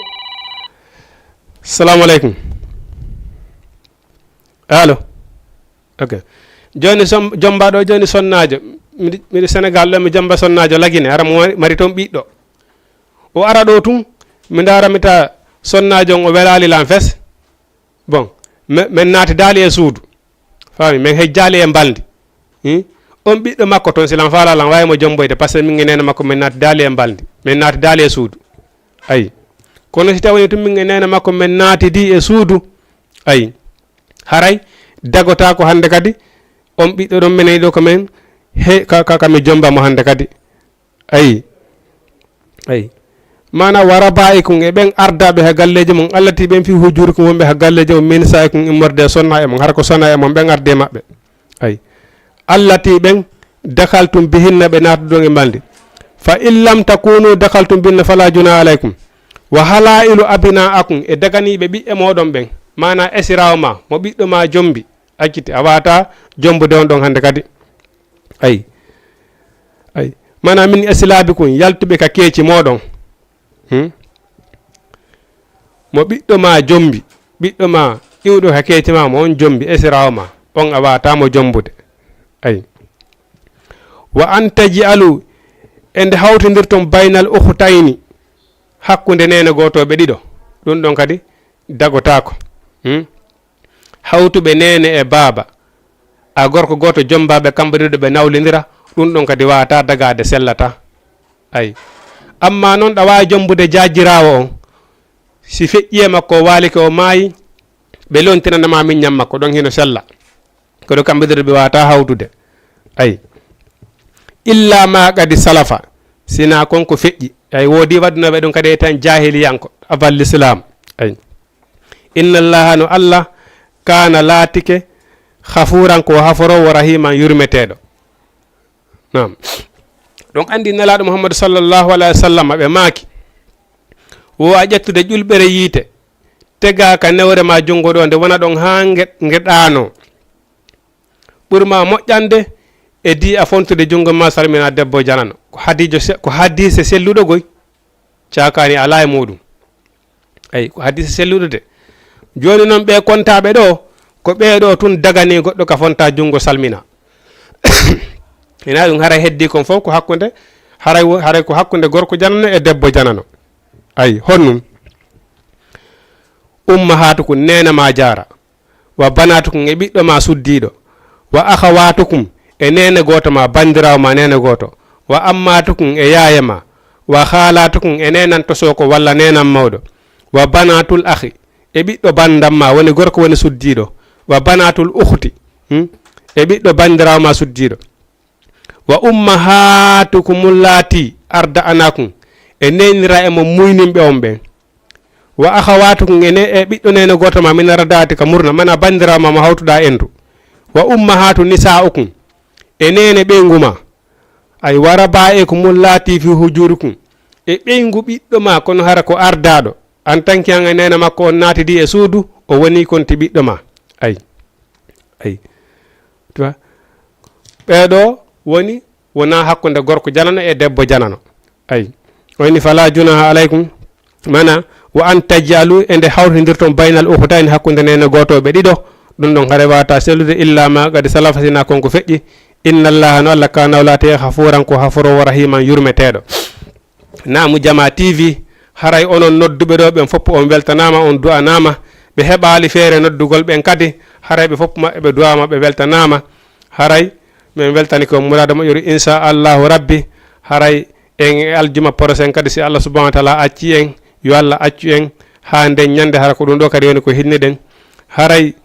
Salamu aleykum. Allo. Ok. Jooni som-, jomba ɗo jooni sonnaajo. Miɗo, miɗo Sénégal ɗo, mi jomba sonnaajo Lagine. Hara mo mari, mari toon ɓiɗɗo. O ara ɗo tun, mi ndaara mi ta sonnaajo on o welaali lan fes. Bon, me-, men naati daali e suudu. Faami, men hejjaali e mbalndi. Hmm? On ɓiɗɗo makko toon, si lan faalaa lan waawi mo jomboyde, par ce que min e neene makko men naati daali e mbalndi. Men naati daali e suudu. Ayi. Kono si tawii tun min e neene makko men naatidi e suudu, ayi. Haray dagotaako hannde kadi, on ɓiɗɗo ɗon menen ɗo ko men he-, ka, ka, ka mi jomba mo hannde kadi. Ayi. Ayi. Maana wa raba'ikum e ɓen ardaaɓe ha galleeji mon, allati ɓen fi hujurikum wonɓe ha galleeji mon, min nisaikum immorde e sonna e mon, hara ko sonna e mon ɓen ardi e maɓɓe. Ayi. Allati ɓen dakhaltum bihinna ɓe naatuɗon e mbalndi. Fa in lam takunu dakhaltum bihinna fala junaha alaykum. Wa halailu abnaikum e daganiiɓe ɓiɓɓe mooɗon ɓen. Maana esiraawo ma, mo ɓiɗɗo ma jombi, acciti, a waata jombude on ɗon hannde kadi. Ayi. Ayi. Maana min islabikum, yaltuɓe ka keeci mooɗon. Hmm? Mo ɓiɗɗo ma jombi, ɓiɗɗo ma iwɗo ka keeci ma, mo on jombi, esiraawo ma. on a waata mo jombude. Ay. Wa an taji alu, e nde hawtindirton baynal ukhtayni, hakkunde neene gootooɓe ɗiɗo, ɗum ɗon kadi dagotaako. Hmm? Hawtuɓe neene e baaba, a gorko gooto jombaaɓe kamɓe ɗiɗo ɓe nawlindira, ɗum ɗon kadi waata dagaade, sellata. Ay. Amma noon ɗa waawi jombude jaajiraawo on, si feƴƴi e makko o waalike o maayi, ɓe lontinana ma miññam makko ɗon hino sella. Kono kamɓe ɗiɗo ɓe waata hawtude. Ay. Illa ma qad salafa, sina kon ko feƴƴi. Ay, woodi waɗunooɓe ɗum kadi e tan jaahiliyanko, avant l'islam. Ay. Inna Allaha, no Allah, kaana, laatike, ghafuuran, ko haforoowo, rahiman, yurmeteeɗo. Naam. Ɗum anndi Nelaaɗo Muhammadu sallallahu alayhi wa sallam ɓe maaki, wo a ƴettude ƴulɓere yiite, tegaa ka newre ma junngo ɗo, nde wona ɗon haa nge, nge ɗaanoo. Ɓurma moƴƴande e di a fontude junngo ma salmina debbo janano. Ko hadiijo se-, ko hadiise selluɗo goy. Caakaani alaa e muuɗum. Ay, ko hadiise selluɗo de. Jooni noon ɓe kontaaɓe ɗo, ko ɓee ɗo tun dagani goɗɗo ka fonta junngo salmina. Ina ɗum haray heddii kon fof ko hakkunde, haray wo-, haray ko hakkunde gorko janano e debbo janano. Ay, honnum? Ummahaatukum, neene ma jaara. Wa banaatukum, e ɓiɗɗo ma suddiiɗo. Wa akhawaatukum, e neene gooto ma, banndiraawo ma neene gooto. Wa ammaatukum, e yaaya ma. Wa khaalaatukum, e neenan tosoko walla neenan mawɗo. Wa banaatul akhi, e ɓiɗɗo banndam ma, woni gorko woni suddiiɗo. Wa banaatul ukhti, hmm? E ɓiɗɗo banndiraawo ma suddiiɗo. Wa ummahaatukum ullaati arda'anakum, e neeniraaɓe mon muynimɓe on ɓen. Wa akhawaatukum, e ne-, e ɓiɗɗo neene gooto ma, min ardaati ka murna, mana banndiraawo ma mo hawtuɗaa endu. Wa ummahaatu nisaa'ukum, e neene ɓeyngu ma. Ay, wa rabaa'ikum ullaati fi hujuurikum, e ɓeyngu ɓiɗɗo ma, kono hara ko ardaaɗo. En tant que an e neene makko on naatidi e suudu, o woni kon ti ɓiɗɗo ma. Ay. Ay. Tu vois? Ɓee ɗo woni, wonaa hakkunde gorko janano e debbo janano. Ay. O inni, "Fala junaha alaykum." Mana, "Wa an taj'alu", e nde hawtindirton "baynal ukhtayni", hakkunde neene gootooɓe ɗiɗo. Ɗum ɗon hare waata sellude, "illa ma qad salafa", sina kon ko feƴƴi. "Inna Allaha", no Allah, "kana", o laati, "ghafuran", ko haforoowo, "rahiman", yurmeteeɗo. Naamu Jama T V, haray onon nodduɓe ɗo ɓen fof on weltanaama, on du'anaama. Ɓe heɓaali feere noddugol ɓen kadi, haray ɓe fof maɓɓe ɓe du'aama, ɓe weltanaama. Haray min weltani ko muraada moƴƴori, insha Allahu Rabbi. Haray en e aljuma prochain kadi, si Allah subhanahu wa taala acci en, yo Allah accu en haa nden ñande, hara ko ɗum ɗo kadi woni ko hinniɗen. Haray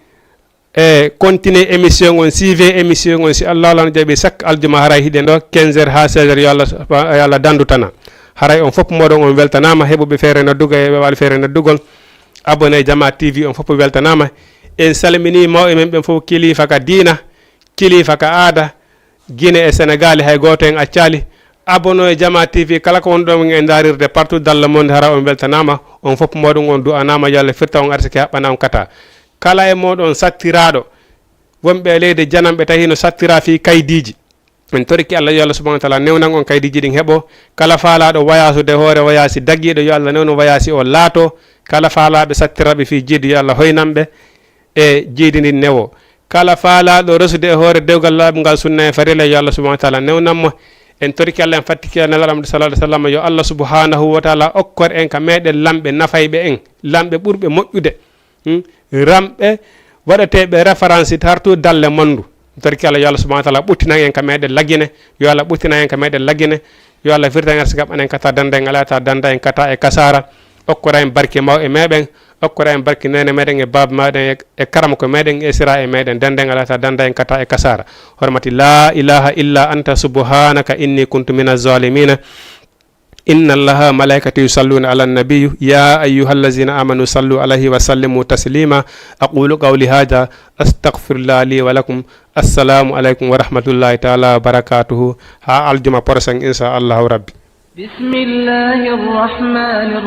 e continuer émission on, suivez émission on, si Allah lana jaɓi, chaque aljuma haray hiɗen ɗo quinze heures haa seize heures, yo Allah, yo Allah dandu tana. Haray on fof moɗon on weltanaama, heɓuɓe feere noddugol e ɓe waali feere noddugol. Abonné Jama T V on fof weltanaama. En salmini mawɓe men ɓen fof, kilifa ka diina, kilifa ka aada, Guinée e Sénégal, hay gooto en accaali. Abonné Jama T V, kala ko wonɗon e ndaarirde partout dans le monde, hara on weltanaama, on fof moɗon on du'anaama, yo Allah firta on arsike, haɓɓana on kata. Kala e moɗon sattiraaɗo, wonɓe e leydi jananɓe tawi no sattira fii kaydiiji. En toriki Allah, yo Allah subhanahu wa taala newnan on kaydiiji ɗin heɓo. Kala faalaaɗo wayaasude hoore wayaasi dagiiɗo, yo Allah newnu wayaasi o laato. Kala faalaaɓe sattiraaɓe fii jiidi, yo Allah hoynan ɓe e jiidi ndin newo. Kala faalaaɗo resude e hoore dewgal laaɓungal sunna e farilla, yo Allah subhanahu wa taala newnan mo. En toriki Allah, en fattiki Allah, Nelaaɗo Muhammadu sallallahu alaihi wasallam, yo Allah subhanahu wa taala okkor en ka meɗen lamɓe nafayɓe en, lamɓe ɓurɓe moƴƴude. Hmm? Ramɓe waɗeteeɓe référence partout dans le monde. En toriki Allah, yo Allah subhanahu wa taala ɓuttinan en ka meɗen lagine, yo Allah ɓuttinan en ka meɗen lagine, yo Allah firtan en, sigaɓan en kata danda en alata, danda en kata e kasara. Okkora en barke mawɓe meɗen, okkora en barke neene meɗen e baaba meɗen e, e karamoko meɗen e sira e meɗen, danda en alata, danda en kata e kasara. Hormati la ilaha illa anta subhanaka inni kuntu minaz zalimina. Inna Allaha wa malaikatahu yusalluna ala nabi, ya ayyuhallazina amanu sallu alayhi wa sallimu taslima. Aqulu qawli hadha, astaghfirullah li wa lakum. Assalamu alaykum wa rahmatullahi taala wa barakatuhu. Ha aljuma prochain, insha Allahu Rabbi. بسم الله الرحمن الرحيم.